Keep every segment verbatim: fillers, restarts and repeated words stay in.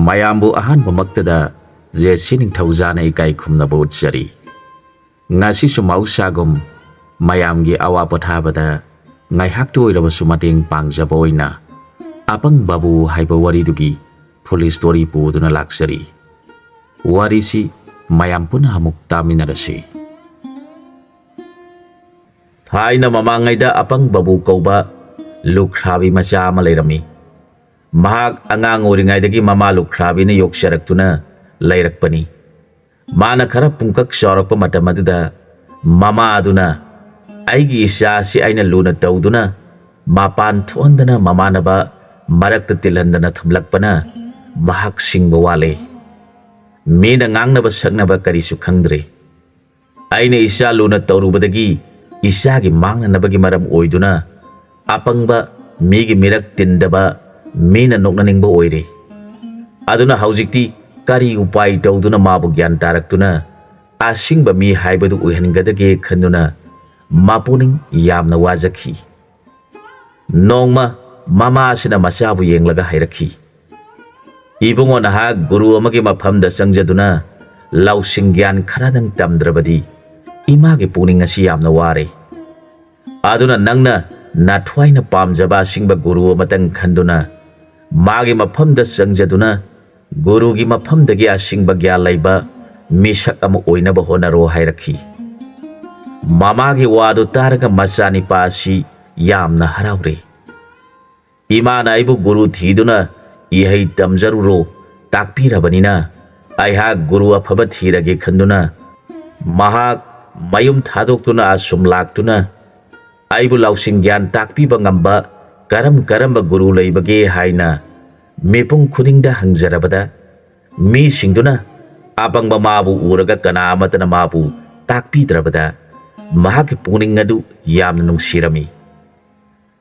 ꯃꯌꯥꯝꯕꯨ ꯑꯍꯥꯟꯕꯃꯛꯇꯗ ꯖꯦ ꯁꯤ ꯅꯤꯡꯊꯧꯖꯥꯅ ꯏꯀꯥꯏ ꯈꯨꯝꯅꯕ ꯎꯠꯆꯔꯤ꯫ ꯉꯁꯤꯁꯨ ꯃꯍꯧꯁꯥꯒꯨꯝ ꯃꯌꯥꯝꯒꯤ ꯑꯋꯥ ꯄꯣꯊꯥꯕꯗ ꯉꯥꯏꯍꯥꯛꯇ ꯑꯣꯏꯔꯕꯁꯨ ꯃꯇꯦꯡ ꯄꯥꯡꯖꯕ ꯑꯣꯏꯅ ꯑꯄꯪꯕꯕꯨ ꯍꯥꯏꯕ ꯋꯥꯔꯤꯗꯨꯒꯤ full story ꯄꯨꯗꯨꯅ ꯂꯥꯛꯆꯔꯤ꯫ ꯋꯥꯔꯤꯁꯤ ꯃꯌꯥꯝ ꯄꯨꯟꯅ ꯑꯃꯨꯛ ꯇꯥꯃꯤꯟꯅꯔꯁꯤ꯫ ꯊꯥꯏꯅ ꯃꯃꯥꯡꯉꯩꯗ ꯑꯄꯪꯕꯕꯨ ꯀꯧꯕ ꯂꯨꯈ꯭ꯔꯥꯕꯤ ꯃꯆꯥ ꯑꯃ ꯂꯩꯔꯝꯃꯤ꯫ ꯃꯍꯥꯛ ꯑꯉꯥꯡ ꯑꯣꯏꯔꯤꯉꯩꯗꯒꯤ ꯃꯃꯥ ꯂꯨꯈ꯭ꯔꯥꯕꯤꯅ ꯌꯣꯛꯆꯔꯛꯇꯨꯅ ꯂꯩꯔꯛꯄꯅꯤ꯫ ꯃꯥꯅ ꯈꯔ ꯄꯨꯡꯀꯛ ꯆꯥꯎꯔꯛꯄ ꯃꯇꯝ ꯑꯗꯨꯗ ꯃꯃꯥ ꯑꯗꯨꯅ, "ꯑꯩꯒꯤ ꯏꯆꯥꯁꯤ ꯑꯩꯅ ꯂꯨꯅ ꯇꯧꯗꯨꯅ ꯃꯄꯥꯟ ꯊꯣꯛꯍꯟꯗꯅ ꯃꯃꯥꯟꯅꯕ ꯃꯔꯛꯇ ꯇꯤꯜꯍꯟꯗꯅ ꯊꯝꯂꯛꯄꯅ ꯃꯍꯥꯛ ꯁꯤꯡꯕ ꯋꯥꯠꯂꯦ꯫ ꯃꯤꯅ ꯉꯥꯡꯅꯕ ꯁꯛꯅꯕ ꯀꯔꯤꯁꯨ ꯈꯪꯗ꯭ꯔꯦ꯫ ꯑꯩꯅ ꯏꯆꯥ ꯂꯨꯅ ꯇꯧꯔꯨꯕꯗꯒꯤ ꯏꯆꯥꯒꯤ ꯃꯥꯡꯅꯅꯕꯒꯤ ꯃꯔꯝ ꯑꯣꯏꯗꯨꯅ ꯑꯄꯪꯕ, ꯃꯤꯒꯤ ꯃꯤꯔꯛ ꯇꯤꯟꯗꯕ, ꯃꯤꯅ ꯅꯣꯛꯅꯅꯤꯡꯕ ꯑꯣꯏꯔꯦ꯫ ꯑꯗꯨꯅ ꯍꯧꯖꯤꯛꯇꯤ ꯀꯔꯤ ꯎꯄꯥꯏ ꯇꯧꯗꯨꯅ ꯃꯥꯕꯨ ꯒ꯭ꯌꯥꯟ ꯇꯥꯔꯛꯇꯨꯅ ꯑꯁꯤꯡꯕ ꯃꯤ ꯍꯥꯏꯕꯗꯨ ꯑꯣꯏꯍꯟꯒꯗꯒꯦ ꯈꯟꯗꯨꯅ ꯃꯄꯨꯛꯅꯤꯡ ꯌꯥꯝꯅ ꯋꯥꯖꯈꯤ"꯫ ꯅꯣꯡꯃ ꯃꯃꯥ ꯑꯁꯤꯅ ꯃꯆꯥꯕꯨ ꯌꯦꯡꯂꯒ ꯍꯥꯏꯔꯛꯈꯤ, "ꯏꯕꯨꯡꯉꯣ, ꯅꯍꯥꯛ ꯒꯨꯔꯨ ꯑꯃꯒꯤ ꯃꯐꯝꯗ ꯆꯪꯖꯗꯨꯅ ꯂꯧꯁꯤꯡ ꯒ꯭ꯌꯥꯟ ꯈꯔꯗꯪ ꯇꯝꯗ꯭ꯔꯕꯗꯤ ꯏꯃꯥꯒꯤ ꯄꯨꯛꯅꯤꯡ ꯑꯁꯤ ꯌꯥꯝꯅ ꯋꯥꯔꯦ꯫ ꯑꯗꯨꯅ ꯅꯪꯅ ꯅꯊ꯭ꯋꯥꯏꯅ ꯄꯥꯝꯖꯕ ꯑꯁꯤꯡꯕ ꯒꯨꯔꯨ ꯑꯃꯇꯪ ꯈꯟꯗꯨꯅ ꯃꯥꯒꯤ ꯃꯐꯝꯗ ꯆꯪꯖꯗꯨꯅ ꯒꯨꯔꯨꯒꯤ ꯃꯐꯝꯗꯒꯤ ꯑꯁꯤꯡꯕ ꯒ꯭ꯌꯥꯟ ꯂꯩꯕ ꯃꯤꯁꯛ ꯑꯃ ꯑꯣꯏꯅꯕ ꯍꯣꯠꯅꯔꯣ" ꯍꯥꯏꯔꯛꯈꯤ꯫ ꯃꯃꯥꯒꯤ ꯋꯥꯗꯨ ꯇꯥꯔꯒ ꯃꯆꯥꯅꯤꯄꯥ ꯑꯁꯤ ꯌꯥꯝꯅ ꯍꯔꯥꯎꯔꯦ꯫ "ꯏꯃꯥꯅ ꯑꯩꯕꯨ ꯒꯨꯔꯨ ꯊꯤꯗꯨꯅ ꯏꯍꯩ ꯇꯝꯖꯔꯨꯔꯣ ꯇꯥꯛꯄꯤꯔꯕꯅꯤꯅ ꯑꯩꯍꯥꯛ ꯒꯨꯔꯨ ꯑꯐꯕ ꯊꯤꯔꯒꯦ ꯈꯟꯗꯨꯅ ꯃꯍꯥꯛ ꯃꯌꯨꯝ ꯊꯥꯗꯣꯛꯇꯨꯅ ꯑꯁꯨꯝ ꯂꯥꯛꯇꯨꯅ ꯑꯩꯕꯨ ꯂꯧꯁꯤꯡ ꯒ꯭ꯌꯥꯟ ꯇꯥꯛꯄꯤꯕ ꯉꯝꯕ ꯀꯔꯝ ꯀꯔꯝꯕ ꯒꯨꯔꯨ ꯂꯩꯕꯒꯦ ꯍꯥꯏꯅ ꯃꯤꯄꯨꯝ ꯈꯨꯗꯤꯡꯗ ꯍꯪꯖꯔꯕꯗ ꯃꯤꯁꯤꯡꯗꯨꯅ ꯑꯄꯪꯕ ꯃꯥꯕꯨ ꯎꯔꯒ ꯀꯅꯥ ꯑꯃꯠꯇꯅ ꯃꯥꯕꯨ ꯇꯥꯛꯄꯤꯗ꯭ꯔꯕꯗ ꯃꯍꯥꯛꯀꯤ ꯄꯨꯛꯅꯤꯡ ꯑꯗꯨ ꯌꯥꯝꯅ ꯅꯨꯡꯁꯤꯔꯝꯃꯤ꯫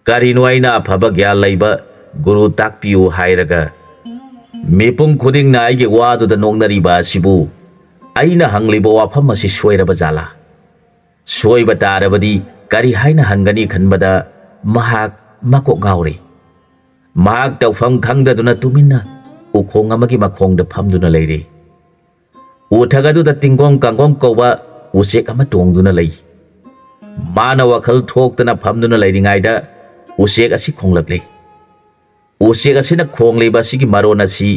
ꯀꯔꯤꯅꯣ ꯑꯩꯅ ꯑꯐꯕ ꯒ꯭ꯌꯥꯟ ꯂꯩꯕ ꯒꯨꯔꯨ ꯇꯥꯛꯄꯤꯌꯨ ꯍꯥꯏꯔꯒ ꯃꯤꯄꯨꯝ ꯈꯨꯗꯤꯡꯅ ꯑꯩꯒꯤ ꯋꯥꯗꯨꯗ ꯅꯣꯛꯅꯔꯤꯕ ꯑꯁꯤꯕꯨ? ꯑꯩꯅ ꯍꯪꯂꯤꯕ ꯋꯥꯐꯝ ꯑꯁꯤ ꯁꯣꯏꯔꯕ ꯖꯥꯠꯂꯥ? ꯁꯣꯏꯕ ꯇꯥꯔꯕꯗꯤ ꯀꯔꯤ ꯍꯥꯏꯅ ꯍꯪꯒꯅꯤ ꯈꯟꯕꯗ ꯃꯍꯥꯛ ꯃꯀꯣꯛ ꯉꯥꯎꯔꯦ꯫ ꯃꯍꯥꯛ ꯇꯧꯐꯝ ꯈꯪꯗꯗꯨꯅ ꯇꯨꯃꯤꯟꯅ ꯎꯈꯣꯡ ꯑꯃꯒꯤ ꯃꯈꯣꯡꯗ ꯐꯝꯗꯨꯅ ꯂꯩꯔꯦ꯫ ꯎꯊꯛ ꯑꯗꯨꯗ ꯇꯤꯡꯒꯣꯡ ꯀꯥꯡꯒꯣꯡ ꯀꯧꯕ ꯎꯆꯦꯛ ꯑꯃ ꯇꯣꯡꯗꯨꯅ ꯂꯩ꯫ ꯃꯥꯅ ꯋꯥꯈꯜ ꯊꯣꯛꯇꯅ ꯐꯝꯗꯨꯅ ꯂꯩꯔꯤꯉꯩꯗ ꯎꯆꯦꯛ ꯑꯁꯤ ꯈꯣꯡꯂꯛꯂꯦ꯫ ꯎꯆꯦꯛ ꯑꯁꯤꯅ ꯈꯣꯡꯂꯤꯕ ꯑꯁꯤꯒꯤ ꯃꯔꯣꯟ ꯑꯁꯤ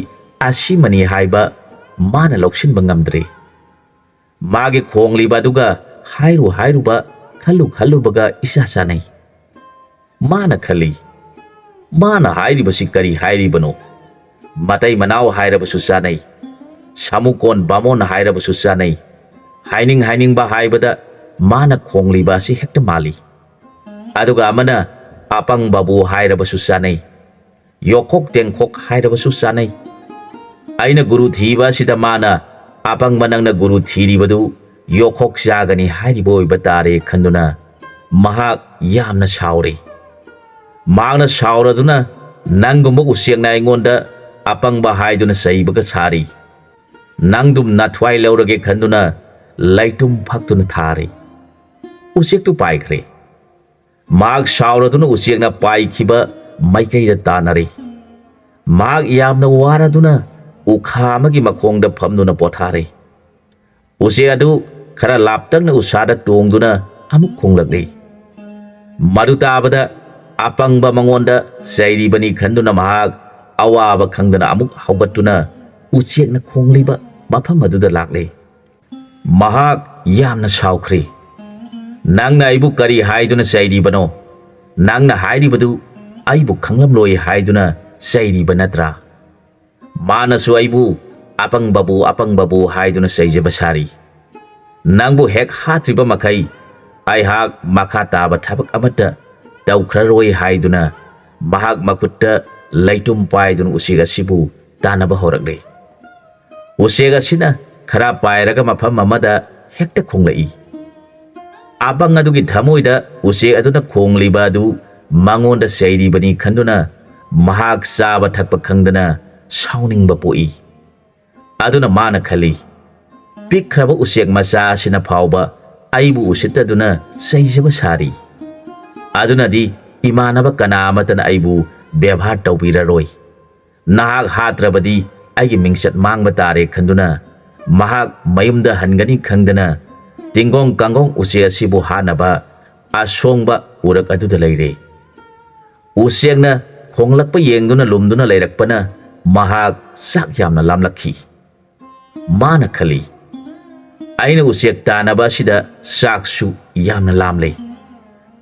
ꯑꯁꯤꯃꯅꯤ ꯍꯥꯏꯕ ꯃꯥꯅ ꯂꯧꯁꯤꯟꯕ ꯉꯝꯗ꯭ꯔꯦ꯫ ꯃꯥꯒꯤ ꯈꯣꯡꯂꯤꯕ ꯑꯗꯨꯒ ꯍꯥꯏꯔꯨ ꯍꯥꯏꯔꯨꯕ, ꯈꯜꯂꯨ ꯈꯜꯂꯨꯕꯒ ꯏꯆꯥ ꯆꯥꯟꯅꯩ꯫ ꯃꯥꯅ ꯈꯜꯂꯤ, "ꯃꯥꯅ ꯍꯥꯏꯔꯤꯕꯁꯤ ꯀꯔꯤ ꯍꯥꯏꯔꯤꯕꯅꯣ? ꯃꯇꯩ ꯃꯅꯥꯎ ꯍꯥꯏꯔꯕꯁꯨ ꯆꯥꯟꯅꯩ, ꯁꯥꯃꯨꯀꯣꯟ ꯕꯥꯃꯣꯟ ꯍꯥꯏꯔꯕꯁꯨ ꯆꯥꯟꯅꯩ, ꯍꯥꯏꯅꯤꯡ ꯍꯥꯏꯅꯤꯡꯕ ꯍꯥꯏꯕꯗ ꯃꯥꯅ ꯈꯣꯡꯂꯤꯕ ꯑꯁꯤ ꯍꯦꯛꯇ ꯃꯥꯜꯂꯤ꯫ ꯑꯗꯨꯒ ꯑꯃꯅ ꯑꯄꯪꯕꯕꯨ ꯍꯥꯏꯔꯕꯁꯨ ꯆꯥꯟꯅꯩ, ꯌꯣꯛꯈꯣꯛ ꯇꯦꯡꯈꯣꯛ ꯍꯥꯏꯔꯕꯁꯨ ꯆꯥꯟꯅꯩ꯫ ꯑꯩꯅ ꯒꯨꯔꯨ ꯊꯤꯕ ꯑꯁꯤꯗ ꯃꯥꯅ ꯑꯄꯪꯕ ꯅꯪꯅ ꯒꯨꯔꯨ ꯊꯤꯔꯤꯕꯗꯨ ꯌꯣꯛꯈꯣꯛ ꯆꯥꯒꯅꯤ ꯍꯥꯏꯔꯤꯕ ꯑꯣꯏꯕ ꯇꯥꯔꯦ" ꯈꯟꯗꯨꯅ ꯃꯍꯥꯛ ꯌꯥꯝꯅ ꯁꯥꯎꯔꯦ꯫ ꯃꯍꯥꯛꯅ ꯁꯥꯎꯔꯗꯨꯅ, "ꯅꯪꯒꯨꯝꯕ ꯎꯆꯦꯛꯅ ꯑꯩꯉꯣꯟꯗ ꯑꯄꯪꯕ ꯍꯥꯏꯗꯨꯅ ꯆꯩꯕꯒ ꯁꯥꯔꯤ꯫ ꯅꯪꯗꯨꯝ ꯅꯊ꯭ꯋꯥꯏ ꯂꯧꯔꯒꯦ" ꯈꯟꯗꯨꯅ ꯂꯩꯇꯨꯝ ꯐꯛꯇꯨꯅ ꯊꯥꯔꯦ꯫ ꯎꯆꯦꯛꯇꯨ ꯄꯥꯏꯈ꯭ꯔꯦ꯫ ꯃꯍꯥꯛ ꯁꯥꯎꯔꯗꯨꯅ ꯎꯆꯦꯛꯅ ꯄꯥꯏꯈꯤꯕ ꯃꯥꯏꯀꯩꯗ ꯇꯥꯟꯅꯔꯦ꯫ ꯃꯍꯥꯛ ꯌꯥꯝꯅ ꯋꯥꯔꯗꯨꯅ ꯎꯈꯥ ꯑꯃꯒꯤ ꯃꯈꯣꯡꯗ ꯐꯝꯗꯨꯅ ꯄꯣꯊꯥꯔꯦ꯫ ꯎꯆꯦꯛ ꯑꯗꯨ ꯈꯔ ꯂꯥꯞꯇꯛꯅ ꯎꯁꯥꯗ ꯇꯣꯡꯗꯨꯅ ꯑꯃꯨꯛ ꯈꯣꯡꯂꯛꯂꯤ꯫ ꯃꯗꯨ ꯇꯥꯕꯗ ꯑꯄꯪꯕ ꯃꯉꯣꯟꯗ ꯆꯩꯔꯤꯕꯅꯤ ꯈꯟꯗꯨꯅ ꯃꯍꯥꯛ ꯑꯋꯥꯕ ꯈꯪꯗꯅ ꯑꯃꯨꯛ ꯍꯧꯒꯠꯇꯨꯅ ꯎꯆꯦꯛꯅ ꯈꯣꯡꯂꯤꯕ ꯃꯐꯝ ꯑꯗꯨꯗ ꯂꯥꯛꯂꯦ꯫ ꯃꯍꯥꯛ ꯌꯥꯝꯅ ꯁꯥꯎꯈ꯭ꯔꯦ꯫ "ꯅꯪꯅ ꯑꯩꯕꯨ ꯀꯔꯤ ꯍꯥꯏꯗꯨꯅ ꯆꯩꯔꯤꯕꯅꯣ? ꯅꯪꯅ ꯍꯥꯏꯔꯤꯕꯗꯨ ꯑꯩꯕꯨ ꯈꯪꯂꯝꯂꯣꯏ ꯍꯥꯏꯗꯨꯅ ꯆꯩꯔꯤꯕ ꯅꯠꯇ꯭ꯔꯥ? ꯃꯥꯅꯁꯨ ꯑꯩꯕꯨ ꯑꯄꯪꯕꯕꯨ, ꯑꯄꯪꯕꯕꯨ ꯍꯥꯏꯗꯨꯅ ꯆꯩꯖꯕ ꯁꯥꯔꯤ꯫ ꯅꯪꯕꯨ ꯍꯦꯛ ꯍꯥꯠꯇ꯭ꯔꯤꯕ ꯃꯈꯩ ꯑꯩꯍꯥꯛ ꯃꯈꯥ ꯇꯥꯕ ꯊꯕꯛ ꯑꯃꯠꯇ ꯇꯧꯈ꯭ꯔꯔꯣꯏ" ꯍꯥꯏꯗꯨꯅ ꯃꯍꯥꯛ ꯃꯈꯨꯠꯇ ꯂꯩꯇꯨꯝ ꯄꯥꯏꯗꯨꯅ ꯎꯆꯦꯛ ꯑꯁꯤꯕꯨ ꯇꯥꯟꯅꯕ ꯍꯧꯔꯛꯂꯦ꯫ ꯎꯆꯦꯛ ꯑꯁꯤꯅ ꯈꯔ ꯄꯥꯏꯔꯒ ꯃꯐꯝ ꯑꯃꯗ ꯍꯦꯛꯇ ꯈꯣꯡꯂꯛꯏ꯫ ꯑꯄꯪ ꯑꯗꯨꯒꯤ ꯊꯃꯣꯏꯗ ꯎꯆꯦꯛ ꯑꯗꯨꯅ ꯈꯣꯡꯂꯤꯕ ꯑꯗꯨ ꯃꯉꯣꯟꯗ ꯆꯩꯔꯤꯕꯅꯤ ꯈꯟꯗꯨꯅ ꯃꯍꯥꯛ ꯆꯥꯕ ꯊꯛꯄ ꯈꯪꯗꯅ ꯁꯥꯎꯅꯤꯡꯕ ꯄꯣꯛꯏ꯫ ꯑꯗꯨꯅ ꯃꯥꯅ ꯈꯜꯂꯤ, "ꯄꯤꯛꯈ꯭ꯔꯕ ꯎꯆꯦꯛ ꯃꯆꯥ ꯑꯁꯤꯅ ꯐꯥꯎꯕ ꯑꯩꯕꯨ ꯎꯁꯤꯠꯇꯗꯨꯅ ꯆꯩꯖꯕ ꯁꯥꯔꯤ꯫ ꯑꯗꯨꯅꯗꯤ ꯏꯃꯥꯟꯅꯕ ꯀꯅꯥ ꯑꯃꯠꯇꯅ ꯑꯩꯕꯨ ꯕꯦꯕꯥꯔ ꯇꯧꯕꯤꯔꯔꯣꯏ꯫ "ꯅꯍꯥꯛ ꯍꯥꯠꯇ꯭ꯔꯕꯗꯤ ꯑꯩꯒꯤ ꯃꯤꯡꯆꯠ ꯃꯥꯡꯕ ꯇꯥꯔꯦ" ꯈꯟꯗꯨꯅ ꯃꯍꯥꯛ ꯃꯌꯨꯝꯗ ꯍꯟꯒꯅꯤ ꯈꯪꯗꯅ ꯇꯤꯡꯒꯣꯡ ꯀꯥꯡꯒꯣꯡ ꯎꯆꯦꯛ ꯑꯁꯤꯕꯨ ꯍꯥꯠꯅꯕ ꯑꯁꯣꯡꯕ ꯎꯔꯛ ꯑꯗꯨꯗ ꯂꯩꯔꯦ꯫ ꯎꯆꯦꯛꯅ ꯈꯣꯡꯂꯛꯄ ꯌꯦꯡꯗꯨꯅ ꯂꯨꯝꯗꯨꯅ ꯂꯩꯔꯛꯄꯅ ꯃꯍꯥꯛ ꯆꯥꯛ ꯌꯥꯝꯅ ꯂꯥꯝꯂꯛꯈꯤ꯫ ꯃꯥꯅ ꯈꯜꯂꯤ, "ꯑꯩꯅ ꯎꯆꯦꯛ ꯇꯥꯟꯅꯕ ꯑꯁꯤꯗ ꯆꯥꯛꯁꯨ ꯌꯥꯝꯅ ꯂꯥꯝꯂꯦ꯫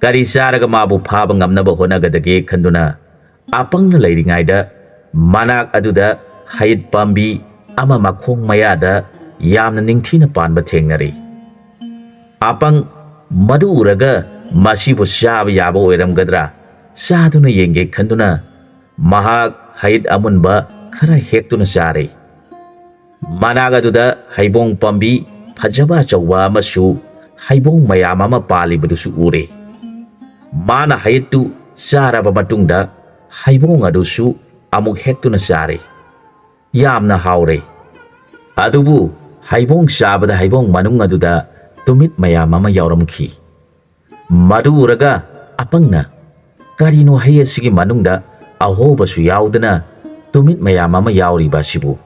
ꯀꯔꯤ ꯆꯥꯔꯒ ꯃꯥꯕꯨ ꯐꯥꯕ ꯉꯝꯅꯕ ꯍꯣꯠꯅꯒꯗꯒꯦ?" ꯈꯟꯗꯨꯅ ꯑꯄꯪꯅ ꯂꯩꯔꯤꯉꯩꯗ ꯃꯅꯥꯛ ꯑꯗꯨꯗ ꯍꯩꯠ ꯄꯥꯝꯕꯤ ꯑꯃ ꯃꯈꯣꯡ ꯃꯌꯥꯗ ꯌꯥꯝꯅ ꯅꯤꯡꯊꯤꯅ ꯄꯥꯟꯕ ꯊꯦꯡꯅꯔꯦ꯫ ꯑꯄꯪ ꯃꯗꯨ ꯎꯔꯒ ꯃꯁꯤꯕꯨ ꯆꯥꯕ ꯌꯥꯕ ꯑꯣꯏꯔꯝꯒꯗ꯭ꯔꯥ ꯆꯥꯗꯨꯅ ꯌꯦꯡꯒꯦ ꯈꯟꯗꯨꯅ ꯃꯍꯥꯛ ꯍꯩꯠ ꯑꯃꯨꯟꯕ ꯈꯔ ꯍꯦꯛꯇꯨꯅ ꯆꯥꯔꯦ꯫ ꯃꯅꯥꯛ ꯑꯗꯨꯗ ꯍꯩꯕꯣꯡ ꯄꯥꯝꯕꯤ ꯐꯖꯕ ꯑꯆꯧꯕ ꯑꯃꯁꯨ ꯍꯩꯕꯣꯡ ꯃꯌꯥꯝ ꯑꯃ ꯄꯥꯜꯂꯤꯕꯗꯨꯁꯨ ꯎꯔꯦ꯫ ꯃꯥꯅ ꯍꯩꯠꯇꯨ ꯆꯥꯔꯕ ꯃꯇꯨꯡꯗ ꯍꯩꯕꯣꯡ ꯑꯗꯨꯁꯨ ꯑꯃꯨꯛ ꯍꯦꯛꯇꯨꯅ ꯆꯥꯔꯦ꯫ ꯌꯥꯝꯅ ꯍꯥꯎꯔꯦ꯫ ꯑꯗꯨꯕꯨ ꯍꯩꯕꯣꯡ ꯆꯥꯕꯗ ꯍꯩꯕꯣꯡ ꯃꯅꯨꯡ ꯑꯗꯨꯗ ꯇꯨꯃꯤꯠ ꯃꯌꯥꯝ ꯑꯃ ꯌꯥꯎꯔꯝꯈꯤ꯫ ꯃꯗꯨ ꯎꯔꯒ ꯑꯄꯪꯅ, "ꯀꯔꯤꯅꯣ ꯍꯩ ꯑꯁꯤꯒꯤ ꯃꯅꯨꯡꯗ ꯑꯍꯣꯕꯁꯨ ꯌꯥꯎꯗꯅ ꯇꯨꯃꯤꯠ ꯃꯌꯥꯝ ꯑꯃ ꯌꯥꯎꯔꯤꯕ ꯑꯁꯤꯕꯨ?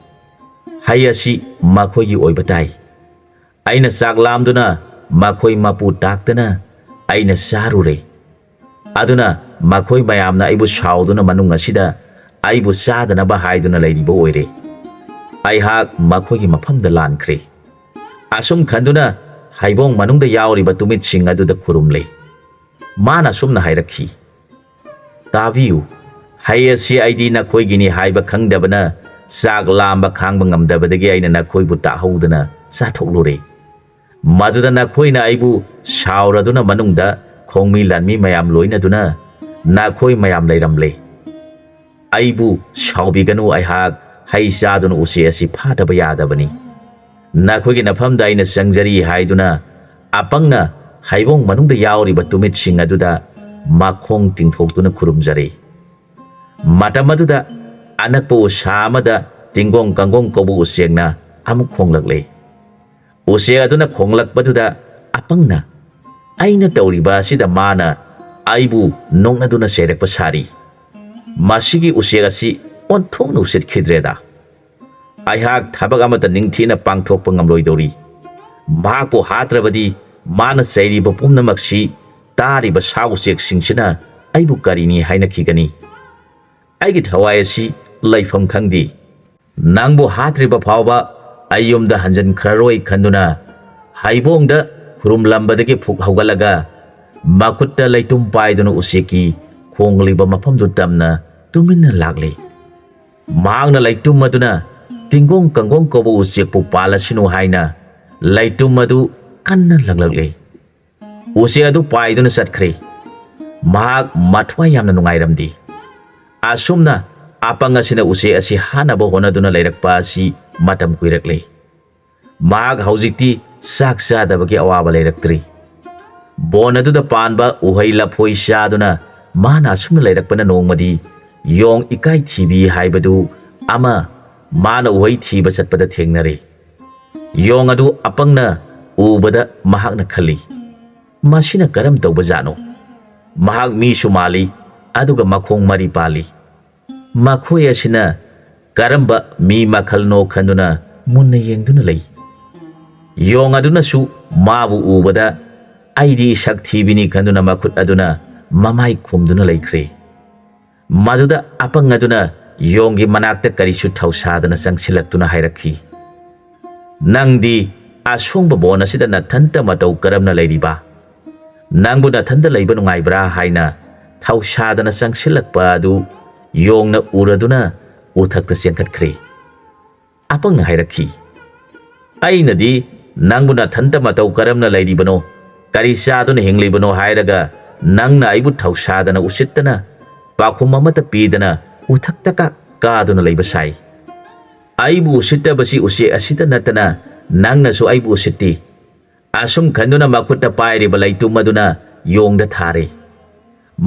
ꯍꯩ ꯑꯁꯤ ꯃꯈꯣꯏꯒꯤ ꯑꯣꯏꯕ ꯇꯥꯏ꯫ ꯑꯩꯅ ꯆꯥꯛ ꯂꯥꯝꯗꯨꯅ ꯃꯈꯣꯏ ꯃꯄꯨ ꯇꯥꯛꯇꯅ ꯑꯩꯅ ꯆꯥꯔꯨꯔꯦ꯫ ꯑꯗꯨꯅ ꯃꯈꯣꯏ ꯃꯌꯥꯝꯅ ꯑꯩꯕꯨ ꯁꯥꯎꯗꯨꯅ ꯃꯅꯨꯡ ꯑꯁꯤꯗ ꯑꯩꯕꯨ ꯆꯥꯗꯅꯕ ꯍꯥꯏꯗꯨꯅ ꯂꯩꯔꯤꯕ ꯑꯣꯏꯔꯦ꯫ ꯑꯩꯍꯥꯛ ꯃꯈꯣꯏꯒꯤ ꯃꯐꯝꯗ ꯂꯥꯟꯈ꯭ꯔꯦ"꯫ ꯑꯁꯨꯝ ꯈꯟꯗꯨꯅ ꯍꯩꯕꯣꯡ ꯃꯅꯨꯡꯗ ꯌꯥꯎꯔꯤꯕ ꯇꯨꯃꯤꯠꯁꯤꯡ ꯑꯗꯨꯗ ꯈꯨꯔꯨꯝꯂꯦ꯫ ꯃꯥꯅ ꯑꯁꯨꯝꯅ ꯍꯥꯏꯔꯛꯈꯤ, "ꯇꯥꯕꯤꯌꯨ, ꯍꯩ ꯑꯁꯤ ꯑꯩꯗꯤ ꯅꯈꯣꯏꯒꯤꯅꯤ ꯍꯥꯏꯕ ꯈꯪꯗꯕꯅ ꯆꯥꯛ ꯂꯥꯝꯕ ꯈꯥꯡꯕ ꯉꯝꯗꯕꯗꯒꯤ ꯑꯩꯅ ꯅꯈꯣꯏꯕꯨ ꯇꯥꯍꯧꯗꯅ ꯆꯥꯊꯣꯛꯂꯨꯔꯦ꯫ ꯃꯗꯨꯗ ꯅꯈꯣꯏꯅ ꯑꯩꯕꯨ ꯁꯥꯎꯔꯗꯨꯅ ꯃꯅꯨꯡꯗ ꯈꯣꯡꯃꯤ ꯂꯥꯟꯃꯤ ꯃꯌꯥꯝ ꯂꯣꯏꯅꯗꯨꯅ ꯅꯈꯣꯏ ꯃꯌꯥꯝ ꯂꯩꯔꯝꯂꯦ꯫ ꯑꯩꯕꯨ ꯁꯥꯎꯕꯤꯒꯅꯨ, ꯑꯩꯍꯥꯛ ꯍꯩ ꯆꯥꯗꯨꯅ ꯎꯆꯦꯛ ꯑꯁꯤ ꯐꯥꯗꯕ ꯌꯥꯗꯕꯅꯤ꯫ ꯅꯈꯣꯏꯒꯤ ꯅꯐꯝꯗ ꯑꯩꯅ ꯆꯪꯖꯔꯤ" ꯍꯥꯏꯗꯨꯅ ꯑꯄꯪꯅ ꯍꯩꯕꯣꯡ ꯃꯅꯨꯡꯗ ꯌꯥꯎꯔꯤꯕ ꯇꯨꯃꯤꯠꯁꯤꯡ ꯑꯗꯨꯗ ꯃꯈꯣꯡ ꯇꯤꯡꯊꯣꯛꯇꯨꯅ ꯈꯨꯔꯨꯝꯖꯔꯦ꯫ ꯃꯇꯝ ꯑꯗꯨꯗ ꯑꯅꯛꯄ ꯎꯁꯥ ꯑꯃꯗ ꯇꯤꯡꯒꯣꯡ ꯀꯥꯡꯒꯣꯡ ꯀꯧꯕ ꯎꯆꯦꯛꯅ ꯑꯃꯨꯛ ꯈꯣꯡꯂꯛꯂꯦ꯫ ꯎꯆꯦꯛ ꯑꯗꯨꯅ ꯈꯣꯡꯂꯛꯄꯗꯨꯗ ꯑꯄꯪꯅ, "ꯑꯩꯅ ꯇꯧꯔꯤꯕ ꯑꯁꯤꯗ ꯃꯥꯅ ꯑꯩꯕꯨ ꯅꯣꯛꯅꯗꯨꯅ ꯆꯩꯔꯛꯄ ꯁꯥꯔꯤ꯫ ꯃꯁꯤꯒꯤ ꯎꯆꯦꯛ ꯑꯁꯤ ꯑꯣꯟꯊꯣꯛꯅ ꯎꯁꯤꯠꯈꯤꯗ꯭ꯔꯦꯗ꯫ ꯑꯩꯍꯥꯛ ꯊꯕꯛ ꯑꯃꯠꯇ ꯅꯤꯡꯊꯤꯅ ꯄꯥꯡꯊꯣꯛꯄ ꯉꯝꯂꯣꯏꯗꯧꯔꯤ꯫ ꯃꯍꯥꯛꯄꯨ ꯍꯥꯠꯇ꯭ꯔꯕꯗꯤ ꯃꯥꯅ ꯆꯩꯔꯤꯕ ꯄꯨꯝꯅꯃꯛꯁꯤ ꯇꯥꯔꯤꯕ ꯁꯥ ꯎꯆꯦꯛꯁꯤꯡꯁꯤꯅ ꯑꯩꯕꯨ ꯀꯔꯤꯅꯤ ꯍꯥꯏꯅꯈꯤꯒꯅꯤ? ꯑꯩꯒꯤ ꯊꯋꯥꯏ ꯑꯁꯤ ꯂꯩꯐꯝ ꯈꯪꯗꯦ꯫ ꯅꯪꯕꯨ ꯍꯥꯠꯇ꯭ꯔꯤꯕ ꯐꯥꯎꯕ ꯑꯩ ꯌꯨꯝꯗ ꯍꯟꯖꯤꯟꯈ꯭ꯔꯔꯣꯏ ꯈꯟꯗꯨꯅ ꯍꯩꯕꯣꯡꯗ ꯈꯨꯔꯨꯝꯂꯝꯕꯗꯒꯤ ꯐꯨꯛ ꯍꯧꯒꯠꯂꯒ ꯃꯈꯨꯠꯇ ꯂꯩꯇꯨꯝ ꯄꯥꯏꯗꯨꯅ ꯎꯆꯦꯛꯀꯤ ꯈꯣꯡꯂꯤꯕ ꯃꯐꯝꯗꯨ ꯇꯝꯅ ꯇꯨꯃꯤꯟꯅ ꯂꯥꯛꯂꯤ꯫ ꯃꯍꯥꯛꯅ ꯂꯩꯇꯨꯝ ꯑꯗꯨꯅ ꯇꯤꯡꯒꯣꯡ ꯀꯪꯒꯣꯡ ꯀꯧꯕ ꯎꯆꯦꯛꯄꯨ ꯄꯥꯜꯂꯁꯤꯅꯨ ꯍꯥꯏꯅ ꯂꯩꯇꯨꯝ ꯑꯗꯨ ꯀꯟꯅ ꯂꯪꯂꯛꯂꯤ꯫ ꯎꯆꯦꯛ ꯑꯗꯨ ꯄꯥꯏꯗꯨꯅ ꯆꯠꯈ꯭ꯔꯦ꯫ ꯃꯍꯥꯛ ꯃꯊ꯭ꯋꯥꯏ ꯌꯥꯝꯅ ꯅꯨꯡꯉꯥꯏꯔꯝꯗꯦ꯫ ꯑꯁꯨꯝꯅ ꯑꯄꯪ ꯑꯁꯤꯅ ꯎꯆꯦꯛ ꯑꯁꯤ ꯍꯥꯠꯅꯕ ꯍꯣꯠꯅꯗꯨꯅ ꯂꯩꯔꯛꯄ ꯑꯁꯤ ꯃꯇꯝ ꯀꯨꯏꯔꯛꯂꯦ꯫ ꯃꯍꯥꯛ ꯍꯧꯖꯤꯛꯇꯤ ꯆꯥꯛ ꯆꯥꯗꯕꯒꯤ ꯑꯋꯥꯕ ꯂꯩꯔꯛꯇ꯭ꯔꯤ꯫ ꯕꯣꯟ ꯑꯗꯨꯗ ꯄꯥꯟꯕ ꯎꯍꯩ ꯂꯐꯣꯏ ꯆꯥꯗꯨꯅ ꯃꯥꯅ ꯑꯁꯨꯝꯅ ꯂꯩꯔꯛꯄꯅ ꯅꯣꯡꯃꯗꯤ ꯌꯣꯡ ꯏꯀꯥꯏ ꯊꯤꯕꯤ ꯍꯥꯏꯕꯗꯨ ꯑꯃ ꯃꯥꯅ ꯎꯍꯩ ꯊꯤꯕ ꯆꯠꯄꯗ ꯊꯦꯡꯅꯔꯦ꯫ ꯌꯣꯡ ꯑꯗꯨ ꯑꯄꯪꯅ ꯎꯕꯗ ꯃꯍꯥꯛꯅ ꯈꯜꯂꯤ, "ꯃꯁꯤꯅ ꯀꯔꯝ ꯇꯧꯕ ꯖꯥꯠꯅꯣ? ꯃꯍꯥꯛ ꯃꯤꯁꯨ ꯃꯥꯜꯂꯤ, ꯑꯗꯨꯒ ꯃꯈꯣꯡ ꯃꯔꯤ ꯄꯥꯜꯂꯤ꯫ ꯃꯈꯣꯏ ꯑꯁꯤꯅ ꯀꯔꯝꯕ ꯃꯤ ꯃꯈꯜꯅꯣ?" ꯈꯟꯗꯨꯅ ꯃꯨꯟꯅ ꯌꯦꯡꯗꯨꯅ ꯂꯩ꯫ ꯌꯣꯡ ꯑꯗꯨꯅꯁꯨ ꯃꯥꯕꯨ ꯎꯕꯗ, "ꯑꯩꯗꯤ ꯁꯛ ꯊꯤꯕꯤꯅꯤ" ꯈꯟꯗꯨꯅ ꯃꯈꯨꯠ ꯑꯗꯨꯅ ꯃꯃꯥꯏ ꯈꯨꯝꯗꯨꯅ ꯂꯩꯈ꯭ꯔꯦ꯫ ꯃꯗꯨꯗ ꯑꯄꯪ ꯑꯗꯨꯅ ꯌꯣꯡꯒꯤ ꯃꯅꯥꯛꯇ ꯀꯔꯤꯁꯨ ꯊꯧꯁꯥꯗꯅ ꯆꯪꯁꯤꯜꯂꯛꯇꯨꯅ ꯍꯥꯏꯔꯛꯈꯤ, "ꯅꯪꯗꯤ ꯑꯁꯣꯡꯕ ꯕꯣꯟ ꯑꯁꯤꯗ ꯅꯊꯟꯇ ꯃꯇꯧ ꯀꯔꯝꯅ ꯂꯩꯔꯤꯕ? ꯅꯪꯕꯨ ꯅꯊꯟꯇ ꯂꯩꯕ ꯅꯨꯡꯉꯥꯏꯕ꯭ꯔꯥ?" ꯍꯥꯏꯅ ꯊꯧꯁꯥꯗꯅ ꯆꯪꯁꯤꯜꯂꯛꯄ ꯑꯗꯨ ꯌꯣꯡꯅ ꯎꯔꯗꯨꯅ ꯎꯊꯛꯇ ꯆꯦꯟꯈꯠꯈ꯭ꯔꯦ꯫ ꯑꯄꯪꯅ ꯍꯥꯏꯔꯛꯈꯤ, "ꯑꯩꯅꯗꯤ ꯅꯪꯕꯨ ꯅꯊꯟꯇ ꯃꯇꯧ ꯀꯔꯝꯅ ꯂꯩꯔꯤꯕꯅꯣ, ꯀꯔꯤ ꯆꯥꯗꯨꯅ ꯍꯤꯡꯂꯤꯕꯅꯣ ꯍꯥꯏꯔꯒ ꯅꯪꯅ ꯑꯩꯕꯨ ꯊꯧꯁꯥꯗꯅ ꯎꯁꯤꯠꯇꯅ ꯄꯥꯎꯈꯨꯝ ꯑꯃꯠꯇ ꯄꯤꯗꯅ ꯎꯊꯛꯇ ꯀꯥ-, ꯀꯥꯗꯨꯅ ꯂꯩꯕ ꯁꯥꯏ꯫ ꯑꯩꯕꯨ ꯎꯁꯤꯠꯇꯕꯁꯤ ꯎꯆꯦꯛ ꯑꯁꯤꯇ ꯅꯠꯇꯅ ꯅꯪꯅꯁꯨ ꯑꯩꯕꯨ ꯎꯁꯤꯠꯇꯦ꯫" ꯑꯁꯨꯝ ꯈꯟꯗꯨꯅ ꯃꯈꯨꯠꯇ ꯄꯥꯏꯔꯤꯕ ꯂꯩꯇꯨꯝ ꯑꯗꯨꯅ ꯌꯣꯡꯗ ꯊꯥꯔꯦ꯫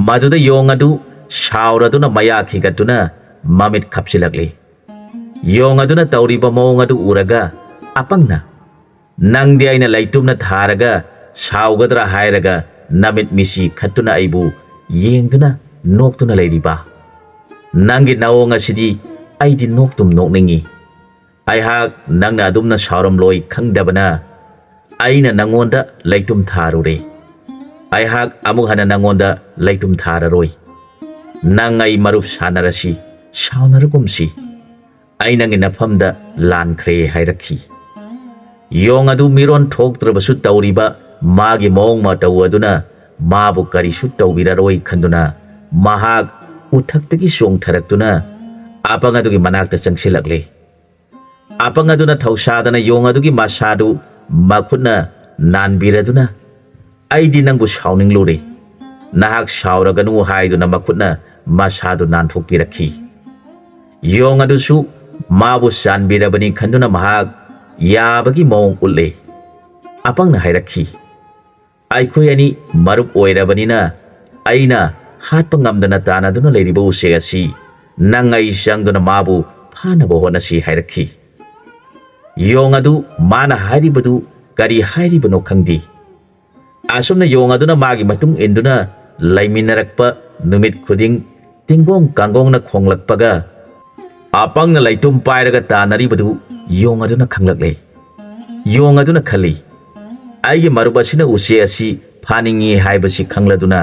ꯃꯗꯨꯗ ꯌꯣꯡ ꯑꯗꯨ ꯁꯥꯎꯔꯗꯨꯅ ꯃꯌꯥ ꯈꯤꯒꯠꯇꯨꯅ ꯃꯃꯤꯠ ꯈꯞꯆꯤꯜꯂꯛꯂꯤ꯫ ꯌꯣꯡ ꯑꯗꯨꯅ ꯇꯧꯔꯤꯕ ꯃꯑꯣꯡ ꯑꯗꯨ ꯎꯔꯒ ꯑꯄꯪꯅ, "ꯅꯪꯗꯤ ꯑꯩꯅ ꯂꯩꯇꯨꯝꯅ ꯊꯥꯔꯒ ꯁꯥꯎꯒꯗ꯭ꯔꯥ ꯍꯥꯏꯔꯒ ꯅꯃꯤꯠ ꯃꯤꯁꯤ ꯈꯠꯇꯨꯅ ꯑꯩꯕꯨ ꯌꯦꯡꯗꯨꯅ ꯅꯣꯛꯇꯨꯅ ꯂꯩꯔꯤꯕ?" "ꯅꯪꯒꯤ ꯅꯑꯣꯡ ꯑꯁꯤꯗꯤ ꯑꯩꯗꯤ ꯅꯣꯛꯇꯨꯝ ꯅꯣꯛꯅꯤꯡꯏ꯫ ꯑꯩꯍꯥꯛ ꯅꯪꯅ ꯑꯗꯨꯝꯅ ꯁꯥꯎꯔꯝꯂꯣꯏ ꯈꯪꯗꯕꯅ ꯑꯩꯅ ꯅꯪꯉꯣꯟꯗ ꯂꯩꯇꯨꯝ ꯊꯥꯔꯨꯔꯦ꯫ ꯑꯩꯍꯥꯛ ꯑꯃꯨꯛ ꯍꯟꯅ ꯅꯪꯉꯣꯟꯗ ꯂꯩꯇꯨꯝ ꯊꯥꯔꯔꯣꯏ꯫ ꯅꯪ ꯑꯩ ꯃꯔꯨꯞ ꯁꯥꯟꯅꯔꯁꯤ, ꯁꯥꯎꯅꯔꯒꯨꯝꯁꯤ꯫ ꯑꯩ ꯅꯪꯒꯤ ꯅꯐꯝꯗ ꯂꯥꯟꯈ꯭ꯔꯦ" ꯍꯥꯏꯔꯛꯈꯤ꯫ ꯌꯣꯡ ꯑꯗꯨ ꯃꯤꯔꯣꯟ ꯊꯣꯛꯇ꯭ꯔꯕꯁꯨ ꯇꯧꯔꯤꯕ ꯃꯥꯒꯤ ꯃꯑꯣꯡ ꯃꯇꯧ ꯑꯗꯨꯅ ꯃꯥꯕꯨ ꯀꯔꯤꯁꯨ ꯇꯧꯕꯤꯔꯔꯣꯏ ꯈꯟꯗꯨꯅ ꯃꯍꯥꯛ ꯎꯊꯛꯇꯒꯤ ꯆꯣꯡꯊꯔꯛꯇꯨꯅ ꯑꯄꯪ ꯑꯗꯨꯒꯤ ꯃꯅꯥꯛꯇ ꯆꯪꯁꯤꯜꯂꯛꯂꯦ꯫ ꯑꯄꯪ ꯑꯗꯨꯅ ꯊꯧꯁꯥꯗꯅ ꯌꯣꯡ ꯑꯗꯨꯒꯤ ꯃꯁꯥꯗꯨ ꯃꯈꯨꯠꯅ ꯅꯥꯟꯕꯤꯔꯗꯨꯅ, "ꯑꯩꯗꯤ ꯅꯪꯕꯨ ꯁꯥꯎꯅꯤꯡꯂꯨꯔꯦ꯫ ꯅꯍꯥꯛ ꯁꯥꯎꯔꯒꯅꯨ" ꯍꯥꯏꯗꯨꯅ ꯃꯈꯨꯠꯅ ꯃꯁꯥꯗꯨ ꯅꯥꯟꯊꯣꯛꯄꯤꯔꯛꯈꯤ꯫ ꯌꯣꯡ ꯑꯗꯨꯁꯨ ꯃꯥꯕꯨ ꯆꯥꯟꯕꯤꯔꯕꯅꯤ ꯈꯟꯗꯨꯅ ꯃꯍꯥꯛ ꯌꯥꯕꯒꯤ ꯃꯑꯣꯡ ꯎꯠꯂꯦ꯫ ꯑꯄꯪꯅ ꯍꯥꯏꯔꯛꯈꯤ, "ꯑꯩꯈꯣꯏ ꯑꯅꯤ ꯃꯔꯨꯞ ꯑꯣꯏꯔꯕꯅꯤꯅ ꯑꯩꯅ ꯍꯥꯠꯄ ꯉꯝꯗꯅ ꯇꯥꯟꯅꯗꯨꯅ ꯂꯩꯔꯤꯕ ꯎꯆꯦꯛ ꯑꯁꯤ ꯅꯪ ꯑꯩ ꯆꯪꯗꯨꯅ ꯃꯥꯕꯨ ꯐꯥꯅꯕ ꯍꯣꯠꯅꯁꯤ" ꯍꯥꯏꯔꯛꯈꯤ꯫ ꯌꯣꯡ ꯑꯗꯨ ꯃꯥꯅ ꯍꯥꯏꯔꯤꯕꯗꯨ ꯀꯔꯤ ꯍꯥꯏꯔꯤꯕꯅꯣ ꯈꯪꯗꯦ꯫ ꯑꯁꯨꯝꯅ ꯌꯣꯡ ꯑꯗꯨꯅ ꯃꯥꯒꯤ ꯃꯇꯨꯡ ꯏꯟꯗꯨꯅ ꯂꯩꯃꯤꯟꯅꯔꯛꯄ ꯅꯨꯃꯤꯠ ꯈꯨꯗꯤꯡ ꯇꯤꯡꯒꯣꯡ ꯀꯥꯡꯒꯣꯡꯅ ꯈꯣꯡꯂꯛꯄꯒ ꯑꯄꯪꯅ ꯂꯩꯇꯨꯝ ꯄꯥꯏꯔꯒ ꯇꯥꯟꯅꯔꯤꯕꯗꯨ ꯌꯣꯡ ꯑꯗꯨꯅ ꯈꯪꯂꯛꯂꯦ꯫ ꯌꯣꯡ ꯑꯗꯨꯅ ꯈꯜꯂꯤ, "ꯑꯩꯒꯤ ꯃꯔꯨꯞ ꯑꯁꯤꯅ ꯎꯆꯦꯛ ꯑꯁꯤ ꯐꯥꯅꯤꯡꯏ ꯍꯥꯏꯕꯁꯤ ꯈꯪꯂꯗꯨꯅ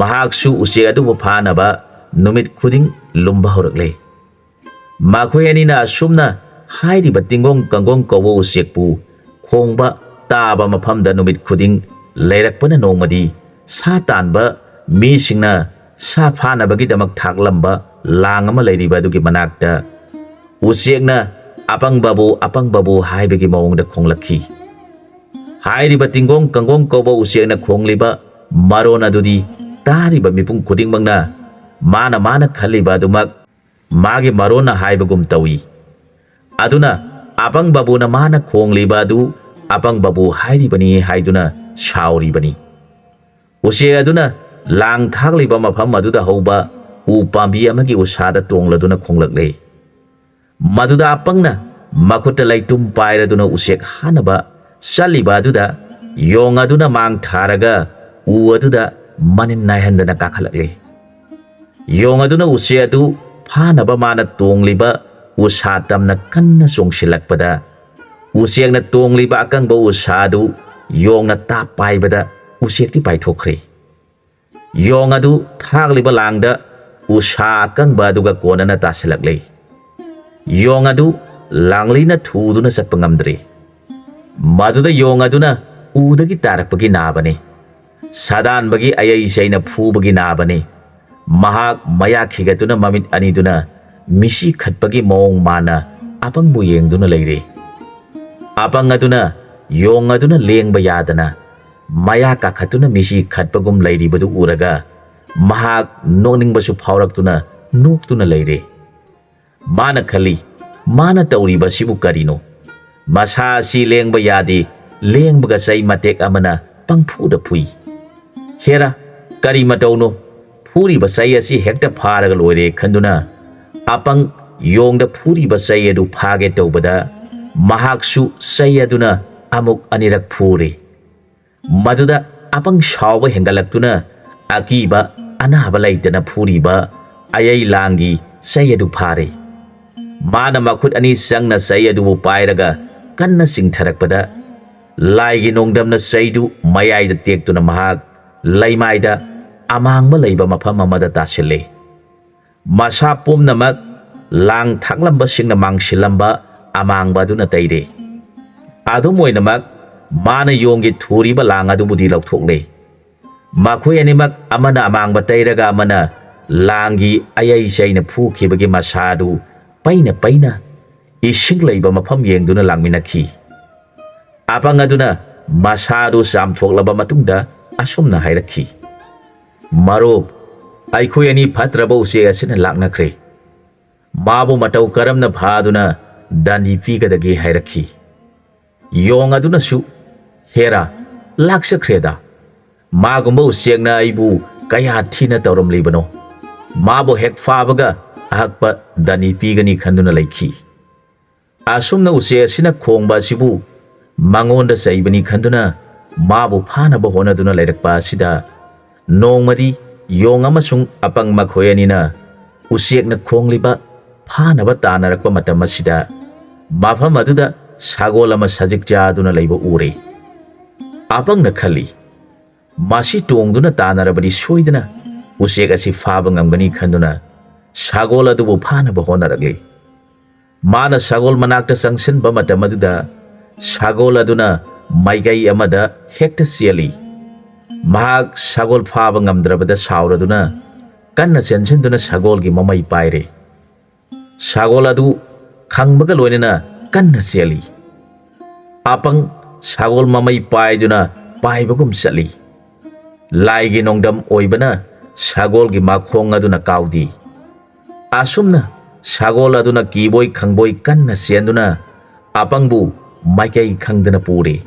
ꯃꯍꯥꯛꯁꯨ ꯎꯆꯦꯛ ꯑꯗꯨꯕꯨ ꯐꯥꯅꯕ ꯅꯨꯃꯤꯠ ꯈꯨꯗꯤꯡ ꯂꯨꯝꯕ ꯍꯧꯔꯛꯂꯦ"꯫ ꯃꯈꯣꯏ ꯑꯅꯤꯅ ꯑꯁꯨꯝꯅ ꯍꯥꯏꯔꯤꯕ ꯇꯤꯡꯒꯣꯡ ꯀꯥꯡꯒꯣꯡ ꯀꯧꯕ ꯎꯆꯦꯛꯄꯨ ꯈꯣꯡꯕ ꯇꯥꯕ ꯃꯐꯝꯗ ꯅꯨꯃꯤꯠ ꯈꯨꯗꯤꯡ ꯂꯩꯔꯛꯄꯅ ꯅꯣꯡꯃꯗꯤ ꯁꯥ ꯇꯥꯟꯕ ꯃꯤꯁꯤꯡꯅ ꯁꯥ ꯐꯥꯅꯕꯒꯤꯗꯃꯛ ꯊꯥꯛꯂꯝꯕ ꯂꯥꯡ ꯑꯃ ꯂꯩꯔꯤꯕ ꯑꯗꯨꯒꯤ ꯃꯅꯥꯛꯇ ꯎꯆꯦꯛꯅ "ꯑꯄꯪꯕꯕꯨ, ꯑꯄꯪꯕꯕꯨ" ꯍꯥꯏꯕꯒꯤ ꯃꯑꯣꯡꯗ ꯈꯣꯡꯂꯛꯈꯤ꯫ ꯍꯥꯏꯔꯤꯕ ꯇꯤꯡꯒꯣꯡ ꯀꯥꯡꯒꯣꯡ ꯀꯧꯕ ꯎꯆꯦꯛꯅ ꯈꯣꯡꯂꯤꯕ ꯃꯔꯣꯟ ꯑꯗꯨꯗꯤ ꯇꯥꯔꯤꯕ ꯃꯤꯄꯨꯝ ꯈꯨꯗꯤꯡꯃꯛꯅ ꯃꯥꯅ ꯃꯥꯅ ꯈꯜꯂꯤꯕ ꯑꯗꯨꯃꯛ ꯃꯥꯒꯤ ꯃꯔꯣꯟꯅ ꯍꯥꯏꯕꯒꯨꯝ ꯇꯧꯏ꯫ ꯑꯗꯨꯅ ꯑꯄꯪꯕꯕꯨꯅ ꯃꯥꯅ ꯈꯣꯡꯂꯤꯕ ꯑꯗꯨ ꯑꯄꯪꯕꯕꯨ ꯍꯥꯏꯔꯤꯕꯅꯤ ꯍꯥꯏꯗꯨꯅ ꯁꯥꯎꯔꯤꯕꯅꯤ꯫ ꯎꯆꯦꯛ ꯑꯗꯨꯅ ꯂꯥꯡ ꯊꯥꯛꯂꯤꯕ ꯃꯐꯝ ꯑꯗꯨꯗ ꯍꯧꯕ ꯎ ꯄꯥꯝꯕꯤ ꯑꯃꯒꯤ ꯎꯁꯥꯗ ꯇꯣꯡꯂꯗꯨꯅ ꯈꯣꯡꯂꯛꯂꯦ꯫ ꯃꯗꯨꯗ ꯑꯄꯪꯅ ꯃꯈꯨꯠꯇ ꯂꯩꯇꯨꯝ ꯄꯥꯏꯔꯗꯨꯅ ꯎꯆꯦꯛ ꯍꯥꯠꯅꯕ ꯆꯠꯂꯤꯕ ꯑꯗꯨꯗ ꯌꯣꯡ ꯑꯗꯨꯅ ꯃꯥꯡ ꯊꯥꯔꯒ ꯎ ꯑꯗꯨꯗ ꯃꯅꯤꯟ ꯅꯥꯏꯍꯟꯗꯅ ꯀꯥꯈꯠꯂꯛꯂꯦ꯫ ꯌꯣꯡ ꯑꯗꯨꯅ ꯎꯆꯦꯛ ꯑꯗꯨ ꯐꯥꯅꯕ ꯃꯥꯅ ꯇꯣꯡꯂꯤꯕ ꯎꯁꯥ ꯇꯝꯅ ꯀꯟꯅ ꯆꯣꯡꯁꯤꯜꯂꯛꯄꯗ, ꯎꯆꯦꯛꯅ ꯇꯣꯡꯂꯤꯕ ꯑꯀꯪꯕ ꯎꯁꯥ ꯑꯗꯨ ꯌꯣꯡꯅ ꯇꯥꯞ ꯄꯥꯏꯕꯗ ꯎꯆꯦꯛꯇꯤ ꯄꯥꯏꯊꯣꯛꯈ꯭ꯔꯦ꯫ ꯌꯣꯡ ꯑꯗꯨ ꯊꯥꯛꯂꯤꯕ ꯂꯥꯡꯗ ꯎꯁꯥ ꯑꯀꯪꯕ ꯑꯗꯨꯒ ꯀꯣꯟꯅꯅ ꯇꯥꯁꯤꯜꯂꯛꯂꯦ꯫ ꯌꯣꯡ ꯑꯗꯨ ꯂꯥꯡꯂꯤꯅ ꯊꯨꯗꯨꯅ ꯆꯠꯄ ꯉꯝꯗ꯭ꯔꯦ꯫ ꯃꯗꯨꯗ ꯌꯣꯡ ꯑꯗꯨꯅ ꯎꯗꯒꯤ ꯇꯥꯔꯛꯄꯒꯤ ꯅꯥꯕꯅꯤ꯫ ꯁꯥꯗꯥꯟꯕꯒꯤ ꯑꯌꯩ ꯆꯩꯅ ꯐꯨꯕꯒꯤ ꯅꯥꯕꯅꯤ꯫ ꯃꯍꯥꯛ ꯃꯌꯥ ꯈꯤꯒꯠꯇꯨꯅ ꯃꯃꯤꯠ ꯑꯅꯤꯗꯨꯅ ꯃꯤꯁꯤ ꯈꯠꯄꯒꯤ ꯃꯑꯣꯡ ꯃꯥꯅ ꯑꯄꯪꯕꯨ ꯌꯦꯡꯗꯨꯅ ꯂꯩꯔꯦ꯫ ꯑꯄꯪ ꯑꯗꯨꯅ ꯌꯣꯡ ꯑꯗꯨꯅ ꯂꯦꯡꯕ ꯌꯥꯗꯅ ꯃꯌꯥ ꯀꯥꯈꯠꯇꯨꯅ ꯃꯤꯁꯤ ꯈꯠꯄꯒꯨꯝ ꯂꯩꯔꯤꯕꯗꯨ ꯎꯔꯒ ꯃꯍꯥꯛ ꯅꯣꯛꯅꯤꯡꯕꯁꯨ ꯐꯥꯎꯔꯛꯇꯨꯅ ꯅꯣꯛꯇꯨꯅ ꯂꯩꯔꯦ꯫ ꯃꯥꯅ ꯈꯜꯂꯤ, "ꯃꯥꯅ ꯇꯧꯔꯤꯕꯁꯤꯕꯨ ꯀꯔꯤꯅꯣ? ꯃꯁꯥ ꯑꯁꯤ ꯂꯦꯡꯕ ꯌꯥꯗꯦ, ꯂꯦꯡꯕꯒ ꯆꯩ ꯃꯇꯦꯛ ꯑꯃꯅ ꯄꯪꯐꯨꯗ ꯐꯨꯏ꯫ ꯍꯦꯔꯥ, ꯀꯔꯤ ꯃꯇꯧꯅꯣ? ꯐꯨꯔꯤꯕ ꯆꯩ ꯑꯁꯤ ꯍꯦꯛꯇ ꯐꯥꯔꯒ ꯂꯣꯏꯔꯦ" ꯈꯟꯗꯨꯅ ꯑꯄꯪ ꯌꯣꯡꯗ ꯐꯨꯔꯤꯕ ꯆꯩ ꯑꯗꯨ ꯐꯥꯒꯦ ꯇꯧꯕꯗ ꯃꯍꯥꯛꯁꯨ ꯆꯩ ꯑꯗꯨꯅ ꯑꯃꯨꯛ ꯑꯅꯤꯔꯛ ꯐꯨꯔꯦ꯫ ꯃꯗꯨꯗ ꯑꯄꯪ ꯁꯥꯎꯕ ꯍꯦꯟꯒꯠꯂꯛꯇꯨꯅ ꯑꯀꯤꯕ ꯑꯅꯥꯕ ꯂꯩꯇꯅ ꯐꯨꯔꯤꯕ ꯑꯌꯩ ꯂꯥꯡꯒꯤ ꯆꯩ ꯑꯗꯨ ꯐꯥꯔꯦ꯫ ꯃꯥꯅ ꯃꯈꯨꯠ ꯑꯅꯤ ꯆꯪꯅ ꯆꯩ ꯑꯗꯨꯕꯨ ꯄꯥꯏꯔꯒ ꯀꯟꯅ ꯆꯤꯡꯊꯔꯛꯄꯗ ꯂꯥꯏꯒꯤ ꯅꯣꯡꯗꯝꯅ ꯆꯩꯗꯨ ꯃꯌꯥꯏꯗ ꯇꯦꯛꯇꯨꯅ ꯃꯍꯥꯛ ꯂꯩꯃꯥꯏꯗ ꯑꯃꯥꯡꯕ ꯂꯩꯕ ꯃꯐꯝ ꯑꯃꯗ ꯇꯥꯁꯤꯜꯂꯦ꯫ ꯃꯁꯥ ꯄꯨꯝꯅꯃꯛ ꯂꯥꯡ ꯊꯥꯛꯂꯝꯕꯁꯤꯡꯅ ꯃꯥꯡꯁꯤꯜꯂꯝꯕ ꯑꯃꯥꯡꯕ ꯑꯗꯨꯅ ꯇꯩꯔꯦ꯫ ꯑꯗꯨꯝ ꯑꯣꯏꯅꯃꯛ ꯃꯥꯅ ꯌꯣꯡꯒꯤ ꯊꯨꯔꯤꯕ ꯂꯥꯡ ꯑꯗꯨꯕꯨꯗꯤ ꯂꯧꯊꯣꯛꯂꯦ꯫ ꯃꯈꯣꯏ ꯑꯅꯤꯃꯛ ꯑꯃꯅ ꯑꯃꯥꯡꯕ ꯇꯩꯔꯒ ꯑꯃꯅ ꯂꯥꯡꯒꯤ ꯑꯌꯩ ꯆꯩꯅ ꯐꯨꯈꯤꯕꯒꯤ ꯃꯁꯥ ꯑꯗꯨ ꯄꯩꯅ ꯄꯩꯅ ꯏꯁꯤꯡ ꯂꯩꯕ ꯃꯐꯝ ꯌꯦꯡꯗꯨꯅ ꯂꯥꯡꯃꯤꯟꯅꯈꯤ꯫ ꯑꯄꯪ ꯑꯗꯨꯅ ꯃꯁꯥ ꯑꯗꯨ ꯆꯥꯝꯊꯣꯛꯂꯕ ꯃꯇꯨꯡꯗ ꯑꯁꯨꯝꯅ ꯍꯥꯏꯔꯛꯈꯤ, "ꯃꯔꯨꯞ, ꯑꯩꯈꯣꯏ ꯑꯅꯤ ꯐꯠꯇ꯭ꯔꯕ ꯎꯆꯦꯛ ꯑꯁꯤꯅ ꯂꯥꯛꯅꯈ꯭ꯔꯦ꯫ ꯃꯥꯕꯨ ꯃꯇꯧ ꯀꯔꯝꯅ ꯐꯥꯗꯨꯅ ꯗꯟꯗꯤ ꯄꯤꯒꯗꯒꯦ?" ꯍꯥꯏꯔꯛꯈꯤ꯫ ꯌꯣꯡ ꯑꯗꯨꯅꯁꯨ, "ꯍꯦꯔꯥ, ꯂꯥꯛꯆꯈ꯭ꯔꯦꯗ꯫ ꯃꯥꯒꯨꯝꯕ ꯎꯆꯦꯛꯅ ꯑꯩꯕꯨ ꯀꯌꯥ ꯊꯤꯅ ꯇꯧꯔꯝꯂꯤꯕꯅꯣ꯫ ꯃꯥꯕꯨ ꯍꯦꯛ ꯐꯥꯕꯒ ꯑꯍꯛꯄ ꯗꯟꯗꯤ ꯄꯤꯒꯅꯤ" ꯈꯟꯗꯨꯅ ꯂꯩꯈꯤ꯫ ꯑꯁꯨꯝꯅ ꯎꯆꯦꯛ ꯑꯁꯤꯅ ꯈꯣꯡꯕ ꯑꯁꯤꯕꯨ ꯃꯉꯣꯟꯗ ꯆꯩꯕꯅꯤ ꯈꯟꯗꯨꯅ ꯃꯥꯕꯨ ꯐꯥꯅꯕ ꯍꯣꯠꯅꯗꯨꯅ ꯂꯩꯔꯛꯄ ꯑꯁꯤꯗ ꯅꯣꯡꯃꯗꯤ ꯌꯣꯡ ꯑꯃꯁꯨꯡ ꯑꯄꯪ ꯃꯈꯣꯏ ꯑꯅꯤꯅ ꯎꯆꯦꯛꯅ ꯈꯣꯡꯂꯤꯕ ꯐꯥꯅꯕ ꯇꯥꯟꯅꯔꯛꯄ ꯃꯇꯝ ꯑꯁꯤꯗ, ꯃꯐꯝ ꯑꯗꯨꯗ ꯁꯒꯣꯜ ꯑꯃ ꯁꯖꯤꯛ ꯆꯥꯗꯨꯅ ꯂꯩꯕ ꯎꯔꯦ꯫ ꯑꯄꯪꯅ ꯈꯜꯂꯤ, "ꯃꯁꯤ ꯇꯣꯡꯗꯨꯅ ꯇꯥꯟꯅꯔꯕꯗꯤ ꯁꯣꯏꯗꯅ ꯎꯆꯦꯛ ꯑꯁꯤ ꯐꯥꯕ ꯉꯝꯒꯅꯤ" ꯈꯟꯗꯨꯅ ꯁꯒꯣꯜ ꯑꯗꯨꯕꯨ ꯐꯥꯅꯕ ꯍꯣꯠꯅꯔꯛꯂꯤ꯫ ꯃꯥꯅ ꯁꯒꯣꯜ ꯃꯅꯥꯛꯇ ꯆꯪꯁꯤꯟꯕ ꯃꯇꯝ ꯑꯗꯨꯗ, ꯁꯒꯣꯜ ꯑꯗꯨꯅ ꯃꯥꯏꯀꯩ ꯑꯃꯗ ꯍꯦꯛꯇ ꯆꯦꯜꯂꯤ꯫ ꯃꯍꯥꯛ ꯁꯒꯣꯜ ꯐꯥꯕ ꯉꯝꯗ꯭ꯔꯕꯗ ꯁꯥꯎꯔꯗꯨꯅ ꯀꯟꯅ ꯆꯦꯟꯁꯤꯟꯗꯨꯅ ꯁꯒꯣꯜꯒꯤ ꯃꯃꯩ ꯄꯥꯏꯔꯦ꯫ ꯁꯒꯣꯜ ꯑꯗꯨ ꯈꯪꯕꯒ ꯂꯣꯏꯅꯅ ꯀꯟꯅ ꯆꯦꯜꯂꯤ꯫ ꯑꯄꯪ ꯁꯒꯣꯜ ꯃꯃꯩ ꯄꯥꯏꯗꯨꯅ ꯄꯥꯏꯕꯒꯨꯝ ꯆꯠꯂꯤ꯫ ꯂꯥꯏꯒꯤ ꯅꯣꯡꯗꯝ ꯑꯣꯏꯕꯅ ꯁꯒꯣꯜꯒꯤ ꯃꯈꯣꯡ ꯑꯗꯨꯅ ꯀꯥꯎꯗꯦ꯫ ꯑꯁꯨꯝꯅ ꯁꯒꯣꯜ ꯑꯗꯨꯅ ꯀꯤꯕꯣꯏ ꯈꯪꯕꯣꯏ ꯀꯟꯅ ꯆꯦꯟꯗꯨꯅ ꯑꯄꯪꯕꯨ ꯃꯥꯏꯀꯩ ꯈꯪꯗꯅ ꯄꯨꯔꯦ꯫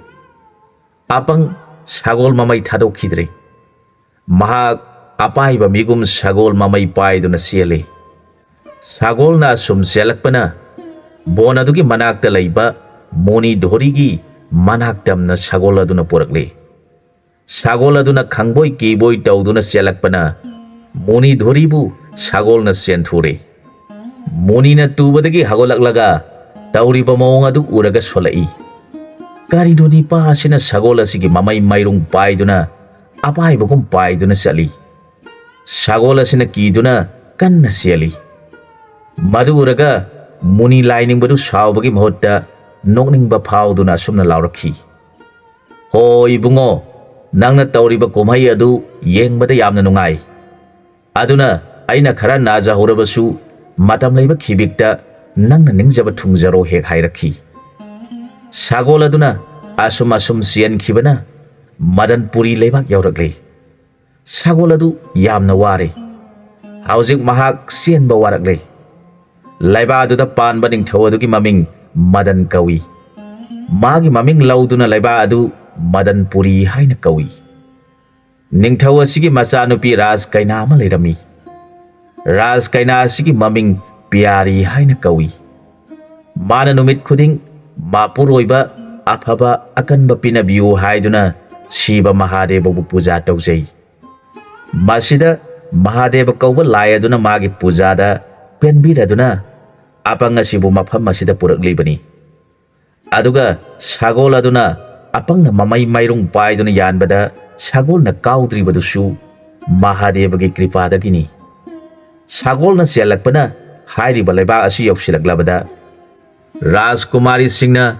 ꯑꯄꯪ ꯁꯒꯣꯜ ꯃꯃꯩ ꯊꯥꯗꯣꯛꯈꯤꯗ꯭ꯔꯦ꯫ ꯃꯍꯥꯛ ꯑꯄꯥꯏꯕ ꯃꯤꯒꯨꯝ ꯁꯒꯣꯜ ꯃꯃꯩ ꯄꯥꯏꯗꯨꯅ ꯆꯦꯜꯂꯤ꯫ ꯁꯒꯣꯜꯅ ꯑꯁꯨꯝ ꯆꯦꯜꯂꯛꯄꯅ ꯕꯣꯟ ꯑꯗꯨꯒꯤ ꯃꯅꯥꯛꯇ ꯂꯩꯕ ꯃꯨꯅꯤꯙꯣꯔꯤꯒꯤ ꯃꯅꯥꯛ ꯇꯝꯅ ꯁꯒꯣꯜ ꯑꯗꯨꯅ ꯄꯨꯔꯛꯂꯤ꯫ ꯁꯒꯣꯜ ꯑꯗꯨꯅ ꯈꯪꯕꯣꯏ ꯀꯤꯕꯣꯏ ꯇꯧꯗꯨꯅ ꯆꯦꯜꯂꯛꯄꯅ ꯃꯨꯅꯤꯙꯣꯔꯤꯕꯨ ꯁꯒꯣꯜꯅ ꯆꯦꯟꯊꯨꯔꯦ꯫ ꯃꯨꯅꯤꯅ ꯇꯨꯕꯗꯒꯤ ꯍꯧꯒꯠꯂꯛꯂꯒ ꯇꯧꯔꯤꯕ ꯃꯑꯣꯡ ꯑꯗꯨ ꯎꯔꯒ ꯁꯣꯜꯂꯛꯏ꯫ "ꯀꯔꯤꯅꯣ ꯅꯤꯄꯥ ꯑꯁꯤꯅ ꯁꯒꯣꯜ ꯑꯁꯤꯒꯤ ꯃꯃꯩ ꯃꯥꯏꯔꯨꯡ ꯄꯥꯏꯗꯨꯅ ꯑꯄꯥꯏꯕꯒꯨꯝ ꯄꯥꯏꯗꯨꯅ ꯆꯠꯂꯤ?" ꯁꯒꯣꯜ ꯑꯁꯤꯅ ꯀꯤꯗꯨꯅ ꯀꯟꯅ ꯆꯦꯜꯂꯤ꯫ ꯃꯗꯨ ꯎꯔꯒ ꯃꯨꯅꯤ ꯂꯥꯏꯅꯤꯡꯕꯗꯨ ꯁꯥꯎꯕꯒꯤ ꯃꯍꯨꯠꯇ ꯅꯣꯛꯅꯤꯡꯕ ꯐꯥꯎꯗꯨꯅ ꯑꯁꯨꯝꯅ ꯂꯥꯎꯔꯛꯈꯤ, "ꯍꯣ ꯏꯕꯨꯡꯉꯣ, ꯅꯪꯅ ꯇꯧꯔꯤꯕ ꯀꯨꯝꯍꯩ ꯑꯗꯨ ꯌꯦꯡꯕꯗ ꯌꯥꯝꯅ ꯅꯨꯡꯉꯥꯏ꯫ ꯑꯗꯨꯅ ꯑꯩꯅ ꯈꯔ ꯅꯥꯖꯍꯧꯔꯕꯁꯨ ꯃꯇꯝ ꯂꯩꯕ ꯈꯤꯕꯤꯛꯇ ꯅꯪꯅ ꯅꯤꯡꯖꯕ ꯊꯨꯡꯖꯔꯣ" ꯍꯦꯛ ꯍꯥꯏꯔꯛꯈꯤ꯫ ꯁꯒꯣꯜ ꯑꯗꯨꯅ ꯑꯁꯨꯝ ꯑꯁꯨꯝ ꯆꯦꯟꯈꯤꯕꯅ ꯃꯗꯟꯄꯨꯔꯤ ꯂꯩꯕꯥꯛ ꯌꯧꯔꯛꯂꯦ꯫ ꯁꯒꯣꯜ ꯑꯗꯨ ꯌꯥꯝꯅ ꯋꯥꯔꯦ꯫ ꯍꯧꯖꯤꯛ ꯃꯍꯥꯛ ꯆꯦꯟꯕ ꯋꯥꯔꯛꯂꯦ꯫ ꯂꯩꯕꯥꯛ ꯑꯗꯨꯗ ꯄꯥꯟꯕ ꯅꯤꯡꯊꯧ ꯑꯗꯨꯒꯤ ꯃꯃꯤꯡ ꯃꯗꯟ ꯀꯧꯏ꯫ ꯃꯥꯒꯤ ꯃꯃꯤꯡ ꯂꯧꯗꯨꯅ ꯂꯩꯕꯥꯛ ꯑꯗꯨ ꯃꯗꯟꯄꯨꯔꯤ ꯍꯥꯏꯅ ꯀꯧꯏ꯫ ꯅꯤꯡꯊꯧ ꯑꯁꯤꯒꯤ ꯃꯆꯥꯅꯨꯄꯤ ꯔꯥꯖ ꯀꯩꯅꯥ ꯑꯃ ꯂꯩꯔꯝꯃꯤ꯫ ꯔꯥꯖ ꯀꯩꯅꯥ ꯑꯁꯤꯒꯤ ꯃꯃꯤꯡ ꯄꯤꯌꯥꯔꯤ ꯍꯥꯏꯅ ꯀꯧꯏ꯫ ꯃꯥꯅ ꯅꯨꯃꯤꯠ ꯈꯨꯗꯤꯡ ꯃꯄꯨꯔꯣꯏꯕ ꯑꯐꯕ ꯑꯀꯟꯕ ꯄꯤꯅꯕꯤꯌꯨ ꯍꯥꯏꯗꯨꯅ ꯁꯤꯕ ꯃꯍꯥꯗꯦꯕꯕꯨ ꯄꯨꯖꯥ ꯇꯧꯖꯩ꯫ ꯃꯁꯤꯗ ꯃꯍꯥꯗꯦꯕ ꯀꯧꯕ ꯂꯥꯏ ꯑꯗꯨꯅ ꯃꯥꯒꯤ ꯄꯨꯖꯥꯗ ꯄꯦꯟꯕꯤꯔꯗꯨꯅ ꯑꯄꯪ ꯑꯁꯤꯕꯨ ꯃꯐꯝ ꯑꯁꯤꯗ ꯄꯨꯔꯛꯂꯤꯕꯅꯤ꯫ ꯑꯗꯨꯒ ꯁꯒꯣꯜ ꯑꯗꯨꯅ ꯑꯄꯪꯅ ꯃꯃꯩ ꯃꯥꯏꯔꯨꯡ ꯄꯥꯏꯗꯨꯅ ꯌꯥꯟꯕꯗ ꯁꯒꯣꯜꯅ ꯀꯥꯎꯗ꯭ꯔꯤꯕꯗꯨꯁꯨ ꯃꯍꯥꯗꯦꯕꯒꯤ ꯀ꯭ꯔꯤꯄꯥꯗꯒꯤꯅꯤ꯫ ꯁꯒꯣꯜꯅ ꯆꯦꯜꯂꯛꯄꯅ ꯍꯥꯏꯔꯤꯕ ꯂꯩꯕꯥꯛ ꯑꯁꯤ ꯌꯧꯁꯤꯜꯂꯛꯂꯕꯗ ꯔꯥꯖꯀꯨꯃꯥꯔꯤꯁꯤꯡꯅ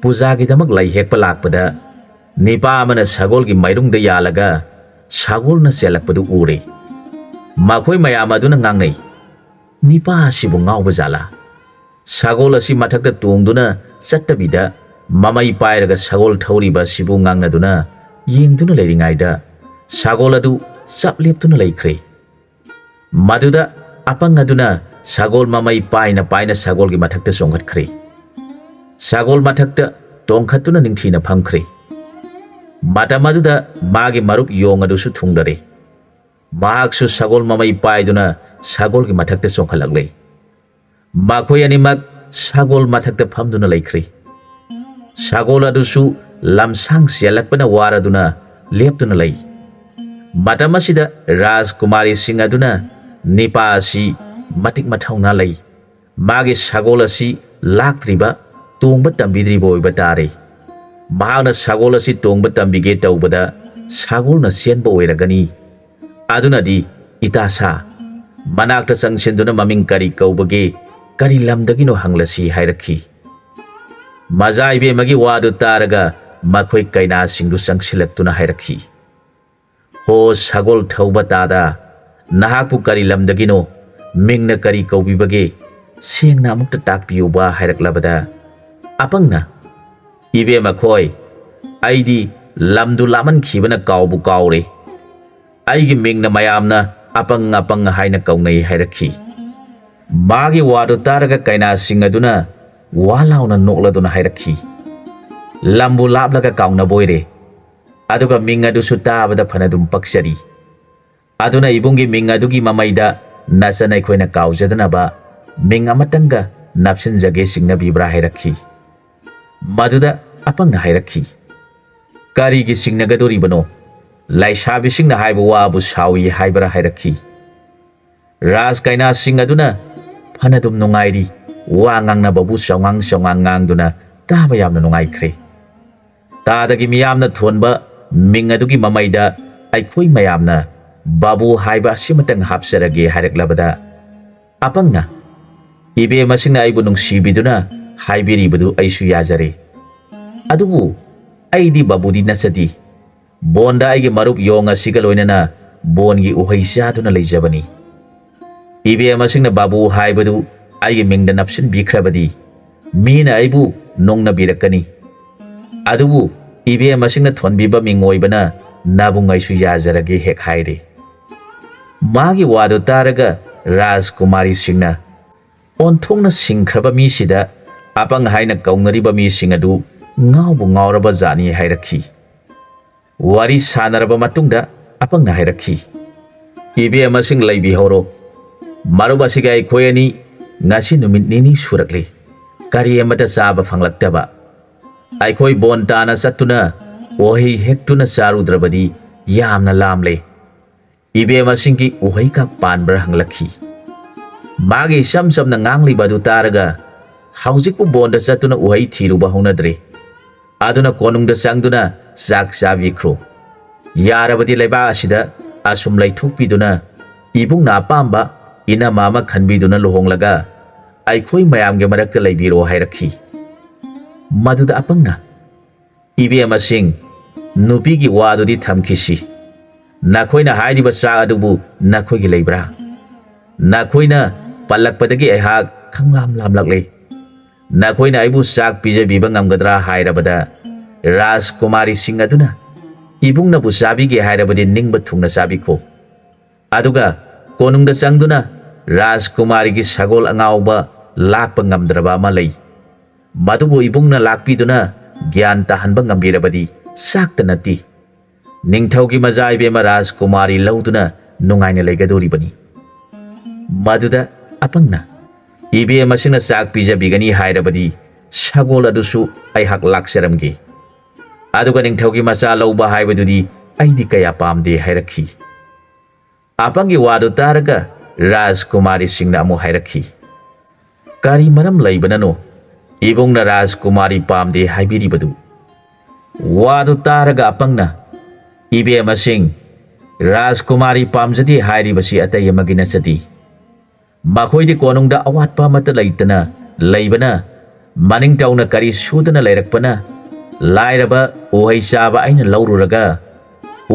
ꯄꯨꯖꯥꯒꯤꯗꯃꯛ ꯂꯩ ꯍꯦꯛꯄ ꯂꯥꯛꯄꯗ ꯅꯤꯄꯥ ꯑꯃꯅ ꯁꯒꯣꯜꯒꯤ ꯃꯥꯏꯔꯨꯡꯗ ꯌꯥꯜꯂꯒ ꯁꯒꯣꯜꯅ ꯆꯦꯜꯂꯛꯄꯗꯨ ꯎꯔꯦ꯫ ꯃꯈꯣꯏ ꯃꯌꯥꯝ ꯑꯗꯨꯅ ꯉꯥꯡꯅꯩ, "ꯅꯤꯄꯥ ꯑꯁꯤꯕꯨ ꯉꯥꯎꯕ ꯖꯥꯠꯂꯥ? ꯁꯒꯣꯜ ꯑꯁꯤ ꯃꯊꯛꯇ ꯇꯣꯡꯗꯨꯅ ꯆꯠꯇꯕꯤꯗ ꯃꯃꯩ ꯄꯥꯏꯔꯒ ꯁꯒꯣꯜ ꯊꯧꯔꯤꯕ ꯑꯁꯤꯕꯨ ꯉꯥꯡꯅꯗꯨꯅ ꯌꯦꯡꯗꯨꯅ ꯂꯩꯔꯤꯉꯩꯗ ꯁꯒꯣꯜ ꯑꯗꯨ ꯆꯞ ꯂꯦꯞꯇꯨꯅ ꯂꯩꯈ꯭ꯔꯦ꯫" ꯃꯗꯨꯗ ꯑꯄꯪ ꯑꯗꯨꯅ ꯁꯒꯣꯜ ꯃꯃꯩ ꯄꯥꯏꯅ ꯄꯥꯏꯅ ꯁꯒꯣꯜꯒꯤ ꯃꯊꯛꯇ ꯆꯣꯡꯈꯠꯈ꯭ꯔꯦ꯫ ꯁꯒꯣꯜ ꯃꯊꯛꯇ ꯇꯣꯡꯈꯠꯇꯨꯅ ꯅꯤꯡꯊꯤꯅ ꯐꯝꯈ꯭ꯔꯦ꯫ ꯃꯇꯝ ꯑꯗꯨꯗ ꯃꯥꯒꯤ ꯃꯔꯨꯞ ꯌꯣꯡ ꯑꯗꯨꯁꯨ ꯊꯨꯡꯂꯔꯦ꯫ ꯃꯍꯥꯛꯁꯨ ꯁꯒꯣꯜ ꯃꯃꯩ ꯄꯥꯏꯗꯨꯅ ꯁꯒꯣꯜꯒꯤ ꯃꯊꯛꯇ ꯆꯣꯡꯈꯠꯂꯛꯂꯦ꯫ ꯃꯈꯣꯏ ꯑꯅꯤꯃꯛ ꯁꯒꯣꯜ ꯃꯊꯛꯇ ꯐꯝꯗꯨꯅ ꯂꯩꯈ꯭ꯔꯦ꯫ ꯁꯒꯣꯜ ꯑꯗꯨꯁꯨ ꯂꯝꯁꯥꯡ ꯆꯦꯜꯂꯛꯄꯅ ꯋꯥꯔꯗꯨꯅ ꯂꯦꯞꯇꯨꯅ ꯂꯩ꯫ ꯃꯇꯝ ꯑꯁꯤꯗ ꯔꯥꯖꯀꯨꯃꯥꯔꯤꯁꯤꯡ ꯑꯗꯨꯅ ꯅꯤꯄꯥ ꯑꯁꯤ ꯃꯇꯤꯛ ꯃꯊꯧꯅꯥ ꯂꯩ, ꯃꯥꯒꯤ ꯁꯒꯣꯜ ꯑꯁꯤ ꯂꯥꯛꯇ꯭ꯔꯤꯕ, ꯇꯣꯡꯕ ꯇꯝꯕꯤꯗ꯭ꯔꯤꯕ ꯑꯣꯏꯕ ꯇꯥꯔꯦ꯫ ꯃꯍꯥꯛꯅ ꯁꯒꯣꯜ ꯑꯁꯤ ꯇꯣꯡꯕ ꯇꯝꯕꯤꯒꯦ ꯇꯧꯕꯗ ꯁꯒꯣꯜꯅ ꯆꯦꯟꯕ ꯑꯣꯏꯔꯒꯅꯤ꯫ ꯑꯗꯨꯅꯗꯤ ꯏꯇꯥ ꯁꯥ, ꯃꯅꯥꯛꯇ ꯆꯪꯁꯤꯟꯗꯨꯅ ꯃꯃꯤꯡ ꯀꯔꯤ ꯀꯧꯕꯒꯦ, ꯀꯔꯤ ꯂꯝꯗꯒꯤꯅꯣ ꯍꯪꯂꯁꯤ ꯍꯥꯏꯔꯛꯈꯤ꯫ ꯃꯖꯥ ꯏꯕꯦꯝꯃꯒꯤ ꯋꯥꯗꯨ ꯇꯥꯔꯒ ꯃꯈꯣꯏ ꯀꯩꯅꯥꯁꯤꯡꯗꯨ ꯆꯪꯁꯤꯜꯂꯛꯇꯨꯅ ꯍꯥꯏꯔꯛꯈꯤ, "ꯍꯣ ꯁꯒꯣꯜ ꯊꯧꯕ ꯇꯥꯗ, ꯅꯍꯥꯛꯄꯨ ꯀꯔꯤ ꯂꯝꯗꯒꯤꯅꯣ? ꯃꯤꯡꯅ ꯀꯔꯤ ꯀꯧꯕꯤꯕꯒꯦ? ꯁꯦꯡꯅ ꯑꯃꯨꯛꯇ ꯇꯥꯛꯄꯤꯌꯨꯕ" ꯍꯥꯏꯔꯛꯂꯕꯗ ꯑꯄꯪꯅ, "ꯏꯕꯦꯝꯃ ꯈꯣꯏ, ꯑꯩꯗꯤ ꯂꯝꯗꯨ ꯂꯥꯞꯃꯟꯈꯤꯕꯅ ꯀꯥꯎꯕꯨ ꯀꯥꯎꯔꯦ꯫ ꯑꯩꯒꯤ ꯃꯤꯡꯅ ꯃꯌꯥꯝꯅ ꯑꯄꯪ ꯑꯄꯪ ꯍꯥꯏꯅ ꯀꯧꯅꯩ" ꯍꯥꯏꯔꯛꯈꯤ꯫ ꯃꯥꯒꯤ ꯋꯥꯗꯨ ꯇꯥꯔꯒ ꯀꯩꯅꯥꯁꯤꯡ ꯑꯗꯨꯅ ꯋꯥ ꯂꯥꯎꯅ ꯅꯣꯛꯂꯗꯨꯅ ꯍꯥꯏꯔꯛꯈꯤ, "ꯂꯝꯕꯨ ꯂꯥꯞꯂꯒ ꯀꯥꯎꯅꯕ ꯑꯣꯏꯔꯦ, ꯑꯗꯨꯒ ꯃꯤꯡ ꯑꯗꯨꯁꯨ ꯇꯥꯕꯗ ꯐꯅꯗꯨꯝ ꯄꯛꯆꯔꯤ꯫ ꯑꯗꯨꯅ ꯏꯕꯨꯡꯒꯤ ꯃꯤꯡ ꯑꯗꯨꯒꯤ ꯃꯃꯩꯗ ꯅꯆꯟ ꯑꯩꯈꯣꯏꯅ ꯀꯥꯎꯖꯗꯅꯕ ꯃꯤꯡ ꯑꯃꯇꯪꯒ ꯅꯞꯁꯤꯟꯖꯒꯦ ꯆꯤꯡꯅꯕꯤꯕ꯭ꯔꯥ?" ꯍꯥꯏꯔꯛꯈꯤ꯫ ꯃꯗꯨꯗ ꯑꯄꯪꯅ ꯍꯥꯏꯔꯛꯈꯤ, "ꯀꯔꯤꯒꯤ ꯆꯤꯡꯅꯒꯗꯣꯔꯤꯕꯅꯣ? ꯂꯥꯏꯁꯥꯕꯤꯁꯤꯡꯅ ꯍꯥꯏꯕ ꯋꯥꯕꯨ ꯁꯥꯎꯏ ꯍꯥꯏꯕꯔꯥ ꯍꯥꯏꯔꯛꯈꯤ꯫ ꯔꯥꯖ ꯀꯩꯅꯥꯁꯤꯡ ꯑꯗꯨꯅ ꯐꯅꯗꯨꯝ ꯅꯨꯡꯉꯥꯏꯔꯤ, ꯋꯥ ꯉꯥꯡꯅꯕꯕꯨ ꯆꯥꯎꯉꯥꯡ ꯆꯥꯎꯉꯥꯡ ꯉꯥꯡꯗꯨꯅ ꯇꯥꯕ ꯌꯥꯝꯅ ꯅꯨꯡꯉꯥꯏꯈ꯭ꯔꯦ꯫ ꯇꯥꯗꯒꯤ ꯃꯤꯌꯥꯝꯅ ꯊꯣꯟꯕ ꯃꯤꯡ ꯑꯗꯨꯒꯤ ꯃꯃꯩꯗ ꯑꯩꯈꯣꯏ ꯃꯌꯥꯝꯅ ꯕꯥꯕꯨ ꯍꯥꯏꯕ ꯑꯁꯤꯃꯇꯪ ꯍꯥꯞꯆꯔꯒꯦ ꯍꯥꯏꯔꯛꯂꯕꯗ, ꯑꯄꯪꯅ, "ꯏꯕꯦꯝꯃꯁꯤꯡꯅ ꯑꯩꯕꯨ ꯅꯨꯡꯁꯤꯕꯤꯗꯨꯅ ꯍꯥꯏꯕꯤꯔꯤꯕꯗꯨ ꯑꯩꯁꯨ ꯌꯥꯖꯔꯦ꯫ ꯑꯗꯨꯕꯨ ꯑꯩꯗꯤ ꯕꯥꯕꯨꯗꯤ ꯅꯠꯆꯗꯦ꯫ ꯕꯣꯟꯗ ꯑꯩꯒꯤ ꯃꯔꯨꯞ ꯌꯣꯡ ꯑꯁꯤꯒ ꯂꯣꯏꯅꯅ ꯕꯣꯟꯒꯤ ꯎꯍꯩ ꯆꯥꯗꯨꯅ ꯂꯩꯖꯕꯅꯤ꯫ ꯏꯕꯦꯝꯃꯁꯤꯡꯅ ꯕꯥꯕꯨ ꯍꯥꯏꯕꯗꯨ ꯑꯩꯒꯤ ꯃꯤꯡꯗ ꯅꯞꯁꯤꯟꯕꯤꯈ꯭ꯔꯕꯗꯤ ꯃꯤꯅ ꯑꯩꯕꯨ ꯅꯣꯡꯅꯕꯤꯔꯛꯀꯅꯤ꯫ ꯑꯗꯨꯕꯨ ꯏꯕꯦꯝꯃꯁꯤꯡꯅ ꯊꯣꯟꯕꯤꯕ ꯃꯤꯡ ꯑꯣꯏꯕꯅ ꯅꯥꯕꯨꯡ ꯑꯩꯁꯨ ꯌꯥꯖꯔꯒꯦ" ꯍꯦꯛ ꯍꯥꯏꯔꯦ꯫ ꯃꯥꯒꯤ ꯋꯥꯗꯨ ꯇꯥꯔꯒ ꯔꯥꯖꯀꯨꯃꯥꯔꯤꯁꯤꯡꯅ ꯑꯣꯟꯊꯣꯛꯅ ꯁꯤꯡꯈ꯭ꯔꯕ ꯃꯤꯁꯤꯗ ꯑꯄꯪ ꯍꯥꯏꯅ ꯀꯧꯅꯔꯤꯕ ꯃꯤꯁꯤꯡ ꯑꯗꯨ ꯉꯥꯎꯕꯨ ꯉꯥꯎꯔꯕ ꯖꯥꯠꯅꯤ ꯍꯥꯏꯔꯛꯈꯤ꯫ ꯋꯥꯔꯤ ꯁꯥꯟꯅꯔꯕ ꯃꯇꯨꯡꯗ ꯑꯄꯪꯅ ꯍꯥꯏꯔꯛꯈꯤ, "ꯏꯕꯦꯝꯃꯁꯤꯡ ꯂꯩꯕꯤꯍꯧꯔꯣ꯫ ꯃꯔꯨꯞ ꯑꯁꯤꯒ ꯑꯩꯈꯣꯏ ꯑꯅꯤ ꯉꯁꯤ ꯅꯨꯃꯤꯠ ꯅꯤꯅꯤ ꯁꯨꯔꯛꯂꯤ꯫ ꯀꯔꯤ ꯑꯃꯠꯇ ꯆꯥꯕ ꯐꯪꯂꯛꯇꯕ꯫ ꯑꯩꯈꯣꯏ ꯕꯣꯟ ꯇꯥꯅ ꯆꯠꯇꯨꯅ ꯎꯍꯩ ꯍꯦꯛꯇꯨꯅ ꯆꯥꯔꯨꯗ꯭ꯔꯕꯗꯤ ꯌꯥꯝꯅ ꯂꯥꯝꯂꯦ꯫ ꯏꯕꯦꯝꯃꯁꯤꯡꯒꯤ ꯎꯍꯩ ꯀꯥꯛ ꯄꯥꯟꯕ꯭ꯔꯥ?" ꯍꯪꯂꯛꯈꯤ꯫ ꯃꯥꯒꯤ ꯏꯆꯝ ꯆꯝꯅ ꯉꯥꯡꯂꯤꯕ ꯑꯗꯨ ꯇꯥꯔꯒ, "ꯍꯧꯖꯤꯛꯄꯨ ꯕꯣꯟꯗ ꯆꯠꯇꯨꯅ ꯎꯍꯩ ꯊꯤꯔꯨꯕ ꯍꯧꯅꯗ꯭ꯔꯦ꯫ ꯑꯗꯨꯅ ꯀꯣꯅꯨꯡꯗ ꯆꯪꯗꯨꯅ ꯆꯥꯛ ꯆꯥꯕꯤꯈ꯭ꯔꯣ꯫ ꯌꯥꯔꯕꯗꯤ ꯂꯩꯕꯥꯛ ꯑꯁꯤꯗ ꯑꯁꯨꯝ ꯂꯩꯊꯣꯛꯄꯤꯗꯨꯅ ꯏꯕꯨꯡꯅ ꯑꯄꯥꯝꯕ ꯏꯅꯝꯃ ꯑꯃ ꯈꯟꯕꯤꯗꯨꯅ ꯂꯨꯍꯣꯡꯂꯒ ꯑꯩꯈꯣꯏ ꯃꯌꯥꯝꯒꯤ ꯃꯔꯛꯇ ꯂꯩꯕꯤꯔꯣ" ꯍꯥꯏꯔꯛꯈꯤ꯫ ꯃꯗꯨꯗ ꯑꯄꯪꯅ, "ꯏꯕꯦꯝꯃꯁꯤꯡ, ꯅꯨꯄꯤꯒꯤ ꯋꯥꯗꯨꯗꯤ ꯊꯝꯈꯤꯁꯤ꯫ ꯅꯈꯣꯏꯅ ꯍꯥꯏꯔꯤꯕ ꯆꯥꯛ ꯑꯗꯨꯕꯨ ꯅꯈꯣꯏꯒꯤ ꯂꯩꯕ꯭ꯔꯥ? ꯅꯈꯣꯏꯅ ꯄꯜꯂꯛꯄꯗꯒꯤ ꯑꯩꯍꯥꯛ ꯈꯪꯂꯥꯝ ꯂꯥꯝꯂꯛꯂꯦ꯫ ꯅꯈꯣꯏꯅ ꯑꯩꯕꯨ ꯆꯥꯛ ꯄꯤꯖꯕꯤꯕ ꯉꯝꯒꯗ꯭ꯔꯥ?" ꯍꯥꯏꯔꯕꯗ, ꯔꯥꯖꯀꯨꯃꯥꯔꯤꯁꯤꯡ ꯑꯗꯨꯅ, "ꯏꯕꯨꯡꯅꯕꯨ ꯆꯥꯕꯤꯒꯦ ꯍꯥꯏꯔꯕꯗꯤ ꯅꯤꯡꯕ ꯊꯨꯡꯅ ꯆꯥꯕꯤꯈꯣ꯫ ꯑꯗꯨꯒ ꯀꯣꯅꯨꯡꯗ ꯆꯪꯗꯨꯅ ꯔꯥꯖꯀꯨꯃꯥꯔꯤꯒꯤ ꯁꯒꯣꯜ ꯑꯉꯥꯎꯕ ꯂꯥꯛꯄ ꯉꯝꯗ꯭ꯔꯕ ꯑꯃ ꯂꯩ꯫ ꯃꯗꯨꯕꯨ ꯏꯕꯨꯡꯅ ꯂꯥꯛꯄꯤꯗꯨꯅ ꯒ꯭ꯌꯥꯟ ꯇꯥꯍꯟꯕ ꯉꯝꯕꯤꯔꯕꯗꯤ ꯆꯥꯛꯇ ꯅꯠꯇꯦ, ꯅꯤꯡꯊꯧꯒꯤ ꯃꯆꯥ ꯏꯕꯦꯝꯃ ꯔꯥꯖꯀꯨꯃꯥꯔꯤ ꯂꯧꯗꯨꯅ ꯅꯨꯡꯉꯥꯏꯅ ꯂꯩꯒꯗꯧꯔꯤꯕꯅꯤ꯫" ꯃꯗꯨꯗ ꯑꯄꯪꯅ, "ꯏꯕꯦꯝꯃꯁꯤꯡꯅ ꯆꯥꯛ ꯄꯤꯖꯕꯤꯒꯅꯤ ꯍꯥꯏꯔꯕꯗꯤ ꯁꯒꯣꯜ ꯑꯗꯨꯁꯨ ꯑꯩꯍꯥꯛ ꯂꯥꯛꯆꯔꯝꯒꯦ꯫ ꯑꯗꯨꯒ ꯅꯤꯡꯊꯧꯒꯤ ꯃꯆꯥ ꯂꯧꯕ ꯍꯥꯏꯕꯗꯨꯗꯤ ꯑꯩꯗꯤ ꯀꯌꯥ ꯄꯥꯝꯗꯦ" ꯍꯥꯏꯔꯛꯈꯤ꯫ ꯑꯄꯪꯒꯤ ꯋꯥꯗꯨ ꯇꯥꯔꯒ ꯔꯥꯖꯀꯨꯃꯥꯔꯤꯁꯤꯡꯅ ꯑꯃꯨꯛ ꯍꯥꯏꯔꯛꯈꯤ, "ꯀꯔꯤ ꯃꯔꯝ ꯂꯩꯕꯅꯅꯣ ꯏꯕꯨꯡꯅ ꯔꯥꯖꯀꯨꯃꯥꯔꯤ ꯄꯥꯝꯗꯦ ꯍꯥꯏꯕꯤꯔꯤꯕꯗꯨ?" ꯋꯥꯗꯨ ꯇꯥꯔꯒ ꯑꯄꯪꯅ, "ꯏꯕꯦꯝꯃꯁꯤꯡ, ꯔꯥꯖꯀꯨꯃꯥꯔꯤ ꯄꯥꯝꯖꯗꯦ ꯍꯥꯏꯔꯤꯕꯁꯤ ꯑꯇꯩ ꯑꯃꯒꯤ ꯅꯠꯆꯗꯦ꯫ ꯃꯈꯣꯏꯗꯤ ꯀꯣꯅꯨꯡꯗ ꯑꯋꯥꯠꯄ ꯑꯃꯠꯇ ꯂꯩꯇꯅ ꯂꯩꯕꯅ, ꯃꯅꯤꯡ ꯇꯧꯅ ꯀꯔꯤ ꯁꯨꯗꯅ ꯂꯩꯔꯛꯄꯅ, ꯂꯥꯏꯔꯕ ꯎꯍꯩ ꯆꯥꯕ ꯑꯩꯅ ꯂꯧꯔꯨꯔꯒ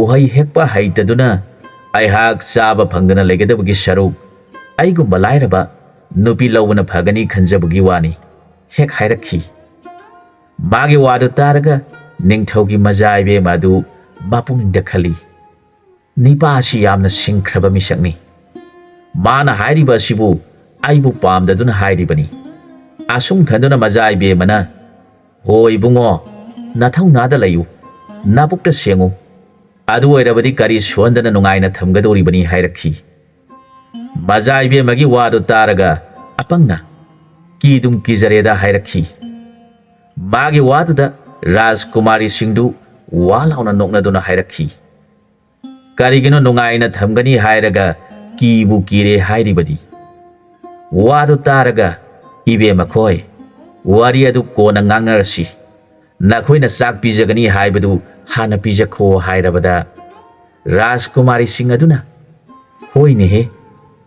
ꯎꯍꯩ ꯍꯦꯛꯄ ꯍꯩꯇꯗꯨꯅ ꯑꯩꯍꯥꯛ ꯆꯥꯕ ꯐꯪꯗꯅ ꯂꯩꯒꯗꯕꯒꯤ ꯁꯔꯨꯛ, ꯑꯩꯒꯨꯝꯕ ꯂꯥꯏꯔꯕ ꯅꯨꯄꯤ ꯂꯧꯕꯅ ꯐꯒꯅꯤ ꯈꯟꯖꯕꯒꯤ ꯋꯥꯅꯤ" ꯍꯦꯛ ꯍꯥꯏꯔꯛꯈꯤ꯫ ꯃꯥꯒꯤ ꯋꯥꯗꯨ ꯇꯥꯔꯒ ꯅꯤꯡꯊꯧꯒꯤ ꯃꯖꯥ ꯏꯕꯦꯝꯃ ꯑꯗꯨ ꯃꯄꯨꯛꯅꯤꯡꯗ ꯈꯜꯂꯤ, "ꯅꯤꯄꯥ ꯑꯁꯤ ꯌꯥꯝꯅ ꯁꯤꯡꯈ꯭ꯔꯕ ꯃꯤꯁꯛꯅꯤ꯫ ꯃꯥꯅ ꯍꯥꯏꯔꯤꯕ ꯑꯁꯤꯕꯨ ꯑꯩꯕꯨ ꯄꯥꯝꯗꯗꯨꯅ ꯍꯥꯏꯔꯤꯕꯅꯤ"꯫ ꯑꯁꯨꯝ ꯈꯟꯗꯨꯅ ꯃꯖꯥ ꯏꯕꯦꯝꯃꯅ, "ꯍꯣ ꯏꯕꯨꯡꯉꯣ, ꯅꯊꯧꯅꯥꯗ ꯂꯩꯌꯨ, ꯅꯕꯨꯛꯇ ꯁꯦꯡꯉꯨ, ꯑꯗꯨ ꯑꯣꯏꯔꯕꯗꯤ ꯀꯔꯤ ꯁꯨꯍꯟꯗꯅ ꯅꯨꯡꯉꯥꯏꯅ ꯊꯝꯒꯗꯧꯔꯤꯕꯅꯤ" ꯍꯥꯏꯔꯛꯈꯤ꯫ ꯃꯖꯥ ꯏꯕꯦꯝꯃꯒꯤ ꯋꯥꯗꯨ ꯇꯥꯔꯒ ꯑꯄꯪꯅ, "ꯀꯤꯗꯨꯝ ꯀꯤꯖꯔꯦꯗ" ꯍꯥꯏꯔꯛꯈꯤ꯫ ꯃꯥꯒꯤ ꯋꯥꯗꯨꯗ ꯔꯥꯖꯀꯨꯃꯥꯔꯤꯁꯤꯡꯗꯨ ꯋꯥ ꯂꯥꯎꯅ ꯅꯣꯛꯅꯗꯨꯅ ꯍꯥꯏꯔꯛꯈꯤ, "ꯀꯔꯤꯒꯤꯅꯣ ꯅꯨꯡꯉꯥꯏꯅ ꯊꯝꯒꯅꯤ ꯍꯥꯏꯔꯒ ꯀꯤꯕꯨ ꯀꯤꯔꯦ ꯍꯥꯏꯔꯤꯕꯗꯤ?" ꯋꯥꯗꯨ ꯇꯥꯔꯒ, "ꯏꯕꯦꯝꯃ ꯈꯣꯏ, ꯋꯥꯔꯤ ꯑꯗꯨ ꯀꯣꯟꯅ ꯉꯥꯡꯅꯔꯁꯤ꯫ ꯅꯈꯣꯏꯅ ꯆꯥꯛ ꯄꯤꯖꯒꯅꯤ ꯍꯥꯏꯕꯗꯨ ꯍꯥꯟꯅ ꯄꯤꯖꯈꯣ" ꯍꯥꯏꯔꯕꯗ, ꯔꯥꯖꯀꯨꯃꯥꯔꯤꯁꯤꯡ ꯑꯗꯨꯅ, "ꯍꯣꯏꯅꯦꯍꯦ,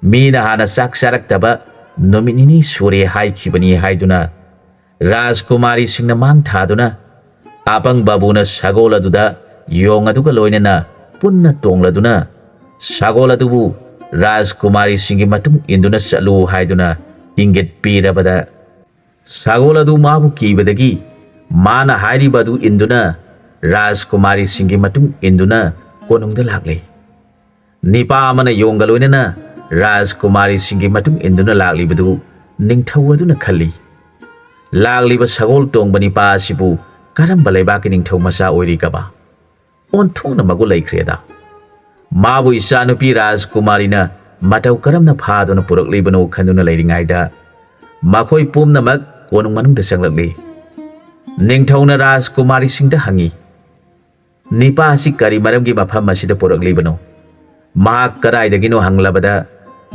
ꯃꯤꯅ ꯍꯥꯟꯅ ꯆꯥꯛ ꯆꯥꯔꯛꯇꯕ ꯅꯨꯃꯤꯠ ꯅꯤꯅꯤ ꯁꯨꯔꯦ" ꯍꯥꯏꯈꯤꯕꯅꯤ ꯍꯥꯏꯗꯨꯅ ꯔꯥꯖꯀꯨꯃꯥꯔꯤꯁꯤꯡꯅ ꯃꯥꯡ ꯊꯥꯗꯨꯅ, ꯑꯄꯪ ꯕꯥꯕꯨꯅ ꯁꯒꯣꯜ ꯑꯗꯨꯗ ꯌꯣꯡ ꯑꯗꯨꯒ ꯂꯣꯏꯅꯅ ꯄꯨꯟꯅ ꯇꯣꯡꯂꯗꯨꯅ ꯁꯒꯣꯜ ꯑꯗꯨꯕꯨ ꯔꯥꯖꯀꯨꯃꯥꯔꯤꯁꯤꯡꯒꯤ ꯃꯇꯨꯡ ꯏꯟꯗꯨꯅ ꯆꯠꯂꯨ ꯍꯥꯏꯗꯨꯅ ꯏꯪꯒꯤꯠ ꯄꯤꯔꯕꯗ, ꯁꯒꯣꯜ ꯑꯗꯨ ꯃꯥꯕꯨ ꯀꯤꯕꯗꯒꯤ ꯃꯥꯅ ꯍꯥꯏꯔꯤꯕ ꯑꯗꯨ ꯏꯟꯗꯨꯅ ꯔꯥꯖꯀꯨꯃꯥꯔꯤꯁꯤꯡꯒꯤ ꯃꯇꯨꯡ ꯏꯟꯗꯨꯅ ꯀꯣꯅꯨꯡꯗ ꯂꯥꯛꯂꯦ꯫ ꯅꯤꯄꯥ ꯑꯃꯅ ꯌꯣꯡꯒ ꯂꯣꯏꯅꯅ ꯔꯥꯖꯀꯨꯃꯥꯔꯤꯁꯤꯡꯒꯤ ꯃꯇꯨꯡ ꯏꯟꯗꯨꯅ ꯂꯥꯛꯂꯤꯕꯗꯨ ꯅꯤꯡꯊꯧ ꯑꯗꯨꯅ ꯈꯜꯂꯤ, "ꯂꯥꯛꯂꯤꯕ ꯁꯒꯣꯜ ꯇꯣꯡꯕ ꯅꯤꯄꯥ ꯑꯁꯤꯕꯨ ꯀꯔꯝꯕ ꯂꯩꯕꯥꯛꯀꯤ ꯅꯤꯡꯊꯧ ꯃꯆꯥ ꯑꯣꯏꯔꯤꯒꯕ? ꯑꯣꯟꯊꯣꯛꯅ ꯃꯒꯨꯟ ꯂꯩꯈ꯭ꯔꯦꯗ꯫ ꯃꯥꯕꯨ ꯏꯆꯥꯅꯨꯄꯤ ꯔꯥꯖꯀꯨꯃꯥꯔꯤꯅ ꯃꯇꯧ ꯀꯔꯝꯅ ꯐꯥꯗꯨꯅ ꯄꯨꯔꯛꯂꯤꯕꯅꯣ?" ꯈꯟꯗꯨꯅ ꯂꯩꯔꯤꯉꯩꯗ ꯃꯈꯣꯏ ꯄꯨꯝꯅꯃꯛ ꯀꯣꯅꯨꯡ ꯃꯅꯨꯡꯗ ꯆꯪꯂꯛꯂꯤ꯫ ꯅꯤꯡꯊꯧꯅ ꯔꯥꯖꯀꯨꯃꯥꯔꯤꯁꯤꯡꯗ ꯍꯪꯉꯤ, ꯅꯤꯄꯥ ꯑꯁꯤ ꯀꯔꯤ ꯃꯔꯝꯒꯤ ꯃꯐꯝ ꯑꯁꯤꯗ ꯄꯨꯔꯛꯂꯤꯕꯅꯣ? ꯃꯍꯥꯛ ꯀꯗꯥꯏꯗꯒꯤꯅꯣ ꯍꯪꯂꯕꯗ,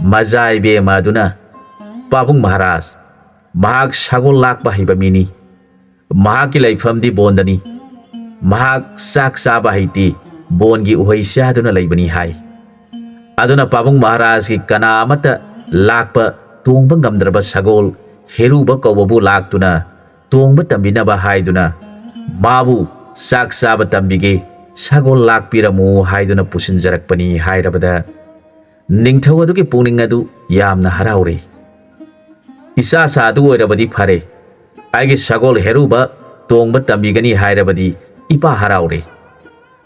ꯃꯖꯥ ꯏꯕꯦꯝꯃ ꯑꯗꯨꯅ, "ꯄꯥꯕꯨꯡ ꯃꯍꯥꯔꯥꯖ, ꯃꯍꯥꯛ ꯁꯒꯣꯜ ꯂꯥꯛꯄ ꯍꯩꯕ ꯃꯤꯅꯤ꯫ ꯃꯍꯥꯛꯀꯤ ꯂꯩꯐꯝꯗꯤ ꯕꯣꯟꯗꯅꯤ꯫ ꯃꯍꯥꯛ ꯆꯥꯛ ꯆꯥꯕ ꯍꯩꯇꯦ, ꯕꯣꯟꯒꯤ ꯎꯍꯩ ꯆꯥꯗꯨꯅ ꯂꯩꯕꯅꯤ" ꯍꯥꯏ꯫ ꯑꯗꯨꯅ ꯄꯥꯕꯨꯡ ꯃꯍꯥꯔꯥꯖꯀꯤ ꯀꯅꯥ ꯑꯃꯠꯇ ꯂꯥꯛꯄ ꯇꯣꯡꯕ ꯉꯝꯗ꯭ꯔꯕ ꯁꯒꯣꯜ ꯍꯦꯔꯨꯕ ꯀꯧꯕꯕꯨ ꯂꯥꯛꯇꯨꯅ ꯇꯣꯡꯕ ꯇꯝꯕꯤꯅꯕ ꯍꯥꯏꯗꯨꯅ, "ꯃꯥꯕꯨ ꯆꯥꯛ ꯆꯥꯕ ꯇꯝꯕꯤꯒꯦ, ꯁꯒꯣꯜ ꯂꯥꯛꯄꯤꯔꯝꯃꯨ" ꯍꯥꯏꯗꯨꯅ ꯄꯨꯁꯤꯟꯖꯔꯛꯄꯅꯤ ꯍꯥꯏꯔꯕꯗ, ꯅꯤꯡꯊꯧ ꯑꯗꯨꯒꯤ ꯄꯨꯛꯅꯤꯡ ꯑꯗꯨ ꯌꯥꯝꯅ ꯍꯔꯥꯎꯔꯦ꯫ "ꯏꯆꯥ ꯁꯥ ꯑꯗꯨ ꯑꯣꯏꯔꯕꯗꯤ ꯐꯔꯦ, ꯑꯩꯒꯤ ꯁꯒꯣꯜ ꯍꯦꯔꯨꯕ ꯇꯣꯡꯕ ꯇꯝꯕꯤꯒꯅꯤ ꯍꯥꯏꯔꯕꯗꯤ ꯏꯄꯥ ꯍꯔꯥꯎꯔꯦ꯫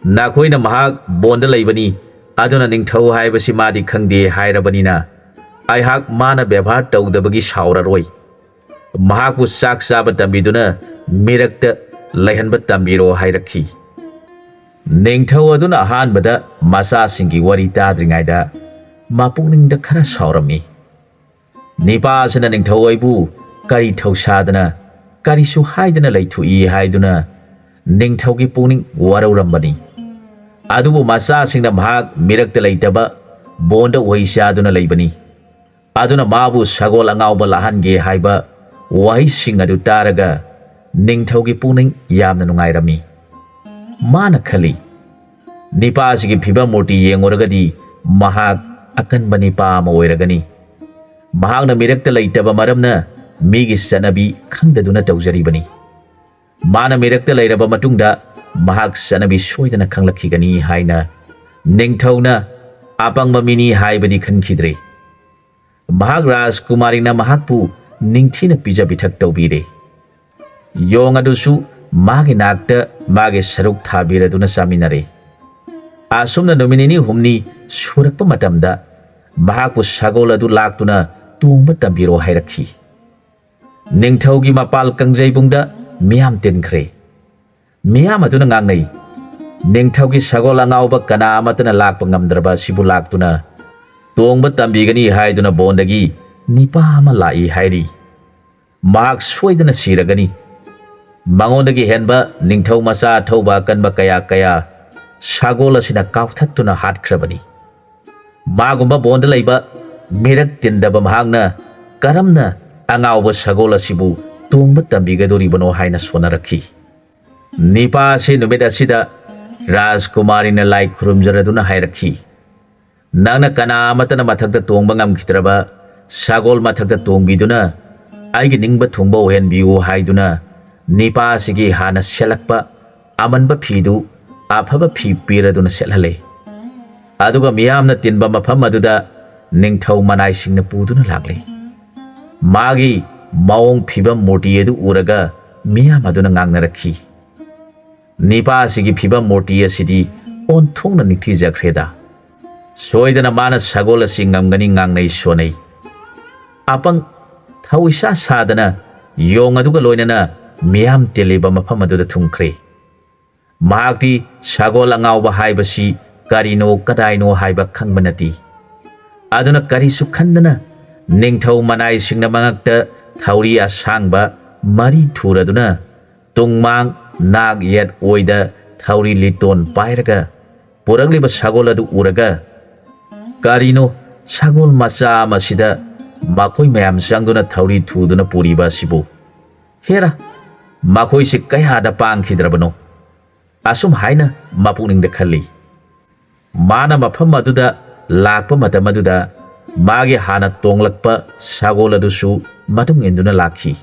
ꯅꯈꯣꯏꯅ ꯃꯍꯥꯛ ꯕꯣꯟꯗ ꯂꯩꯕꯅꯤ, ꯑꯗꯨꯅ ꯅꯤꯡꯊꯧ ꯍꯥꯏꯕꯁꯤ ꯃꯥꯗꯤ ꯈꯪꯗꯦ ꯍꯥꯏꯔꯕꯅꯤꯅ, ꯑꯩꯍꯥꯛ ꯃꯥꯅ ꯕꯦꯕꯥꯔ ꯇꯧꯗꯕꯒꯤ ꯁꯥꯎꯔꯔꯣꯏ꯫ ꯃꯍꯥꯛꯄꯨ ꯆꯥꯛ ꯆꯥꯕ ꯇꯝꯕꯤꯗꯨꯅ ꯃꯤꯔꯛꯇ ꯂꯩꯍꯟꯕ ꯇꯝꯕꯤꯔꯣ" ꯍꯥꯏꯔꯛꯈꯤ꯫ ꯅꯤꯡꯊꯧ ꯑꯗꯨꯅ ꯑꯍꯥꯟꯕꯗ ꯃꯆꯥꯁꯤꯡꯒꯤ ꯋꯥꯔꯤ ꯇꯥꯗ꯭ꯔꯤꯉꯩꯗ ꯃꯄꯨꯛꯅꯤꯡꯗ ꯈꯔ ꯁꯥꯎꯔꯝꯃꯤ꯫ "ꯅꯤꯄꯥ ꯑꯁꯤꯅ ꯅꯤꯡꯊꯧ ꯑꯩꯕꯨ ꯀꯔꯤ ꯊꯧꯁꯥꯗꯅ, ꯀꯔꯤꯁꯨ ꯍꯥꯏꯗꯅ ꯂꯩꯊꯣꯛꯏ" ꯍꯥꯏꯗꯨꯅ ꯅꯤꯡꯊꯧꯒꯤ ꯄꯨꯛꯅꯤꯡ ꯋꯥꯔꯧꯔꯝꯕꯅꯤ꯫ ꯑꯗꯨꯕꯨ ꯃꯆꯥꯁꯤꯡꯅ ꯃꯍꯥꯛ ꯃꯤꯔꯛꯇ ꯂꯩꯇꯕ ꯕꯣꯟꯗ ꯎꯍꯩ ꯆꯥꯗꯨꯅ ꯂꯩꯕꯅꯤ, ꯑꯗꯨꯅ ꯃꯥꯕꯨ ꯁꯒꯣꯜ ꯑꯉꯥꯎꯕ ꯂꯥꯛꯍꯟꯒꯦ ꯍꯥꯏꯕ ꯋꯥꯍꯩꯁꯤꯡ ꯑꯗꯨ ꯇꯥꯔꯒ ꯅꯤꯡꯊꯧꯒꯤ ꯄꯨꯛꯅꯤꯡ ꯌꯥꯝꯅ ꯅꯨꯡꯉꯥꯏꯔꯝꯃꯤ꯫ ꯃꯥꯅ ꯈꯜꯂꯤ, "ꯅꯤꯄꯥꯁꯤꯒꯤ ꯐꯤꯕꯝ ꯃꯨꯔꯇꯤ ꯌꯦꯡꯉꯨꯔꯒꯗꯤ ꯃꯍꯥꯛ ꯑꯀꯟꯕ ꯅꯤꯄꯥ ꯑꯃ ꯑꯣꯏꯔꯒꯅꯤ꯫ ꯃꯍꯥꯛꯅ ꯃꯤꯔꯛꯇ ꯂꯩꯇꯕ ꯃꯔꯝꯅ ꯃꯤꯒꯤ ꯆꯠꯅꯕꯤ ꯈꯪꯗꯗꯨꯅ ꯇꯧꯖꯔꯤꯕꯅꯤ꯫ ꯃꯥꯅ ꯃꯤꯔꯛꯇ ꯂꯩꯔꯕ ꯃꯇꯨꯡꯗ ꯃꯍꯥꯛ ꯆꯠꯅꯕꯤ ꯁꯣꯏꯗꯅ ꯈꯪꯂꯛꯈꯤꯒꯅꯤ" ꯍꯥꯏꯅ ꯅꯤꯡꯊꯧꯅ ꯑꯄꯪꯕ ꯃꯤꯅꯤ ꯍꯥꯏꯕꯗꯤ ꯈꯟꯈꯤꯗ꯭ꯔꯦ꯫ ꯃꯍꯥꯛ ꯔꯥꯖꯀꯨꯃꯥꯔꯤꯅ ꯃꯍꯥꯛꯄꯨ ꯅꯤꯡꯊꯤꯅ ꯄꯤꯖ ꯄꯤꯊꯛ ꯇꯧꯕꯤꯔꯦ꯫ ꯌꯣꯡ ꯑꯗꯨꯁꯨ ꯃꯥꯒꯤ ꯅꯥꯛꯇ ꯃꯥꯒꯤ ꯁꯔꯨꯛ ꯊꯥꯕꯤꯔꯗꯨꯅ ꯆꯥꯃꯤꯟꯅꯔꯦ꯫ ꯑꯁꯨꯝꯅ ꯅꯨꯃꯤꯠ ꯅꯤꯅꯤ ꯍꯨꯝꯅꯤ ꯁꯨꯔꯛꯄ ꯃꯇꯝꯗ ꯃꯍꯥꯛꯄꯨ ꯁꯒꯣꯜ ꯑꯗꯨ ꯂꯥꯛꯇꯨꯅ ꯇꯣꯡꯕ ꯇꯝꯕꯤꯔꯣ ꯍꯥꯏꯔꯛꯈꯤ꯫ ꯅꯤꯡꯊꯧꯒꯤ ꯃꯄꯥꯜ ꯀꯥꯡꯖꯩꯕꯨꯡꯗ ꯃꯤꯌꯥꯝ ꯇꯤꯟꯈ꯭ꯔꯦ꯫ ꯃꯤꯌꯥꯝ ꯑꯗꯨꯅ ꯉꯥꯡꯅꯩ, "ꯅꯤꯡꯊꯧꯒꯤ ꯁꯒꯣꯜ ꯑꯉꯥꯎꯕ ꯀꯅꯥ ꯑꯃꯠꯇꯅ ꯂꯥꯛꯄ ꯉꯝꯗ꯭ꯔꯕ ꯑꯁꯤꯕꯨ ꯂꯥꯛꯇꯨꯅ ꯇꯣꯡꯕ ꯇꯝꯕꯤꯒꯅꯤ ꯍꯥꯏꯗꯨꯅ ꯕꯣꯟꯗꯒꯤ ꯅꯤꯄꯥ ꯑꯃ ꯂꯥꯛꯏ ꯍꯥꯏꯔꯤ꯫ ꯃꯍꯥꯛ ꯁꯣꯏꯗꯅ ꯁꯤꯔꯒꯅꯤ꯫ ꯃꯉꯣꯟꯗꯒꯤ ꯍꯦꯟꯕ ꯅꯤꯡꯊꯧ ꯃꯆꯥ ꯑꯊꯧꯕ ꯑꯀꯟꯕ ꯀꯌꯥ ꯀꯌꯥ ꯁꯒꯣꯜ ꯑꯁꯤꯅ ꯀꯥꯎꯊꯠꯇꯨꯅ ꯍꯥꯠꯈ꯭ꯔꯕꯅꯤ꯫ ꯃꯥꯒꯨꯝꯕ ꯕꯣꯟꯗ ꯂꯩꯕ ꯃꯤꯔꯛ ꯇꯤꯟꯗꯕ ꯃꯍꯥꯛꯅ ꯀꯔꯝꯅ ꯑꯉꯥꯎꯕ ꯁꯒꯣꯜ ꯑꯁꯤꯕꯨ ꯇꯣꯡꯕ ꯇꯝꯕꯤꯒꯗꯧꯔꯤꯕꯅꯣ ꯍꯥꯏꯅ ꯁꯣꯟꯅꯔꯛꯈꯤ꯫ ꯅꯤꯄꯥ ꯑꯁꯤ ꯅꯨꯃꯤꯠ ꯑꯁꯤꯗ ꯔꯥꯖꯀꯨꯃꯥꯔꯤꯅ ꯂꯥꯏ ꯈꯨꯔꯨꯝꯖꯔꯗꯨꯅ ꯍꯥꯏꯔꯛꯈꯤ, "ꯅꯪꯅ ꯀꯅꯥ ꯑꯃꯠꯇꯅ ꯃꯊꯛꯇ ꯇꯣꯡꯕ ꯉꯝꯈꯤꯗ꯭ꯔꯕ ꯁꯒꯣꯜ ꯃꯊꯛꯇ ꯇꯣꯡꯕꯤꯗꯨꯅ ꯑꯩꯒꯤ ꯅꯤꯡꯕ ꯊꯨꯡꯕ ꯑꯣꯏꯍꯟꯕꯤꯌꯨ" ꯍꯥꯏꯗꯨꯅ ꯅꯤꯄꯥ ꯑꯁꯤꯒꯤ ꯍꯥꯟꯅ ꯁꯦꯠꯂꯛꯄ ꯑꯃꯟꯕ ꯐꯤꯗꯨ ꯑꯐꯕ ꯐꯤ ꯄꯤꯔꯗꯨꯅ ꯁꯦꯠꯍꯜꯂꯦ꯫ ꯑꯗꯨꯒ ꯃꯤꯌꯥꯝꯅ ꯇꯤꯟꯕ ꯃꯐꯝ ꯑꯗꯨꯗ ꯅꯤꯡꯊꯧ ꯃꯅꯥꯏꯁꯤꯡꯅ ꯄꯨꯗꯨꯅ ꯂꯥꯛꯂꯦ꯫ ꯃꯥꯒꯤ ꯃꯑꯣꯡ ꯐꯤꯕꯝ ꯃꯨꯔꯇꯤ ꯑꯗꯨ ꯎꯔꯒ ꯃꯤꯌꯥꯝ ꯑꯗꯨꯅ ꯉꯥꯡꯅꯔꯛꯈꯤ, "ꯅꯤꯄꯥ ꯑꯁꯤꯒꯤ ꯐꯤꯕꯝ ꯃꯨꯔꯇꯤ ꯑꯁꯤꯗꯤ ꯑꯣꯟꯊꯣꯛꯅ ꯅꯤꯡꯊꯤꯖꯈ꯭ꯔꯦꯗ꯫ ꯁꯣꯏꯗꯅ ꯃꯥꯅ ꯁꯒꯣꯜ ꯑꯁꯤ ꯉꯝꯒꯅꯤ" ꯉꯥꯡꯅꯩ ꯁꯣꯟꯅꯩ꯫ ꯑꯄꯪ ꯊꯧ ꯏꯁꯥ ꯁꯥꯗꯅ ꯌꯣꯡ ꯑꯗꯨꯒ ꯂꯣꯏꯅꯅ ꯃꯤꯌꯥꯝ ꯇꯤꯜꯂꯤꯕ ꯃꯐꯝ ꯑꯗꯨꯗ ꯊꯨꯡꯈ꯭ꯔꯦ꯫ ꯃꯍꯥꯛꯇꯤ ꯁꯒꯣꯜ ꯑꯉꯥꯎꯕ ꯍꯥꯏꯕꯁꯤ ꯀꯔꯤꯅꯣ ꯀꯗꯥꯏꯅꯣ ꯍꯥꯏꯕ ꯈꯪꯕ ꯅꯠꯇꯦ꯫ ꯑꯗꯨꯅ ꯀꯔꯤꯁꯨ ꯈꯟꯗꯅ ꯅꯤꯡꯊꯧ ꯃꯅꯥꯏꯁꯤꯡꯅ ꯃꯉꯛꯇ ꯊꯧꯔꯤ ꯑꯁꯥꯡꯕ ꯃꯔꯤ ꯊꯨꯔꯗꯨꯅ ꯇꯨꯡꯃꯥꯡ ꯅꯥꯛ ꯌꯦꯠ ꯑꯣꯏꯗ ꯊꯧꯔꯤ ꯂꯤꯇꯣꯟ ꯄꯥꯏꯔꯒ ꯄꯨꯔꯛꯂꯤꯕ ꯁꯒꯣꯜ ꯑꯗꯨ ꯎꯔꯒ, "ꯀꯔꯤꯅꯣ ꯁꯒꯣꯜ ꯃꯆꯥ ꯑꯃꯁꯤꯗ ꯃꯈꯣꯏ ꯃꯌꯥꯝ ꯆꯪꯗꯨꯅ ꯊꯧꯔꯤ ꯊꯨꯗꯨꯅ ꯄꯨꯔꯤꯕ ꯑꯁꯤꯕꯨ? ꯍꯦꯔꯥ, ꯃꯈꯣꯏꯁꯤ ꯀꯌꯥꯗ ꯄꯥꯡꯈꯤꯗ꯭ꯔꯕꯅꯣ?" ꯑꯁꯨꯝ ꯍꯥꯏꯅ ꯃꯄꯨꯛꯅꯤꯡꯗ ꯈꯜꯂꯤ꯫ ꯃꯥꯅ ꯃꯐꯝ ꯑꯗꯨꯗ ꯂꯥꯛꯄ ꯃꯇꯝ ꯑꯗꯨꯗ ꯃꯥꯒꯤ ꯍꯥꯟꯅ ꯇꯣꯡꯂꯛꯄ ꯁꯒꯣꯜ ꯑꯗꯨꯁꯨ ꯃꯇꯨꯡ ꯏꯟꯗꯨꯅ ꯂꯥꯛꯈꯤ꯫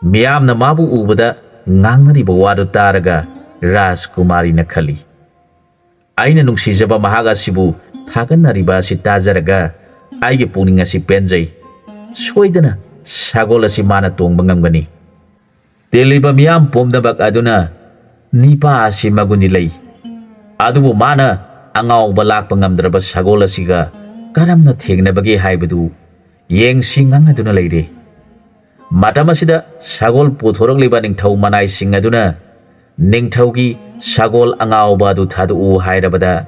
ꯃꯤꯌꯥꯝꯅ ꯃꯥꯕꯨ ꯎꯕꯗ ꯉꯥꯡꯅꯔꯤꯕ ꯋꯥꯗꯨ ꯇꯥꯔꯒ ꯔꯥꯖꯀꯨꯃꯥꯔꯤꯅ ꯈꯜꯂꯤ, "ꯑꯩꯅ ꯅꯨꯡꯁꯤꯖꯕ ꯃꯍꯥꯛ ꯑꯁꯤꯕꯨ ꯊꯥꯒꯠꯅꯔꯤꯕ ꯑꯁꯤ ꯇꯥꯖꯔꯒ ꯑꯩꯒꯤ ꯄꯨꯛꯅꯤꯡ ꯑꯁꯤ ꯄꯦꯟꯖꯩ꯫ ꯁꯣꯏꯗꯅ ꯁꯒꯣꯜ ꯑꯁꯤ ꯃꯥꯅ ꯇꯣꯡꯕ ꯉꯝꯒꯅꯤ꯫ ꯇꯤꯜꯂꯤꯕ ꯃꯤꯌꯥꯝ ꯄꯨꯝꯅꯃꯛ ꯑꯗꯨꯅ ꯅꯤꯄꯥ ꯑꯁꯤ ꯃꯒꯨꯟꯗꯤ ꯂꯩ, ꯑꯗꯨꯕꯨ ꯃꯥꯅ ꯑꯉꯥꯎꯕ ꯂꯥꯛꯄ ꯉꯝꯗ꯭ꯔꯕ ꯁꯒꯣꯜ ꯑꯁꯤꯒ ꯀꯔꯝꯅ ꯊꯦꯡꯅꯕꯒꯦ ꯍꯥꯏꯕꯗꯨ ꯌꯦꯡꯁꯤ" ꯉꯥꯡꯅꯗꯨꯅ ꯂꯩꯔꯦ꯫ ꯃꯇꯝ ꯑꯁꯤꯗ ꯁꯒꯣꯜ ꯄꯨꯊꯣꯔꯛꯂꯤꯕ ꯅꯤꯡꯊꯧ ꯃꯅꯥꯏꯁꯤꯡ ꯑꯗꯨꯅ ꯅꯤꯡꯊꯧꯒꯤ ꯁꯒꯣꯜ ꯑꯉꯥꯎꯕ ꯑꯗꯨ ꯊꯥꯗꯣꯛꯎ ꯍꯥꯏꯔꯕꯗ,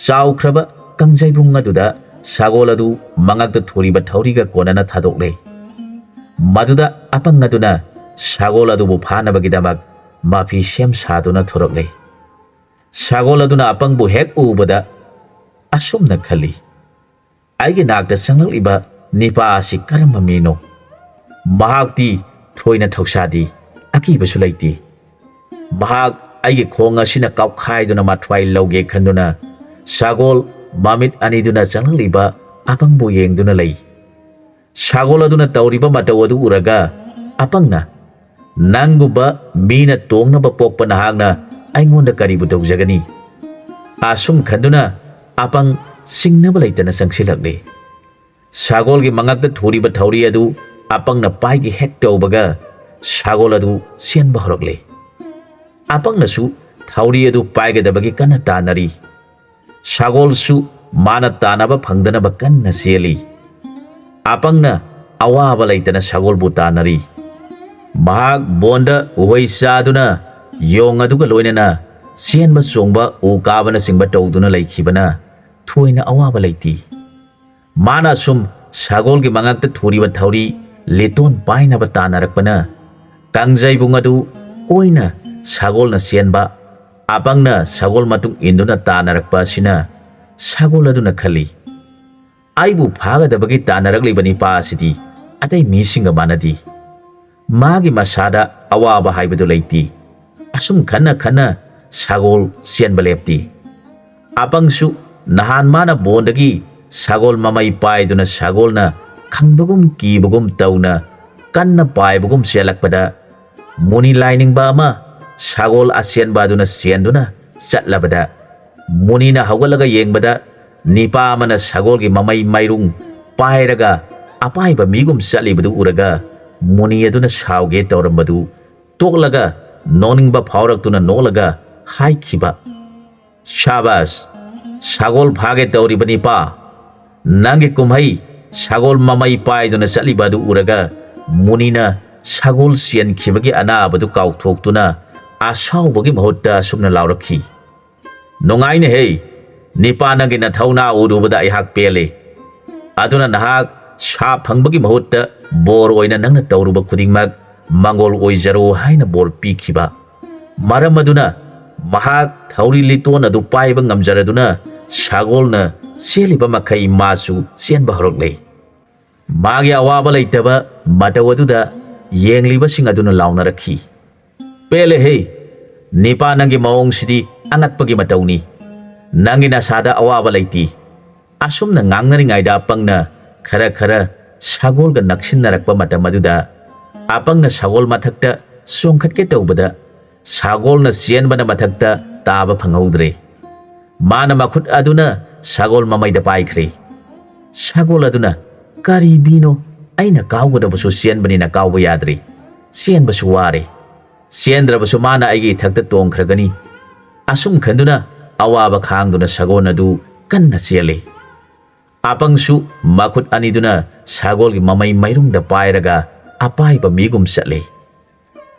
ꯆꯥꯎꯈ꯭ꯔꯕ ꯀꯪꯖꯩꯕꯨꯡ ꯑꯗꯨꯗ ꯁꯒꯣꯜ ꯑꯗꯨ ꯃꯉꯛꯇ ꯊꯨꯔꯤꯕ ꯊꯧꯔꯤꯒ ꯀꯣꯟꯅꯅ ꯊꯥꯗꯣꯛꯂꯦ꯫ ꯃꯗꯨꯗ ꯑꯄꯪ ꯑꯗꯨꯅ ꯁꯒꯣꯜ ꯑꯗꯨꯕꯨ ꯐꯥꯅꯕꯒꯤꯗꯃꯛ ꯃꯐꯤ ꯁꯦꯝ ꯁꯥꯗꯨꯅ ꯊꯣꯔꯛꯂꯦ꯫ ꯁꯒꯣꯜ ꯑꯗꯨꯅ ꯑꯄꯪꯕꯨ ꯍꯦꯛ ꯎꯕꯗ ꯑꯁꯨꯝꯅ ꯈꯜꯂꯤ, "ꯑꯩꯒꯤ ꯅꯥꯛꯇ ꯆꯪꯂꯛꯂꯤꯕ ꯅꯤꯄꯥ ꯑꯁꯤ ꯀꯔꯝꯕ ꯃꯤꯅꯣ? ꯃꯍꯥꯛꯇꯤ ꯊꯣꯏꯅ ꯊꯧꯁꯥꯗꯦ, ꯑꯀꯤꯕꯁꯨ ꯂꯩꯇꯦ꯫ ꯃꯍꯥꯛ ꯑꯩꯒꯤ ꯈꯣꯡ ꯑꯁꯤꯅ ꯀꯥꯎꯈꯥꯏꯗꯨꯅ ꯃꯊ꯭ꯋꯥꯏ ꯂꯧꯒꯦ ꯈꯟꯗꯨꯅ ꯁꯒꯣꯜ ꯃꯃꯤꯠ ꯑꯅꯤꯗꯨꯅ ꯆꯪꯂꯛꯂꯤꯕ ꯑꯄꯪꯕꯨ ꯌꯦꯡꯗꯨꯅ ꯂꯩ꯫" ꯁꯒꯣꯜ ꯑꯗꯨꯅ ꯇꯧꯔꯤꯕ ꯃꯇꯧ ꯑꯗꯨ ꯎꯔꯒ ꯑꯄꯪꯅ, "ꯅꯪꯒꯨꯝꯕ ꯃꯤꯅ ꯇꯣꯡꯅꯕ ꯄꯣꯛꯄ ꯅꯍꯥꯛꯅ ꯑꯩꯉꯣꯟꯗ ꯀꯔꯤꯕꯨ ꯇꯧꯖꯒꯅꯤ?" ꯑꯁꯨꯝ ꯈꯟꯗꯨꯅ ꯑꯄꯪ ꯆꯤꯡꯅꯕ ꯂꯩꯇꯅ ꯆꯪꯁꯤꯜꯂꯛꯂꯦ꯫ ꯁꯒꯣꯜꯒꯤ ꯃꯉꯛꯇ ꯊꯨꯔꯤꯕ ꯊꯧꯔꯤ ꯑꯗꯨ ꯑꯄꯪꯅ ꯄꯥꯏꯒꯦ ꯍꯦꯛ ꯇꯧꯕꯒ ꯁꯒꯣꯜ ꯑꯗꯨ ꯆꯦꯟꯕ ꯍꯧꯔꯛꯂꯦ꯫ ꯑꯄꯪꯅꯁꯨ ꯊꯧꯔꯤ ꯑꯗꯨ ꯄꯥꯏꯒꯗꯕꯒꯤ ꯀꯟꯅ ꯇꯥꯟꯅꯔꯤ꯫ ꯁꯒꯣꯜꯁꯨ ꯃꯥꯅ ꯇꯥꯟꯅꯕ ꯐꯪꯗꯅꯕ ꯀꯟꯅ ꯆꯦꯜꯂꯤ꯫ ꯑꯄꯪꯅ ꯑꯋꯥꯕ ꯂꯩꯇꯅ ꯁꯒꯣꯜꯕꯨ ꯇꯥꯟꯅꯔꯤ꯫ ꯃꯍꯥꯛ ꯕꯣꯟꯗ ꯎꯍꯩ ꯆꯥꯗꯨꯅ ꯌꯣꯡ ꯑꯗꯨꯒ ꯂꯣꯏꯅꯅ ꯆꯦꯟꯕ ꯆꯣꯡꯕ ꯎ ꯀꯥꯕꯅꯆꯤꯡꯕ ꯇꯧꯗꯨꯅ ꯂꯩꯈꯤꯕꯅ ꯊꯣꯏꯅ ꯑꯋꯥꯕ ꯂꯩꯇꯦ꯫ ꯃꯥꯅ ꯑꯁꯨꯝ ꯁꯒꯣꯜꯒꯤ ꯃꯉꯛꯇ ꯊꯨꯔꯤꯕ ꯊꯧꯔꯤ ꯂꯤꯇꯣꯟ ꯄꯥꯏꯅꯕ ꯇꯥꯟꯅꯔꯛꯄꯅ ꯀꯥꯡꯖꯩꯕꯨꯡ ꯑꯗꯨ ꯑꯣꯏꯅ ꯁꯒꯣꯜꯅ ꯆꯦꯟꯕ, ꯑꯄꯪꯅ ꯁꯒꯣꯜ ꯃꯇꯨꯡ ꯏꯟꯗꯨꯅ ꯇꯥꯟꯅꯔꯛꯄ ꯑꯁꯤꯅ ꯁꯒꯣꯜ ꯑꯗꯨꯅ ꯈꯜꯂꯤ, "ꯑꯩꯕꯨ ꯐꯥꯒꯗꯕꯒꯤ ꯇꯥꯟꯅꯔꯛꯂꯤꯕ ꯅꯤꯄꯥ ꯑꯁꯤꯗꯤ ꯑꯇꯩ ꯃꯤꯁꯤꯡꯒ ꯃꯥꯟꯅꯗꯦ꯫ ꯃꯥꯒꯤ ꯃꯁꯥꯗ ꯑꯋꯥꯕ ꯍꯥꯏꯕꯗꯨ ꯂꯩꯇꯦ꯫" ꯑꯁꯨꯝ ꯈꯟꯅ ꯈꯟꯅ ꯁꯒꯣꯜ ꯆꯦꯟꯕ ꯂꯦꯞꯇꯦ꯫ ꯑꯄꯪꯁꯨ ꯅꯍꯥꯟ ꯃꯥꯅ ꯕꯣꯟꯗꯒꯤ ꯁꯒꯣꯜ ꯃꯃꯩ ꯄꯥꯏꯗꯨꯅ ꯁꯒꯣꯜꯅ ꯈꯪꯕꯒꯨꯝ ꯀꯤꯕꯒꯨꯝ ꯇꯧꯅ ꯀꯟꯅ ꯄꯥꯏꯕꯒꯨꯝ ꯆꯦꯜꯂꯛꯄꯗ, ꯃꯨꯅꯤ ꯂꯥꯏꯅꯤꯡꯕ ꯑꯃ ꯁꯒꯣꯜ ꯑꯆꯦꯟꯕ ꯑꯗꯨꯅ ꯆꯦꯟꯗꯨꯅ ꯆꯠꯂꯕꯗ, ꯃꯨꯅꯤꯅ ꯍꯧꯒꯠꯂꯒ ꯌꯦꯡꯕꯗ, ꯅꯤꯄꯥ ꯑꯃꯅ ꯁꯒꯣꯜꯒꯤ ꯃꯃꯩ ꯃꯥꯏꯔꯨꯡ ꯄꯥꯏꯔꯒ ꯑꯄꯥꯏꯕ ꯃꯤꯒꯨꯝ ꯆꯠꯂꯤꯕꯗꯨ ꯎꯔꯒ, ꯃꯨꯅꯤ ꯑꯗꯨꯅ ꯁꯥꯎꯒꯦ ꯇꯧꯔꯝꯕꯗꯨ ꯇꯣꯛꯂꯒ, ꯅꯣꯛꯅꯤꯡꯕ ꯐꯥꯎꯔꯛꯇꯨꯅ ꯅꯣꯛꯂꯒ ꯍꯥꯏꯈꯤꯕ, "ꯁꯥꯕꯥꯁ! ꯁꯒꯣꯜ ꯐꯥꯒꯦ ꯇꯧꯔꯤꯕ ꯅꯤꯄꯥ! ꯅꯪꯒꯤ ꯀꯨꯝꯍꯩ ꯁꯒꯣꯜ ꯃꯃꯩ ꯄꯥꯏꯗꯨꯅ ꯆꯠꯂꯤꯕ ꯑꯗꯨ ꯎꯔꯒ ꯃꯨꯅꯤꯅ ꯁꯒꯣꯜ ꯆꯦꯟꯈꯤꯕꯒꯤ ꯑꯅꯥꯕꯗꯨ ꯀꯥꯎꯊꯣꯛꯇꯨꯅ ꯑꯁꯥꯎꯕꯒꯤ ꯃꯍꯨꯠꯇ ꯑꯁꯨꯝꯅ ꯂꯥꯎꯔꯛꯈꯤ, 'ꯅꯨꯡꯉꯥꯏꯅꯦꯍꯦ! ꯅꯤꯄꯥ, ꯅꯪꯒꯤ ꯅꯊꯧꯅꯥ ꯎꯔꯨꯕꯗ ꯑꯩꯍꯥꯛ ꯄꯦꯜꯂꯦ꯫ ꯑꯗꯨꯅ ꯅꯍꯥꯛ ꯁꯥ ꯐꯪꯕꯒꯤ ꯃꯍꯨꯠꯇ ꯕꯣꯔ ꯑꯣꯏꯅ ꯅꯪꯅ ꯇꯧꯔꯨꯕ ꯈꯨꯗꯤꯡꯃꯛ ꯃꯪꯒꯣꯜ ꯑꯣꯏꯖꯔꯣ ꯍꯥꯏꯅ ꯕꯣꯔ ꯄꯤꯈꯤꯕ꯫ ꯃꯔꯝ ꯑꯗꯨꯅ ꯃꯍꯥꯛ ꯊꯧꯔꯤ ꯂꯤꯇꯣꯟ ꯑꯗꯨ ꯄꯥꯏꯕ ꯉꯝꯖꯔꯗꯨꯅ ꯁꯒꯣꯜꯅ ꯆꯦꯜꯂꯤꯕ ꯃꯈꯩ ꯃꯥꯁꯨ ꯆꯦꯟꯕ ꯍꯧꯔꯛꯂꯦ꯫ ꯃꯥꯒꯤ ꯑꯋꯥꯕ ꯂꯩꯇꯕ ꯃꯇꯧ ꯑꯗꯨꯗ ꯌꯦꯡꯂꯤꯕꯁꯤꯡ ꯑꯗꯨꯅ ꯂꯥꯎꯅꯔꯛꯈꯤ, "ꯄꯦꯜꯂꯦꯍꯦ! ꯅꯤꯄꯥ, ꯅꯪꯒꯤ ꯃꯑꯣꯡꯁꯤꯗꯤ ꯑꯉꯛꯄꯒꯤ ꯃꯇꯧꯅꯤ꯫ ꯅꯪꯒꯤ ꯅꯁꯥꯗ ꯑꯋꯥꯕ ꯂꯩꯇꯦ꯫" ꯑꯁꯨꯝꯅ ꯉꯥꯡꯅꯔꯤꯉꯩꯗ ꯑꯄꯪꯅ ꯈꯔ ꯈꯔ ꯁꯒꯣꯜꯒ ꯅꯛꯁꯤꯟꯅꯔꯛꯄ ꯃꯇꯝ ꯑꯗꯨꯗ ꯑꯄꯪꯅ ꯁꯒꯣꯜ ꯃꯊꯛꯇ ꯆꯣꯡꯈꯠꯀꯦ ꯇꯧꯕꯗ ꯁꯒꯣꯜꯅ ꯆꯦꯟꯕꯅ ꯃꯊꯛꯇ ꯇꯥꯕ ꯐꯪꯍꯧꯗ꯭ꯔꯦ꯫ ꯃꯥꯅ ꯃꯈꯨꯠ ꯑꯗꯨꯅ ꯁꯒꯣꯜ ꯃꯃꯩꯗ ꯄꯥꯏꯈ꯭ꯔꯦ꯫ ꯁꯒꯣꯜ ꯑꯗꯨꯅ, "ꯀꯔꯤ ꯕꯤꯅꯣ? ꯑꯩꯅ ꯀꯥꯎꯒꯗꯕꯁꯨ ꯆꯦꯟꯕꯅꯤꯅ ꯀꯥꯎꯕ ꯌꯥꯗ꯭ꯔꯦ꯫ ꯆꯦꯟꯕꯁꯨ ꯋꯥꯔꯦ꯫ ꯆꯦꯟꯗ꯭ꯔꯕꯁꯨ ꯃꯥꯅ ꯑꯩꯒꯤ ꯏꯊꯛꯇ ꯇꯣꯡꯈ꯭ꯔꯒꯅꯤ꯫" ꯑꯁꯨꯝ ꯈꯟꯗꯨꯅ ꯑꯋꯥꯕ ꯈꯥꯡꯗꯨꯅ ꯁꯒꯣꯜ ꯑꯗꯨ ꯀꯟꯅ ꯆꯦꯜꯂꯤ꯫ ꯑꯄꯪꯁꯨ ꯃꯈꯨꯠ ꯑꯅꯤꯗꯨꯅ ꯁꯒꯣꯜꯒꯤ ꯃꯃꯩ ꯃꯩꯔꯨꯡꯗ ꯄꯥꯏꯔꯒ ꯑꯄꯥꯏꯕ ꯃꯤꯒꯨꯝ ꯆꯠꯂꯤ꯫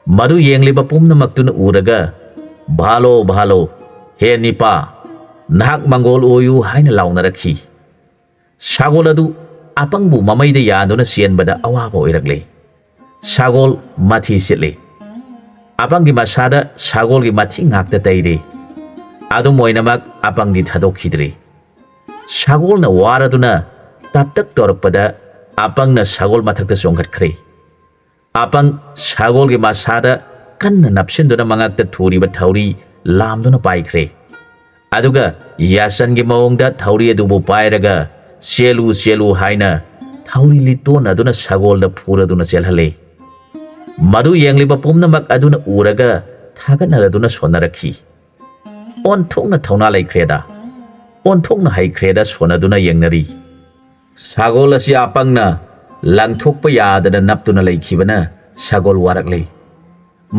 ꯃꯗꯨ ꯌꯦꯡꯂꯤꯕ ꯄꯨꯝꯅꯃꯛꯇꯨꯅ ꯎꯔꯒ, "ꯚꯥꯂꯣ, ꯚꯥꯂꯣ, ꯍꯦ ꯅꯤꯄꯥ, ꯅꯍꯥꯛ ꯃꯪꯒꯣꯜ ꯑꯣꯏꯌꯨ" ꯍꯥꯏꯅ ꯂꯥꯎꯅꯔꯛꯈꯤ꯫ ꯁꯒꯣꯜ ꯑꯗꯨ ꯑꯄꯪꯕꯨ ꯃꯃꯩꯗ ꯌꯥꯟꯗꯨꯅ ꯆꯦꯟꯕꯗ ꯑꯋꯥꯕ ꯑꯣꯏꯔꯛꯂꯦ꯫ ꯁꯒꯣꯜ ꯃꯊꯤ ꯁꯤꯠꯂꯤ꯫ ꯑꯄꯪꯒꯤ ꯃꯁꯥꯗ ꯁꯒꯣꯜꯒꯤ ꯃꯊꯤ ꯉꯥꯛꯇ ꯇꯩꯔꯤ꯫ ꯑꯗꯨꯝ ꯑꯣꯏꯅꯃꯛ ꯑꯄꯪꯗꯤ ꯊꯥꯗꯣꯛꯈꯤꯗ꯭ꯔꯤ꯫ ꯁꯒꯣꯜꯅ ꯋꯥꯔꯗꯨꯅ ꯇꯞ ꯇꯞ ꯇꯧꯔꯛꯄꯗ ꯑꯄꯪꯅ ꯁꯒꯣꯜ ꯃꯊꯛꯇ ꯆꯣꯡꯈꯠꯈ꯭ꯔꯦ꯫ ꯑꯄꯪ ꯁꯒꯣꯜꯒꯤ ꯃꯁꯥꯗ ꯀꯟꯅ ꯅꯞꯁꯤꯟꯗꯨꯅ ꯃꯉꯛꯇ ꯊꯨꯔꯤꯕ ꯊꯧꯔꯤ ꯂꯥꯝꯗꯨꯅ ꯄꯥꯏꯈ꯭ꯔꯦ꯫ ꯑꯗꯨꯒ ꯌꯥꯁꯟꯒꯤ ꯃꯑꯣꯡꯗ ꯊꯧꯔꯤ ꯑꯗꯨꯕꯨ ꯄꯥꯏꯔꯒ "ꯆꯦꯜꯂꯨ, ꯆꯦꯜꯂꯨ" ꯍꯥꯏꯅ ꯊꯧꯔꯤ ꯂꯤꯠꯇꯣꯟ ꯑꯗꯨꯅ ꯁꯒꯣꯜꯗ ꯐꯨꯔꯗꯨꯅ ꯆꯦꯜꯍꯜꯂꯦ꯫ ꯃꯗꯨ ꯌꯦꯡꯂꯤꯕ ꯄꯨꯝꯅꯃꯛ ꯑꯗꯨꯅ ꯎꯔꯒ ꯊꯥꯒꯠꯅꯔꯗꯨꯅ ꯁꯣꯟꯅꯔꯛꯈꯤ꯫ "ꯑꯣꯟꯊꯣꯛꯅ ꯊꯧꯅꯥ ꯂꯩꯈ꯭ꯔꯦꯗ, ꯑꯣꯟꯊꯣꯛꯅ ꯍꯩꯈ꯭ꯔꯦꯗ" ꯁꯣꯟꯅꯗꯨꯅ ꯌꯦꯡꯅꯔꯤ꯫ ꯁꯒꯣꯜ ꯑꯁꯤ ꯑꯄꯪꯅ ꯂꯪꯊꯣꯛꯄ ꯌꯥꯗꯅ ꯅꯞꯇꯨꯅ ꯂꯩꯈꯤꯕꯅ ꯁꯒꯣꯜ ꯋꯥꯔꯛꯂꯦ꯫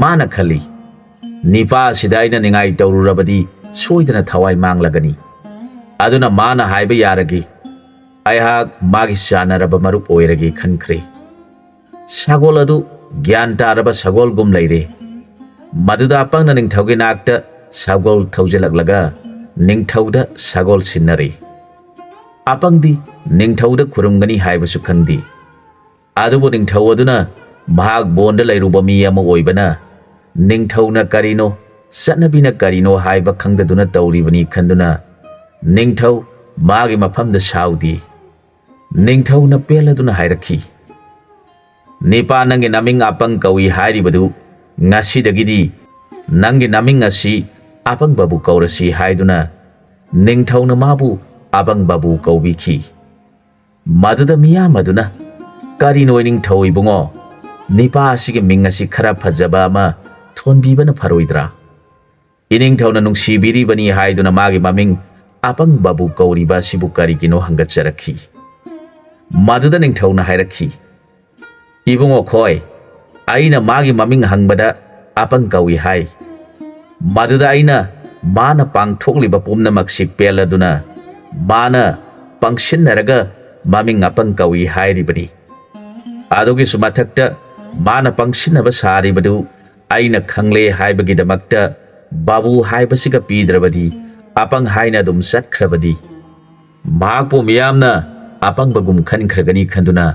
ꯃꯥꯅ ꯈꯜꯂꯤ, "ꯅꯤꯄꯥ ꯑꯁꯤꯗ ꯑꯩꯅ ꯅꯤꯡꯉꯥꯏ ꯇꯧꯔꯨꯔꯕꯗꯤ ꯁꯣꯏꯗꯅ ꯊꯋꯥꯏ ꯃꯥꯡꯂꯒꯅꯤ꯫ ꯑꯗꯨꯅ ꯃꯥꯅ ꯍꯥꯏꯕ ꯌꯥꯔꯒꯦ, ꯑꯩꯍꯥꯛ ꯃꯥꯒꯤ ꯆꯥꯟꯅꯔꯕ ꯃꯔꯨꯞ ꯑꯣꯏꯔꯒꯦ" ꯈꯟꯈ꯭ꯔꯦ꯫ ꯁꯒꯣꯜ ꯑꯗꯨ ꯒ꯭ꯌꯥꯟ ꯇꯥꯔꯕ ꯁꯒꯣꯜꯒꯨꯝ ꯂꯩꯔꯦ꯫ ꯃꯗꯨꯗ ꯑꯄꯪꯅ ꯅꯤꯡꯊꯧꯒꯤ ꯅꯥꯛꯇ ꯁꯒꯣꯜ ꯊꯧꯖꯤꯜꯂꯛꯂꯒ ꯅꯤꯡꯊꯧꯗ ꯁꯒꯣꯜ ꯁꯤꯟꯅꯔꯦ꯫ ꯑꯄꯪꯗꯤ ꯅꯤꯡꯊꯧꯗ ꯈꯨꯔꯨꯝꯒꯅꯤ ꯍꯥꯏꯕꯁꯨ ꯈꯪꯗꯦ꯫ ꯑꯗꯨꯕꯨ ꯅꯤꯡꯊꯧ ꯑꯗꯨꯅ ꯃꯍꯥꯛ ꯕꯣꯟꯗ ꯂꯩꯔꯨꯕ ꯃꯤ ꯑꯃ ꯑꯣꯏꯕꯅ ꯅꯤꯡꯊꯧꯅ ꯀꯔꯤꯅꯣ, ꯆꯠꯅꯕꯤꯅ ꯀꯔꯤꯅꯣ ꯍꯥꯏꯕ ꯈꯪꯗꯗꯨꯅ ꯇꯧꯔꯤꯕꯅꯤ ꯈꯟꯗꯨꯅ ꯅꯤꯡꯊꯧ ꯃꯥꯒꯤ ꯃꯐꯝꯗ ꯁꯥꯎꯗꯦ꯫ ꯅꯤꯡꯊꯧꯅ ꯄꯦꯜꯂꯗꯨꯅ ꯍꯥꯏꯔꯛꯈꯤ, "ꯅꯤꯄꯥ, ꯅꯪꯒꯤ ꯅꯃꯤꯡ ꯑꯄꯪ ꯀꯧꯏ ꯍꯥꯏꯔꯤꯕꯗꯨ ꯉꯁꯤꯗꯒꯤꯗꯤ ꯅꯪꯒꯤ ꯅꯃꯤꯡ ꯑꯁꯤ ꯑꯄꯪꯕꯕꯨ ꯀꯧꯔꯁꯤ" ꯍꯥꯏꯗꯨꯅ ꯅꯤꯡꯊꯧꯅ ꯃꯥꯕꯨ ꯑꯄꯪꯕꯕꯨ ꯀꯧꯕꯤꯈꯤ꯫ ꯃꯗꯨꯗ ꯃꯤꯌꯥꯝ ꯑꯗꯨꯅ, "ꯀꯔꯤꯅꯣ ꯏꯅꯤꯡꯊꯧ ꯏꯕꯨꯡꯉꯣ, ꯅꯤꯄꯥ ꯑꯁꯤꯒꯤ ꯃꯤꯡ ꯑꯁꯤ ꯈꯔ ꯐꯖꯕ ꯑꯃ ꯊꯣꯟꯕꯤꯕꯅ ꯐꯔꯣꯏꯗ꯭ꯔꯥ? ꯏꯅꯤꯡꯊꯧꯅ ꯅꯨꯡꯁꯤꯕꯤꯔꯤꯕꯅꯤ ꯍꯥꯏꯗꯨꯅ ꯃꯥꯒꯤ ꯃꯃꯤꯡ ꯑꯄꯪꯕꯕꯨ ꯀꯧꯔꯤꯕ ꯑꯁꯤꯕꯨ ꯀꯔꯤꯒꯤꯅꯣ?" ꯍꯪꯒꯠꯆꯔꯛꯈꯤ꯫ ꯃꯗꯨꯗ ꯅꯤꯡꯊꯧꯅ ꯍꯥꯏꯔꯛꯈꯤ, "ꯏꯕꯨꯡꯉꯣ ꯈꯣꯏ, ꯑꯩꯅ ꯃꯥꯒꯤ ꯃꯃꯤꯡ ꯍꯪꯕꯗ ꯑꯄꯪ ꯀꯧꯏ ꯍꯥꯏ꯫ ꯃꯗꯨꯗ ꯑꯩꯅ ꯃꯥꯅ ꯄꯥꯡꯊꯣꯛꯂꯤꯕ ꯄꯨꯝꯅꯃꯛꯁꯤ ꯄꯦꯜꯂꯗꯨꯅ ꯃꯥꯅ ꯄꯪꯁꯤꯟꯅꯔꯒ ꯃꯃꯤꯡ ꯑꯄꯪ ꯀꯧꯏ ꯍꯥꯏꯔꯤꯕꯅꯤ꯫ ꯑꯗꯨꯒꯤꯁꯨ ꯃꯊꯛꯇ ꯃꯥꯅ ꯄꯪꯁꯤꯟꯅꯕ ꯁꯥꯔꯤꯕꯗꯨ ꯑꯩꯅ ꯈꯪꯂꯦ ꯍꯥꯏꯕꯒꯤꯗꯃꯛꯇ ꯕꯥꯕꯨ ꯍꯥꯏꯕꯁꯤꯒ ꯄꯤꯗ꯭ꯔꯕꯗꯤ ꯑꯄꯪ ꯍꯥꯏꯅ ꯑꯗꯨꯝ ꯆꯠꯈ꯭ꯔꯕꯗꯤ ꯃꯍꯥꯛꯄꯨ ꯃꯤꯌꯥꯝꯅ ꯑꯄꯪꯕꯒꯨꯝ ꯈꯟꯈ꯭ꯔꯒꯅꯤ ꯈꯟꯗꯨꯅ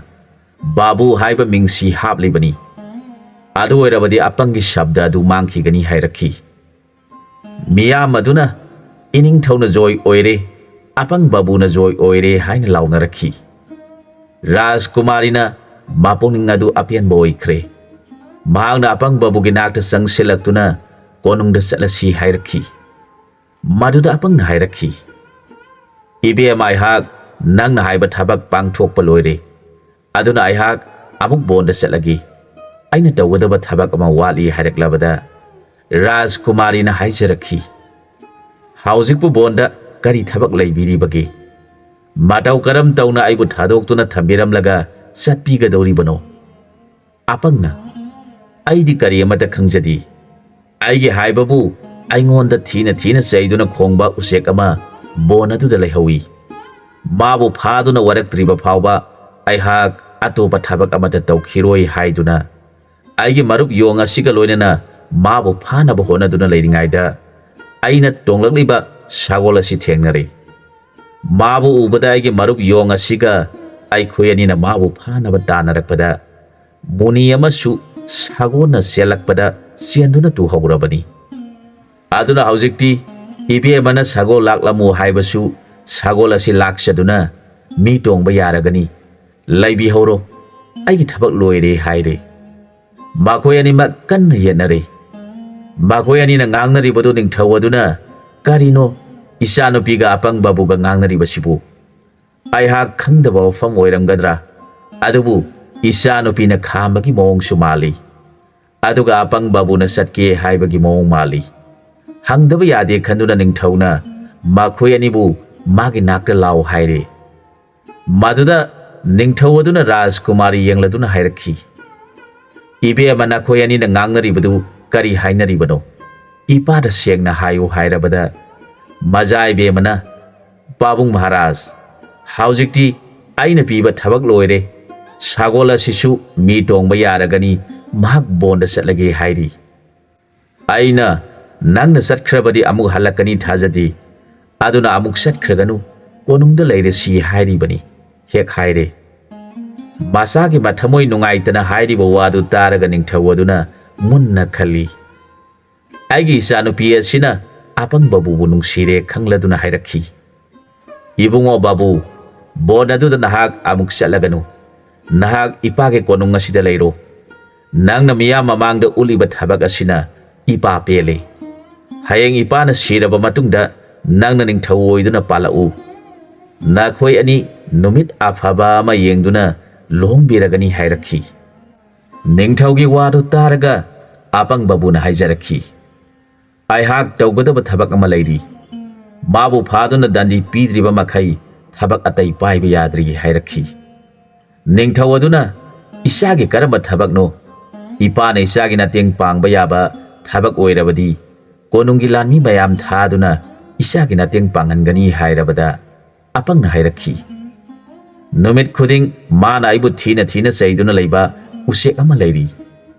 ꯕꯥꯕꯨ ꯍꯥꯏꯕ ꯃꯤꯡꯁꯤ ꯍꯥꯞꯂꯤꯕꯅꯤ꯫ ꯑꯗꯨ ꯑꯣꯏꯔꯕꯗꯤ ꯑꯄꯪꯒꯤ ꯁꯕꯗ ꯑꯗꯨ ꯃꯥꯡꯈꯤꯒꯅꯤ" ꯍꯥꯏꯔꯛꯈꯤ꯫ ꯃꯤꯌꯥꯝ ꯑꯗꯨꯅ, "ꯏꯅꯤꯡꯊꯧꯅ ꯖꯣꯏ ꯑꯣꯏꯔꯦ, ꯑꯄꯪ ꯕꯥꯕꯨꯅ ꯖꯣꯏ ꯑꯣꯏꯔꯦ" ꯍꯥꯏꯅ ꯂꯥꯎꯅꯔꯛꯈꯤ꯫ ꯔꯥꯖꯀꯨꯃꯥꯔꯤꯅ ꯃꯄꯨꯛꯅꯤꯡ ꯑꯗꯨ ꯑꯄꯦꯟꯕ ꯑꯣꯏꯈ꯭ꯔꯦ꯫ ꯃꯍꯥꯛꯅ ꯑꯄꯪ ꯕꯥꯕꯨꯒꯤ ꯅꯥꯛꯇ ꯆꯪꯁꯤꯜꯂꯛꯇꯨꯅ ꯀꯣꯅꯨꯡꯗ ꯆꯠꯂꯁꯤ ꯍꯥꯏꯔꯛꯈꯤ꯫ ꯃꯗꯨꯗ ꯑꯄꯪꯅ ꯍꯥꯏꯔꯛꯈꯤ, "ꯏꯕꯦꯝ, ꯑꯩꯍꯥꯛ ꯅꯪꯅ ꯍꯥꯏꯕ ꯊꯕꯛ ꯄꯥꯡꯊꯣꯛꯄ ꯂꯣꯏꯔꯦ꯫ ꯑꯗꯨꯅ ꯑꯩꯍꯥꯛ ꯑꯃꯨꯛ ꯕꯣꯟꯗ ꯆꯠꯂꯒꯦ꯫ ꯑꯩꯅ ꯇꯧꯒꯗꯕ ꯊꯕꯛ ꯑꯃ ꯋꯥꯠꯂꯤ" ꯍꯥꯏꯔꯛꯂꯕꯗ ꯔꯥꯖꯀꯨꯃꯥꯔꯤꯅ ꯍꯥꯏꯖꯔꯛꯈꯤ, "ꯍꯧꯖꯤꯛꯄꯨ ꯕꯣꯟꯗ ꯀꯔꯤ ꯊꯕꯛ ꯂꯩꯕꯤꯔꯤꯕꯒꯦ? ꯃꯇꯧ ꯀꯔꯝ ꯇꯧꯅ ꯑꯩꯕꯨ ꯊꯥꯗꯣꯛꯇꯨꯅ ꯊꯝꯕꯤꯔꯝꯂꯒ ꯆꯠꯄꯤꯒꯗꯧꯔꯤꯕꯅꯣ?" ꯑꯄꯪꯅ, "ꯑꯩꯗꯤ ꯀꯔꯤ ꯑꯃꯠꯇ ꯈꯪꯖꯗꯦ꯫ ꯑꯩꯒꯤ ꯍꯥꯏꯕꯕꯨ ꯑꯩꯉꯣꯟꯗ ꯊꯤꯅ ꯊꯤꯅ ꯆꯩꯗꯨꯅ ꯈꯣꯡꯕ ꯎꯆꯦꯛ ꯑꯃ ꯕꯣꯟ ꯑꯗꯨꯗ ꯂꯩꯍꯧꯏ꯫ ꯃꯥꯕꯨ ꯐꯥꯗꯨꯅ ꯋꯥꯔꯛꯇ꯭ꯔꯤꯕ ꯐꯥꯎꯕ ꯑꯩꯍꯥꯛ ꯑꯇꯣꯞꯄ ꯊꯕꯛ ꯑꯃꯠꯇ ꯇꯧꯈꯤꯔꯣꯏ" ꯍꯥꯏꯗꯨꯅ ꯑꯩꯒꯤ ꯃꯔꯨꯞ ꯌꯣꯡ ꯑꯁꯤꯒ ꯂꯣꯏꯅꯅ ꯃꯥꯕꯨ ꯐꯥꯅꯕ ꯍꯣꯠꯅꯗꯨꯅ ꯂꯩꯔꯤꯉꯩꯗ ꯑꯩꯅ ꯇꯣꯡꯂꯛꯂꯤꯕ ꯁꯒꯣꯜ ꯑꯁꯤ ꯊꯦꯡꯅꯔꯦ꯫ ꯃꯥꯕꯨ ꯎꯕꯗ ꯑꯩꯒꯤ ꯃꯔꯨꯞ ꯌꯣꯡ ꯑꯁꯤꯒ ꯑꯩꯈꯣꯏ ꯑꯅꯤꯅ ꯃꯥꯕꯨ ꯐꯥꯅꯕ ꯇꯥꯟꯅꯔꯛꯄꯗ ꯃꯨꯅꯤ ꯑꯃꯁꯨ ꯁꯒꯣꯜꯅ ꯆꯦꯜꯂꯛꯄꯗ ꯆꯦꯟꯗꯨꯅ ꯇꯨꯍꯧꯔꯕꯅꯤ꯫ ꯑꯗꯨꯅ ꯍꯧꯖꯤꯛꯇꯤ ꯏꯕꯦꯝꯃꯅ ꯁꯒꯣꯜ ꯂꯥꯛꯂꯝꯃꯨ ꯍꯥꯏꯕꯁꯨ ꯁꯒꯣꯜ ꯑꯁꯤ ꯂꯥꯛꯆꯗꯨꯅ ꯃꯤ ꯇꯣꯡꯕ ꯌꯥꯔꯒꯅꯤ꯫ "ꯂꯩꯕꯤꯍꯧꯔꯣ, ꯑꯩꯒꯤ ꯊꯕꯛ ꯂꯣꯏꯔꯦ" ꯍꯥꯏꯔꯦ꯫ ꯃꯈꯣꯏ ꯑꯅꯤꯃꯛ ꯀꯟꯅ ꯌꯦꯠꯅꯔꯦ꯫ ꯃꯈꯣꯏ ꯑꯅꯤꯅ ꯉꯥꯡꯅꯔꯤꯕꯗꯨ ꯅꯤꯡꯊꯧ ꯑꯗꯨꯅ, "ꯀꯔꯤꯅꯣ ꯏꯆꯥꯅꯨꯄꯤꯒ ꯑꯄꯪꯕꯕꯨꯒ ꯉꯥꯡꯅꯔꯤꯕꯁꯤꯕꯨ? ꯑꯩꯍꯥꯛ ꯈꯪꯗꯕ ꯋꯥꯐꯝ ꯑꯣꯏꯔꯝꯒꯗ꯭ꯔꯥ? ꯑꯗꯨꯕꯨ ꯏꯆꯥꯅꯨꯄꯤꯅ ꯈꯥꯝꯕꯒꯤ ꯃꯑꯣꯡꯁꯨ ꯃꯥꯜꯂꯤ꯫ ꯑꯗꯨꯒ ꯑꯄꯪꯕꯕꯨꯅ ꯆꯠꯀꯦ ꯍꯥꯏꯕꯒꯤ ꯃꯑꯣꯡ ꯃꯥꯜꯂꯤ꯫" ꯍꯪꯗꯕ ꯌꯥꯗꯦ ꯈꯟꯗꯨꯅ ꯅꯤꯡꯊꯧꯅ ꯃꯈꯣꯏ ꯑꯅꯤꯕꯨ ꯃꯥꯒꯤ ꯅꯥꯛꯇ ꯂꯥꯛꯑꯣ ꯍꯥꯏꯔꯦ꯫ ꯃꯗꯨꯗ ꯅꯤꯡꯊꯧ ꯑꯗꯨꯅ ꯔꯥꯖꯀꯨꯃꯥꯔꯤ ꯌꯦꯡꯂꯗꯨꯅ ꯍꯥꯏꯔꯛꯈꯤ, "ꯏꯕꯦꯝꯃ, ꯅꯈꯣꯏ ꯑꯅꯤꯅ ꯉꯥꯡꯅꯔꯤꯕꯗꯨ ꯀꯔꯤ ꯍꯥꯏꯅꯔꯤꯕꯅꯣ? ꯏꯄꯥꯗ ꯁꯦꯡꯅ ꯍꯥꯏꯌꯨ" ꯍꯥꯏꯔꯕꯗ, ꯃꯖꯥ ꯏꯕꯦꯝꯃꯅ, "ꯄꯥꯕꯨꯡ ꯃꯍꯥꯔꯥꯖ, ꯍꯧꯖꯤꯛꯇꯤ ꯑꯩꯅ ꯄꯤꯕ ꯊꯕꯛ ꯂꯣꯏꯔꯦ꯫ ꯁꯒꯣꯜ ꯑꯁꯤꯁꯨ ꯃꯤ ꯇꯣꯡꯕ ꯌꯥꯔꯒꯅꯤ, ꯃꯍꯥꯛ ꯕꯣꯟꯗ ꯆꯠꯂꯒꯦ ꯍꯥꯏꯔꯤ꯫ ꯑꯩꯅ ꯅꯪꯅ ꯆꯠꯈ꯭ꯔꯕꯗꯤ ꯑꯃꯨꯛ ꯍꯜꯂꯛꯀꯅꯤ ꯊꯥꯖꯗꯦ꯫ ꯑꯗꯨꯅ ꯑꯃꯨꯛ ꯆꯠꯈ꯭ꯔꯒꯅꯨ, ꯀꯣꯅꯨꯡꯗ ꯂꯩꯔꯁꯤ ꯍꯥꯏꯔꯤꯕꯅꯤ" ꯍꯦꯛ ꯍꯥꯏꯔꯦ꯫ ꯃꯆꯥꯒꯤ ꯃꯊꯃꯣꯏ ꯅꯨꯡꯉꯥꯏꯇꯅ ꯍꯥꯏꯔꯤꯕ ꯋꯥꯗꯨ ꯇꯥꯔꯒ ꯅꯤꯡꯊꯧ ꯑꯗꯨꯅ ꯃꯨꯟꯅ ꯈꯜꯂꯤ꯫ "ꯑꯩꯒꯤ ꯏꯆꯥꯅꯨꯄꯤ ꯑꯁꯤꯅ ꯑꯄꯪꯕꯕꯨ ꯅꯨꯡꯁꯤꯔꯦ" ꯈꯪꯂꯗꯨꯅ ꯍꯥꯏꯔꯛꯈꯤ, "ꯏꯕꯨꯡꯉꯣ ꯕꯥꯕꯨ, ꯕꯣꯟ ꯑꯗꯨꯗ ꯅꯍꯥꯛ ꯑꯃꯨꯛ ꯆꯠꯂꯒꯅꯨ꯫ ꯅꯍꯥꯛ ꯏꯄꯥꯒꯤ ꯀꯣꯅꯨꯡ ꯑꯁꯤꯗ ꯂꯩꯔꯣ꯫ ꯅꯪꯅ ꯃꯤꯌꯥꯝ ꯃꯃꯥꯡꯗ ꯎꯠꯂꯤꯕ ꯊꯕꯛ ꯑꯁꯤꯅ ꯏꯄꯥ ꯄꯦꯜꯂꯦ꯫ ꯍꯌꯦꯡ ꯏꯄꯥꯅ ꯁꯤꯔꯕ ꯃꯇꯨꯡꯗ ꯅꯪꯅ ꯅꯤꯡꯊꯧ ꯑꯣꯏꯗꯨꯅ ꯄꯥꯜꯂꯛꯎ꯫ ꯅꯈꯣꯏ ꯑꯅꯤ ꯅꯨꯃꯤꯠ ꯑꯐꯕ ꯑꯃ ꯌꯦꯡꯗꯨꯅ ꯂꯨꯍꯣꯡꯕꯤꯔꯒꯅꯤ" ꯍꯥꯏꯔꯛꯈꯤ꯫ ꯅꯤꯡꯊꯧꯒꯤ ꯋꯥꯗꯨ ꯇꯥꯔꯒ ꯑꯄꯪꯕꯕꯨꯅ ꯍꯥꯏꯖꯔꯛꯈꯤ, "ꯑꯩꯍꯥꯛ ꯇꯧꯒꯗꯕ ꯊꯕꯛ ꯑꯃ ꯂꯩꯔꯤ꯫ ꯃꯥꯕꯨ ꯐꯥꯗꯨꯅ ꯗꯟꯗꯤ ꯄꯤꯗ꯭ꯔꯤꯕ ꯃꯈꯩ ꯊꯕꯛ ꯑꯇꯩ ꯄꯥꯏꯕ ꯌꯥꯗ꯭ꯔꯤ" ꯍꯥꯏꯔꯛꯈꯤ꯫ ꯅꯤꯡꯊꯧ ꯑꯗꯨꯅ, "ꯏꯆꯥꯒꯤ ꯀꯔꯝꯕ ꯊꯕꯛꯅꯣ? ꯏꯄꯥꯅ ꯏꯆꯥꯒꯤ ꯃꯇꯦꯡ ꯄꯥꯡꯕ ꯌꯥꯕ ꯊꯕꯛ ꯑꯣꯏꯔꯕꯗꯤ ꯀꯣꯅꯨꯡꯒꯤ ꯂꯥꯟꯃꯤ ꯃꯌꯥꯝ ꯊꯥꯗꯨꯅ ꯏꯆꯥꯒꯤ ꯃꯇꯦꯡ ꯄꯥꯡꯍꯟꯒꯅꯤ" ꯍꯥꯏꯔꯕꯗ, ꯑꯄꯪꯅ ꯍꯥꯏꯔꯛꯈꯤ, "ꯅꯨꯃꯤꯠ ꯈꯨꯗꯤꯡ ꯃꯥꯅ ꯑꯩꯕꯨ ꯊꯤꯅ ꯊꯤꯅ ꯆꯩꯗꯨꯅ ꯂꯩꯕ ꯎꯆꯦꯛ ꯑꯃ ꯂꯩꯔꯤ꯫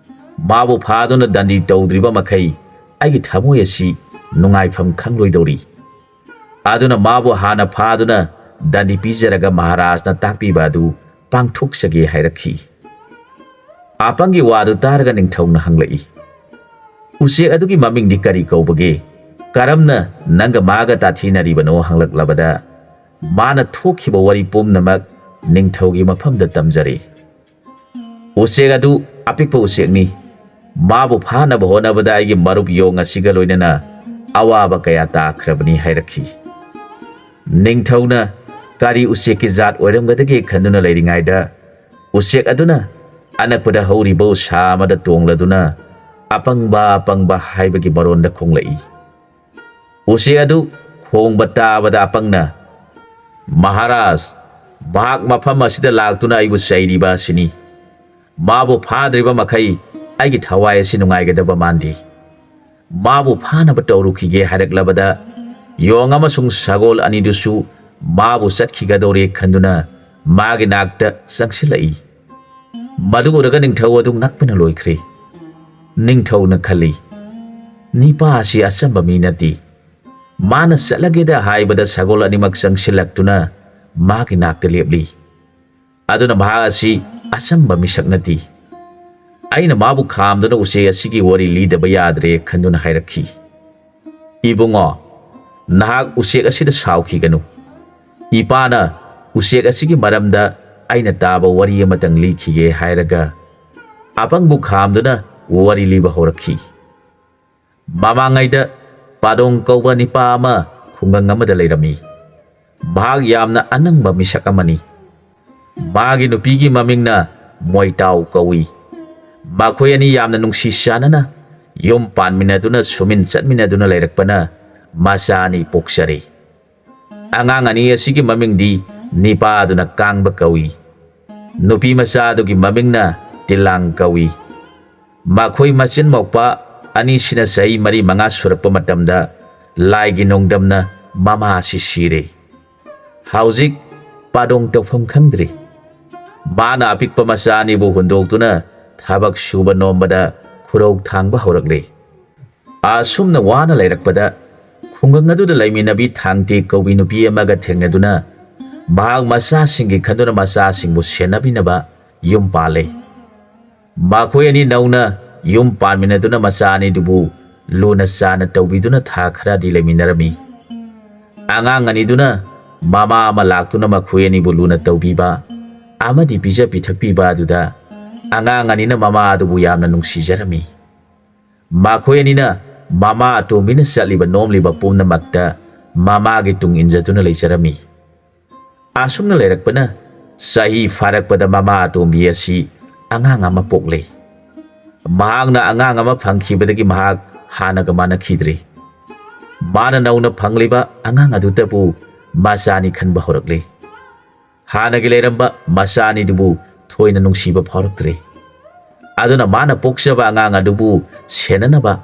ꯃꯥꯕꯨ ꯐꯥꯗꯨꯅ ꯗꯟꯗꯤ ꯇꯧꯗ꯭ꯔꯤꯕ ꯃꯈꯩ ꯑꯩꯒꯤ ꯊꯃꯣꯏ ꯑꯁꯤ ꯅꯨꯡꯉꯥꯏꯐꯝ ꯈꯪꯂꯣꯏꯗꯧꯔꯤ꯫ ꯑꯗꯨꯅ ꯃꯥꯕꯨ ꯍꯥꯟꯅ ꯐꯥꯗꯨꯅ ꯗꯟꯗꯤ ꯄꯤꯖꯔꯒ ꯃꯍꯥꯔꯥꯖꯅ ꯇꯥꯛꯄꯤꯕ ꯑꯗꯨ ꯄꯥꯡꯊꯣꯛꯆꯒꯦ" ꯍꯥꯏꯔꯛꯈꯤ꯫ ꯑꯄꯪꯒꯤ ꯋꯥꯗꯨ ꯇꯥꯔꯒ ꯅꯤꯡꯊꯧꯅ ꯍꯪꯂꯛꯏ, "ꯎꯆꯦꯛ ꯑꯗꯨꯒꯤ ꯃꯃꯤꯡꯗꯤ ꯀꯔꯤ ꯀꯧꯕꯒꯦ? ꯀꯔꯝꯅ ꯅꯪꯒ ꯃꯥꯒ ꯇꯥꯊꯤꯅꯔꯤꯕꯅꯣ?" ꯍꯪꯂꯛꯂꯕꯗ ꯃꯥꯅ ꯊꯣꯛꯈꯤꯕ ꯋꯥꯔꯤ ꯄꯨꯝꯅꯃꯛ ꯅꯤꯡꯊꯧꯒꯤ ꯃꯐꯝꯗ ꯇꯝꯖꯔꯦ꯫ "ꯎꯆꯦꯛ ꯑꯗꯨ ꯑꯄꯤꯛꯄ ꯎꯆꯦꯛꯅꯤ꯫ ꯃꯥꯕꯨ ꯐꯥꯅꯕ ꯍꯣꯠꯅꯕꯗ ꯑꯩꯒꯤ ꯃꯔꯨꯞ ꯌꯣꯡ ꯑꯁꯤꯒ ꯂꯣꯏꯅꯅ ꯑꯋꯥꯕ ꯀꯌꯥ ꯇꯥꯈ꯭ꯔꯕꯅꯤ" ꯍꯥꯏꯔꯛꯈꯤ꯫ ꯅꯤꯡꯊꯧꯅ ꯀꯔꯤ ꯎꯆꯦꯛꯀꯤ ꯖꯥꯠ ꯑꯣꯏꯔꯝꯒꯗꯒꯦ ꯈꯟꯗꯨꯅ ꯂꯩꯔꯤꯉꯩꯗ, ꯎꯆꯦꯛ ꯑꯗꯨꯅ ꯑꯅꯛꯄꯗ ꯍꯧꯔꯤꯕ ꯎꯁꯥ ꯑꯃꯗ ꯇꯣꯡꯂꯗꯨꯅ ꯑꯄꯪꯕ ꯑꯄꯪꯕ ꯍꯥꯏꯕꯒꯤ ꯃꯔꯣꯟꯗ ꯈꯣꯡꯂꯛꯏ꯫ ꯎꯆꯦꯛ ꯑꯗꯨ ꯈꯣꯡꯕ ꯇꯥꯕꯗ ꯑꯄꯪꯅ, "ꯃꯍꯥꯔꯥꯖ, ꯃꯍꯥꯛ ꯃꯐꯝ ꯑꯁꯤꯗ ꯂꯥꯛꯇꯨꯅ ꯑꯩꯕꯨ ꯆꯩꯔꯤꯕ ꯑꯁꯤꯅꯤ꯫ ꯃꯥꯕꯨ ꯐꯥꯗ꯭ꯔꯤꯕ ꯃꯈꯩ ꯑꯩꯒꯤ ꯊꯋꯥꯏ ꯑꯁꯤ ꯅꯨꯡꯉꯥꯏꯒꯗꯕ ꯃꯥꯟꯗꯦ꯫ ꯃꯥꯕꯨ ꯐꯥꯅꯕ ꯇꯧꯔꯨꯈꯤꯒꯦ" ꯍꯥꯏꯔꯛꯂꯕꯗ, ꯌꯣꯡ ꯑꯃꯁꯨꯡ ꯁꯒꯣꯜ ꯑꯅꯤꯗꯨꯁꯨ ꯃꯥꯕꯨ ꯆꯠꯈꯤꯒꯗꯧꯔꯦ ꯈꯟꯗꯨꯅ ꯃꯥꯒꯤ ꯅꯥꯛꯇ ꯆꯪꯁꯤꯜꯂꯛꯏ꯫ ꯃꯗꯨ ꯎꯔꯒ ꯅꯤꯡꯊꯧ ꯑꯗꯨ ꯉꯛꯄꯅ ꯂꯣꯏꯈ꯭ꯔꯦ꯫ ꯅꯤꯡꯊꯧꯅ ꯈꯜꯂꯤ, "ꯅꯤꯄꯥ ꯑꯁꯤ ꯑꯆꯝꯕ ꯃꯤ ꯅꯠꯇꯦ꯫ ꯃꯥꯅ ꯆꯠꯂꯒꯦꯗ ꯍꯥꯏꯕꯗ ꯁꯒꯣꯜ ꯑꯅꯤꯃꯛ ꯆꯪꯁꯤꯜꯂꯛꯇꯨꯅ ꯃꯥꯒꯤ ꯅꯥꯛꯇ ꯂꯦꯞꯂꯤ꯫ ꯑꯗꯨꯅ ꯃꯍꯥꯛ ꯑꯁꯤ ꯑꯆꯝꯕ ꯃꯤꯁꯛ ꯅꯠꯇꯦ꯫ ꯑꯩꯅ ꯃꯥꯕꯨ ꯈꯥꯝꯗꯨꯅ ꯎꯆꯦꯛ ꯑꯁꯤꯒꯤ ꯋꯥꯔꯤ ꯂꯤꯗꯕ ꯌꯥꯗ꯭ꯔꯦ" ꯈꯟꯗꯨꯅ ꯍꯥꯏꯔꯛꯈꯤ꯫ "ꯏꯕꯨꯡꯉꯣ, ꯅꯍꯥꯛ ꯎꯆꯦꯛ ꯑꯁꯤꯗ ꯁꯥꯎꯈꯤꯒꯅꯨ꯫ ꯏꯄꯥꯅ ꯎꯆꯦꯛ ꯑꯁꯤꯒꯤ ꯃꯔꯝꯗ ꯑꯩꯅ ꯇꯥꯕ ꯋꯥꯔꯤ ꯑꯃꯇꯪ ꯂꯤꯈꯤꯒꯦ" ꯍꯥꯏꯔꯒ ꯑꯄꯪꯕꯨ ꯈꯥꯝꯗꯨꯅ ꯋꯥꯔꯤ ꯂꯤꯕ ꯍꯧꯔꯛꯈꯤ꯫ ꯃꯃꯥꯡꯉꯩꯗ ꯄꯥꯗꯣꯡ ꯀꯧꯕ ꯅꯤꯄꯥ ꯑꯃ ꯈꯨꯡꯒꯪ ꯑꯃꯗ ꯂꯩꯔꯝꯃꯤ꯫ ꯃꯍꯥꯛ ꯌꯥꯝꯅ ꯑꯅꯪꯕ ꯃꯤꯁꯛ ꯑꯃꯅꯤ꯫ ꯃꯥꯒꯤ ꯅꯨꯄꯤꯒꯤ ꯃꯃꯤꯡꯅ ꯃꯣꯏꯇꯥꯎ ꯀꯧꯏ꯫ ꯃꯈꯣꯏ ꯑꯅꯤ ꯌꯥꯝꯅ ꯅꯨꯡꯁꯤ ꯆꯥꯟꯅꯅ ꯌꯨꯝ ꯄꯥꯟꯃꯤꯟꯅꯗꯨꯅ ꯁꯨꯃꯤꯟ ꯆꯠꯃꯤꯟꯅꯗꯨꯅ ꯂꯩꯔꯛꯄꯅ ꯃꯆꯥ ꯑꯅꯤ ꯄꯣꯛꯆꯔꯦ꯫ ꯑꯉꯥꯡ ꯑꯅꯤ ꯑꯁꯤꯒꯤ ꯃꯃꯤꯡꯗꯤ ꯅꯤꯄꯥꯗꯨꯅ ꯀꯥꯡꯕ ꯀꯧꯏ꯫ ꯅꯨꯄꯤ ꯃꯆꯥ ꯑꯗꯨꯒꯤ ꯃꯃꯤꯡꯅ ꯇꯤꯂꯥꯡ ꯀꯧꯏ꯫ ꯃꯈꯣꯏ ꯃꯆꯤꯟ ꯃꯧꯄꯥ ꯑꯅꯤꯁꯤꯅ ꯆꯍꯤ ꯃꯔꯤ ꯃꯉꯥ ꯁꯨꯔꯛꯄ ꯃꯇꯝꯗ ꯂꯥꯏꯒꯤ ꯅꯣꯡꯗꯝꯅ ꯃꯃꯥ ꯑꯁꯤ ꯁꯤꯔꯦ꯫ ꯍꯧꯖꯤꯛ ꯄꯥꯗꯣꯡ ꯇꯧꯐꯝ ꯈꯪꯗ꯭ꯔꯤ꯫ ꯃꯥꯅ ꯑꯄꯤꯛꯄ ꯃꯆꯥ ꯑꯅꯤꯕꯨ ꯍꯨꯟꯗꯣꯛꯇꯨꯅ ꯊꯕꯛ ꯁꯨꯕ ꯅꯣꯝꯕꯗ ꯈꯨꯔꯧ ꯊꯥꯡꯕ ꯍꯧꯔꯛꯂꯦ꯫ ꯑꯁꯨꯝꯅ ꯋꯥꯅ ꯂꯩꯔꯛꯄꯗ ꯈꯨꯡꯒꯪ ꯑꯗꯨꯗ ꯂꯩꯃꯤꯟꯅꯕꯤ ꯊꯥꯡꯇꯦ ꯀꯧꯕꯤ ꯅꯨꯄꯤ ꯑꯃꯒ ꯊꯦꯡꯅꯗꯨꯅ ꯃꯍꯥꯛ ꯃꯆꯥꯁꯤꯡꯒꯤ ꯈꯟꯗꯨꯅ ꯃꯆꯥꯁꯤꯡꯕꯨ ꯁꯦꯟꯅꯕꯤꯅꯕ ꯌꯨꯝ ꯄꯥꯜꯂꯦ꯫ ꯃꯈꯣꯏ ꯑꯅꯤ ꯅꯧꯅ ꯌꯨꯝ ꯄꯥꯟꯃꯤꯟꯅꯗꯨꯅ ꯃꯆꯥ ꯑꯅꯤꯗꯨꯕꯨ ꯂꯨꯅ ꯆꯥꯅ ꯇꯧꯕꯤꯗꯨꯅ ꯊꯥ ꯈꯔꯗꯤ ꯂꯩꯃꯤꯟꯅꯔꯝꯃꯤ꯫ ꯑꯉꯥꯡ ꯑꯅꯤꯗꯨꯅ ꯃꯃꯥ ꯑꯃ ꯂꯥꯛꯇꯨꯅ ꯃꯈꯣꯏ ꯑꯅꯤꯕꯨ ꯂꯨꯅ ꯇꯧꯕꯤꯕ ꯑꯃꯗꯤ ꯄꯤꯖ ꯄꯤꯊꯛꯄꯤꯕ ꯑꯗꯨꯗ ꯑꯉꯥꯡ ꯑꯅꯤꯅ ꯃꯃꯥ ꯑꯗꯨꯕꯨ ꯌꯥꯝꯅ ꯅꯨꯡꯁꯤꯖꯔꯝꯃꯤ꯫ ꯃꯈꯣꯏ ꯑꯅꯤꯅ ꯃꯃꯥ ꯑꯇꯣꯝꯕꯤꯅ ꯆꯠꯂꯤꯕ ꯅꯣꯝꯂꯤꯕ ꯄꯨꯝꯅꯃꯛꯇ ꯃꯃꯥꯒꯤ ꯇꯨꯡ ꯏꯟꯖꯗꯨꯅ ꯂꯩꯖꯔꯝꯃꯤ꯫ ꯑꯁꯨꯝꯅ ꯂꯩꯔꯛꯄꯅ ꯆꯍꯤ ꯐꯥꯔꯛꯄꯗ ꯃꯃꯥ ꯑꯇꯣꯝꯕꯤ ꯑꯁꯤ ꯑꯉꯥꯡ ꯑꯃ ꯄꯣꯛꯂꯦ꯫ ꯃꯍꯥꯛꯅ ꯑꯉꯥꯡ ꯑꯃ ꯐꯪꯈꯤꯕꯗꯒꯤ ꯃꯍꯥꯛ ꯍꯥꯟꯅꯒ ꯃꯥꯟꯅꯈꯤꯗ꯭ꯔꯦ꯫ ꯃꯥꯅ ꯅꯧꯅ ꯐꯪꯂꯤꯕ ꯑꯉꯥꯡ ꯑꯗꯨꯗꯕꯨ ꯃꯆꯥꯅꯤ ꯈꯟꯕ ꯍꯧꯔꯛꯂꯦ꯫ ꯍꯥꯟꯅꯒꯤ ꯂꯩꯔꯝꯕ ꯃꯆꯥ ꯑꯅꯤꯗꯨꯕꯨ ꯊꯣꯏꯅ ꯅꯨꯡꯁꯤꯕ ꯐꯥꯎꯔꯛꯇ꯭ꯔꯦ꯫ ꯑꯗꯨꯅ ꯃꯥꯅ ꯄꯣꯛꯆꯕ ꯑꯉꯥꯡ ꯑꯗꯨꯕꯨ ꯁꯦꯟꯅꯅꯕ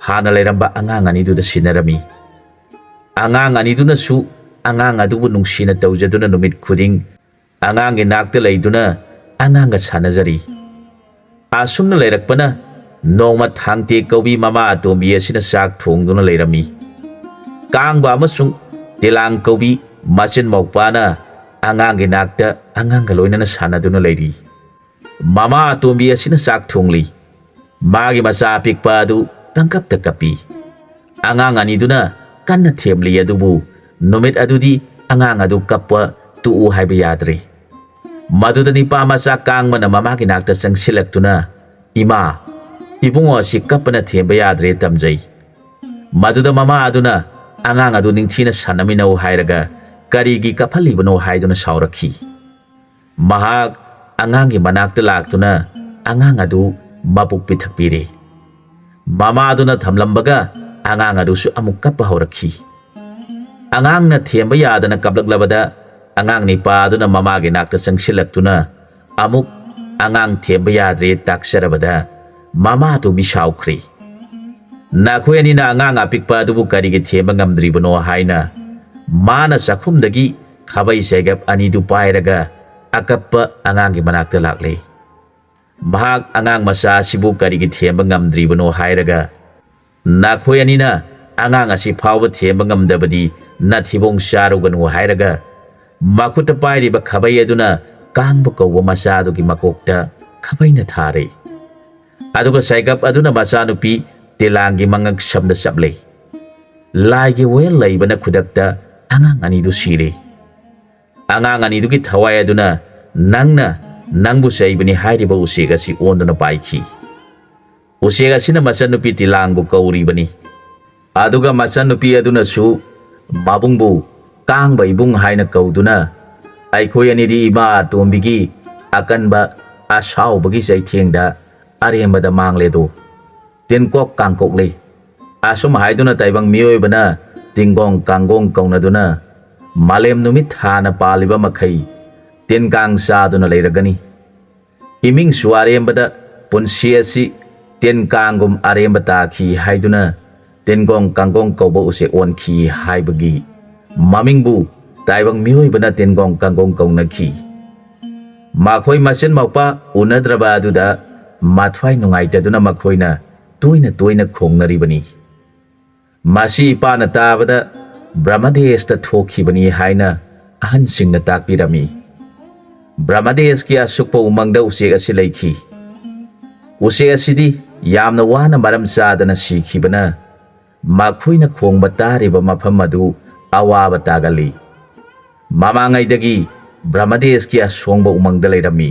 ꯍꯥꯟꯅ ꯂꯩꯔꯝꯕ ꯑꯉꯥꯡ ꯑꯅꯤꯗꯨꯗ ꯁꯤꯟꯅꯔꯝꯃꯤ꯫ ꯑꯉꯥꯡ ꯑꯅꯤꯗꯨꯅꯁꯨ ꯑꯉꯥꯡ ꯑꯗꯨꯕꯨ ꯅꯨꯡꯁꯤꯅ ꯇꯧꯖꯗꯨꯅ ꯅꯨꯃꯤꯠ ꯈꯨꯗꯤꯡ ꯑꯉꯥꯡꯒꯤ ꯅꯥꯛꯇ ꯂꯩꯗꯨꯅ ꯑꯉꯥꯡꯒ ꯁꯥꯟꯅꯖꯔꯤ꯫ ꯑꯁꯨꯝꯅ ꯂꯩꯔꯛꯄꯅ ꯅꯣꯡꯃ ꯊꯥꯡꯇꯦꯛ ꯀꯧꯕꯤ ꯃꯃꯥ ꯑꯇꯣꯝꯕꯤ ꯑꯁꯤꯅ ꯆꯥꯛ ꯊꯣꯡꯗꯨꯅ ꯂꯩꯔꯝꯃꯤ꯫ ꯀꯥꯡꯕ ꯑꯃꯁꯨꯡ ꯇꯤꯂꯥꯡ ꯀꯧꯕꯤ ꯃꯆꯤꯟ ꯃꯧꯄꯥꯅ ꯑꯉꯥꯡꯒꯤ ꯅꯥꯛꯇ ꯑꯉꯥꯡꯒ ꯂꯣꯏꯅꯅ ꯁꯥꯟꯅꯗꯨꯅ ꯂꯩꯔꯤ꯫ ꯃꯃꯥ ꯑꯇꯣꯝꯕꯤ ꯑꯁꯤꯅ ꯆꯥꯛ ꯊꯣꯡꯂꯤ꯫ ꯃꯥꯒꯤ ꯃꯆꯥ ꯑꯄꯤꯛꯄ ꯑꯗꯨ ꯄꯪꯀꯞꯇ ꯀꯞꯄꯤ꯫ ꯑꯉꯥꯡ ꯑꯅꯤꯗꯨꯅ ꯀꯟꯅ ꯊꯦꯝꯂꯤ, ꯑꯗꯨꯕꯨ ꯅꯨꯃꯤꯠ ꯑꯗꯨꯗꯤ ꯑꯉꯥꯡ ꯑꯗꯨ ꯀꯞꯄ ꯇꯣꯛꯎ ꯍꯥꯏꯕ ꯌꯥꯗ꯭ꯔꯦ꯫ ꯃꯗꯨꯗ ꯅꯤꯄꯥ ꯃꯆꯥ ꯀꯥꯡꯕꯅ ꯃꯃꯥꯒꯤ ꯅꯥꯛꯇ ꯆꯪꯁꯤꯜꯂꯛꯇꯨꯅ, "ꯏꯃꯥ, ꯏꯕꯨꯡꯉꯣ ꯑꯁꯤ ꯀꯞꯄꯅ ꯊꯦꯝꯕ ꯌꯥꯗ꯭ꯔꯦ" ꯇꯝꯖꯩ꯫ ꯃꯗꯨꯗ ꯃꯃꯥ ꯑꯗꯨꯅ ꯑꯉꯥꯡ ꯑꯗꯨ ꯅꯤꯡꯊꯤꯅ ꯁꯥꯟꯅꯃꯤꯟꯅꯧ ꯍꯥꯏꯔꯒ ꯀꯔꯤꯒꯤ ꯀꯞꯍꯜꯂꯤꯕꯅꯣ ꯍꯥꯏꯗꯨꯅ ꯁꯥꯎꯔꯛꯈꯤ꯫ ꯃꯍꯥꯛ ꯑꯉꯥꯡꯒꯤ ꯃꯅꯥꯛꯇ ꯂꯥꯛꯇꯨꯅ ꯑꯉꯥꯡ ꯑꯗꯨ ꯃꯕꯨꯛ ꯄꯤꯊꯛꯄꯤꯔꯦ꯫ ꯃꯃꯥꯗꯨꯅ ꯊꯝꯂꯝꯕꯒ ꯑꯉꯥꯡ ꯑꯗꯨꯁꯨ ꯑꯃꯨꯛ ꯀꯞꯄ ꯍꯧꯔꯛꯈꯤ꯫ ꯑꯉꯥꯡꯅ ꯊꯦꯝꯕ ꯌꯥꯗꯅ ꯀꯞꯂꯛꯂꯕꯗ ꯑꯉꯥꯡ ꯅꯤꯄꯥ ꯑꯗꯨꯅ ꯃꯃꯥꯒꯤ ꯅꯥꯛꯇ ꯆꯪꯁꯤꯜꯂꯛꯇꯨꯅ ꯑꯃꯨꯛ ꯑꯉꯥꯡ ꯊꯦꯝꯕ ꯌꯥꯗ꯭ꯔꯦ ꯇꯥꯛꯆꯔꯕꯗ ꯃꯃꯥ ꯑꯇꯣꯝꯕꯤ ꯁꯥꯎꯈ꯭ꯔꯦ꯫ "ꯅꯈꯣꯏ ꯑꯅꯤꯅ ꯑꯉꯥꯡ ꯑꯄꯤꯛꯄ ꯑꯗꯨꯕꯨ ꯀꯔꯤꯒꯤ ꯊꯦꯝꯕ ꯉꯝꯗ꯭ꯔꯤꯕꯅꯣ?" ꯍꯥꯏꯅ ꯃꯥꯅ ꯆꯥꯛꯈꯨꯝꯗꯒꯤ ꯈꯥꯕꯩ ꯆꯩꯒꯞ ꯑꯅꯤꯗꯨ ꯄꯥꯏꯔꯒ ꯑꯀꯞꯄ ꯑꯉꯥꯡꯒꯤ ꯃꯅꯥꯛꯇ ꯂꯥꯛꯂꯦ꯫ ꯃꯍꯥꯛ ꯑꯉꯥꯡ ꯃꯆꯥ ꯑꯁꯤꯕꯨ ꯀꯔꯤꯒꯤ ꯊꯦꯝꯕ ꯉꯝꯗ꯭ꯔꯤꯕꯅꯣ ꯍꯥꯏꯔꯒ, "ꯅꯈꯣꯏ ꯑꯅꯤꯅ ꯑꯉꯥꯡ ꯑꯁꯤ ꯐꯥꯎꯕ ꯊꯦꯝꯕ ꯉꯝꯗꯕꯗꯤ ꯅꯊꯤꯕꯣꯡ ꯆꯥꯔꯨꯒꯅꯨ" ꯍꯥꯏꯔꯒ ꯃꯈꯨꯠꯇ ꯄꯥꯏꯔꯤꯕ ꯈꯥꯕꯩ ꯑꯗꯨꯅ ꯀꯥꯡꯕ ꯀꯧꯕ ꯃꯆꯥꯗꯨꯒꯤ ꯃꯀꯣꯛꯇ ꯈꯥꯕꯩꯅ ꯊꯥꯔꯦ꯫ ꯑꯗꯨꯒ ꯁꯥꯏꯒꯞ ꯑꯗꯨꯅ ꯃꯆꯥꯅꯨꯄꯤ ꯇꯤꯂꯥꯡꯒꯤ ꯃꯉꯛ ꯁꯝꯗ ꯆꯞꯂꯦ꯫ ꯂꯥꯏꯒꯤ ꯋꯥꯌꯦꯜ ꯂꯩꯕꯅ ꯈꯨꯗꯛꯇ ꯑꯉꯥꯡ ꯑꯅꯤꯗꯨ ꯁꯤꯔꯦ꯫ ꯑꯉꯥꯡ ꯑꯅꯤꯗꯨꯒꯤ ꯊꯋꯥꯏ ꯑꯗꯨꯅ ꯅꯪꯅ ꯅꯪꯕꯨ ꯆꯩꯕꯅꯤ ꯍꯥꯏꯔꯤꯕ ꯎꯆꯦꯛ ꯑꯁꯤ ꯑꯣꯟꯗꯨꯅ ꯄꯥꯏꯈꯤ꯫ ꯎꯆꯦꯛ ꯑꯁꯤꯅ ꯃꯆꯟꯅꯨꯄꯤ ꯇꯤꯂꯥꯡꯕꯨ ꯀꯧꯔꯤꯕꯅꯤ꯫ ꯑꯗꯨꯒ ꯃꯆꯟꯅꯨꯄꯤ ꯑꯗꯨꯅꯁꯨ ꯃꯕꯨꯡꯕꯨ ꯀꯥꯡꯕ ꯏꯕꯨꯡ ꯍꯥꯏꯅ ꯀꯧꯗꯨꯅ ꯑꯩꯈꯣꯏ ꯑꯅꯤꯗꯤ ꯏꯃꯥ ꯑꯇꯣꯝꯕꯤꯒꯤ ꯑꯀꯟꯕ ꯑꯁꯥꯎꯕꯒꯤ ꯆꯩꯊꯦꯡꯗ ꯑꯔꯦꯝꯕꯗ ꯃꯥꯡꯂꯦꯗꯣ꯫ ꯇꯤꯟꯀꯣꯛ ꯀꯥꯡꯀꯣꯛꯂꯤ꯫ ꯑꯁꯨꯝ ꯍꯥꯏꯗꯨꯅ ꯇꯥꯏꯕꯪ ꯃꯤꯑꯣꯏꯕꯅ ꯇꯤꯡꯒꯣꯡ ꯀꯥꯡꯒꯣꯡ ꯀꯧꯅꯗꯨꯅ ꯃꯥꯂꯦꯝ ꯅꯨꯃꯤꯠ ꯊꯥꯅ ꯄꯥꯜꯂꯤꯕ ꯃꯈꯩ ꯇꯤꯟ ꯀꯥꯡ ꯆꯥꯗꯨꯅ ꯂꯩꯔꯒꯅꯤ꯫ ꯏꯃꯤꯡꯁꯨ ꯑꯔꯦꯝꯕꯗ ꯄꯨꯟꯁꯤ ꯑꯁꯤ ꯇꯤꯟ ꯀꯥꯡꯒꯨꯝ ꯑꯔꯦꯝꯕ ꯇꯥꯈꯤ ꯍꯥꯏꯗꯨꯅ ꯇꯤꯟꯒꯣꯡ ꯀꯥꯡꯒꯣꯡ ꯀꯧꯕ ꯎꯆꯦꯛ ꯑꯣꯟꯈꯤ ꯍꯥꯏꯕꯒꯤ ꯃꯃꯤꯡꯕꯨ ꯇꯥꯏꯕꯪ ꯃꯤꯑꯣꯏꯕꯅ ꯇꯤꯟꯒꯣꯡ ꯀꯥꯡꯒꯣꯡ ꯀꯧꯅꯈꯤ꯫ ꯃꯈꯣꯏ ꯃꯆꯤꯟ ꯃꯧꯄꯥ ꯎꯅꯗ꯭ꯔꯕ ꯑꯗꯨꯗ ꯃꯊ꯭ꯋꯥꯏ ꯅꯨꯡꯉꯥꯏꯇꯗꯨꯅ ꯃꯈꯣꯏꯅ ꯇꯣꯏꯅ ꯇꯣꯏꯅ ꯈꯣꯡꯅꯔꯤꯕꯅꯤ꯫ ꯃꯁꯤ ꯏꯄꯥꯅ ꯇꯥꯕꯗ ꯕ꯭ꯔꯍꯃꯗꯦꯁꯇ ꯊꯣꯛꯈꯤꯕꯅꯤ ꯍꯥꯏꯅ ꯑꯍꯟꯁꯤꯡꯅ ꯇꯥꯛꯄꯤꯔꯝꯃꯤ꯫ ꯕ꯭ꯔꯍꯃꯗꯦꯁꯀꯤ ꯑꯁꯨꯛꯄ ꯎꯃꯪꯗ ꯎꯆꯦꯛ ꯑꯁꯤ ꯂꯩꯈꯤ꯫ ꯎꯆꯦꯛ ꯑꯁꯤꯗꯤ ꯌꯥꯝꯅ ꯋꯥꯅ ꯃꯔꯝ ꯆꯥꯗꯅ ꯁꯤꯈꯤꯕꯅ ꯃꯈꯣꯏꯅ ꯈꯣꯡꯕ ꯇꯥꯔꯤꯕ ꯃꯐꯝ ꯑꯗꯨ ꯑꯋꯥꯕ ꯇꯥꯒꯜꯂꯤ꯫ ꯃꯃꯥꯡꯉꯩꯗꯒꯤ ꯕ꯭ꯔꯍꯃꯗꯦꯁꯀꯤ ꯑꯁꯣꯡꯕ ꯎꯃꯪꯗ ꯂꯩꯔꯝꯃꯤ꯫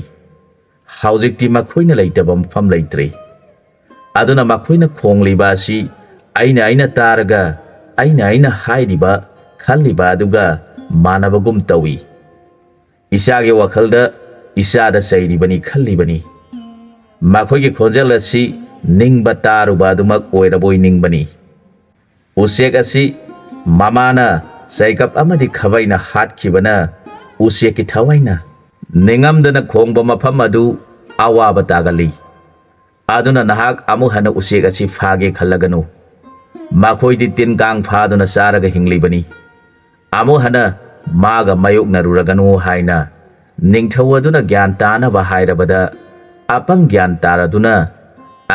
ꯍꯧꯖꯤꯛꯇꯤ ꯃꯈꯣꯏꯅ ꯂꯩꯇꯕ ꯃꯐꯝ ꯂꯩꯇ꯭ꯔꯦ꯫ ꯑꯗꯨꯅ ꯃꯈꯣꯏꯅ ꯈꯣꯡꯂꯤꯕ ꯑꯁꯤ ꯑꯩꯅ ꯑꯩꯅ ꯇꯥꯔꯒ ꯑꯩꯅ ꯑꯩꯅ ꯍꯥꯏꯔꯤꯕ ꯈꯜꯂꯤꯕ ꯑꯗꯨꯒ ꯃꯥꯟꯅꯕꯒꯨꯝ ꯇꯧꯏ꯫ ꯏꯆꯥꯒꯤ ꯋꯥꯈꯜꯗ ꯏꯆꯥꯗ ꯆꯩꯔꯤꯕꯅꯤ ꯈꯜꯂꯤꯕꯅꯤ꯫ ꯃꯈꯣꯏꯒꯤ ꯈꯣꯟꯖꯦꯜ ꯑꯁꯤ ꯅꯤꯡꯕ ꯇꯥꯔꯨꯕ ꯑꯗꯨꯃꯛ ꯑꯣꯏꯔꯕꯣꯏ ꯅꯤꯡꯕꯅꯤ꯫ ꯎꯆꯦꯛ ꯑꯁꯤ ꯃꯃꯥꯅ ꯆꯩꯒꯞ ꯑꯃꯗꯤ ꯈꯥꯕꯩꯅ ꯍꯥꯠꯈꯤꯕꯅ ꯎꯆꯦꯛꯀꯤ ꯊꯋꯥꯏꯅ ꯅꯤꯡꯉꯝꯗꯅ ꯈꯣꯡꯕ ꯃꯐꯝ ꯑꯗꯨ ꯑꯋꯥꯕ ꯇꯥꯒꯜꯂꯤ꯫ ꯑꯗꯨꯅ ꯅꯍꯥꯛ ꯑꯃꯨꯛ ꯍꯟꯅ ꯎꯆꯦꯛ ꯑꯁꯤ ꯐꯥꯒꯦ ꯈꯜꯂꯒꯅꯨ꯫ ꯃꯈꯣꯏꯗꯤ ꯇꯤꯟ ꯀꯥꯡ ꯐꯥꯗꯨꯅ ꯆꯥꯔꯒ ꯍꯤꯡꯂꯤꯕꯅꯤ꯫ ꯑꯃꯨꯛ ꯍꯟꯅ ꯃꯥꯒ ꯃꯥꯌꯣꯛꯅꯔꯨꯔꯒꯅꯨ ꯍꯥꯏꯅ ꯅꯤꯡꯊꯧ ꯑꯗꯨꯅ ꯒ꯭ꯌꯥꯟ ꯇꯥꯅꯕ ꯍꯥꯏꯔꯕꯗ, ꯑꯄꯪ ꯒ꯭ꯌꯥꯟ ꯇꯥꯔꯗꯨꯅ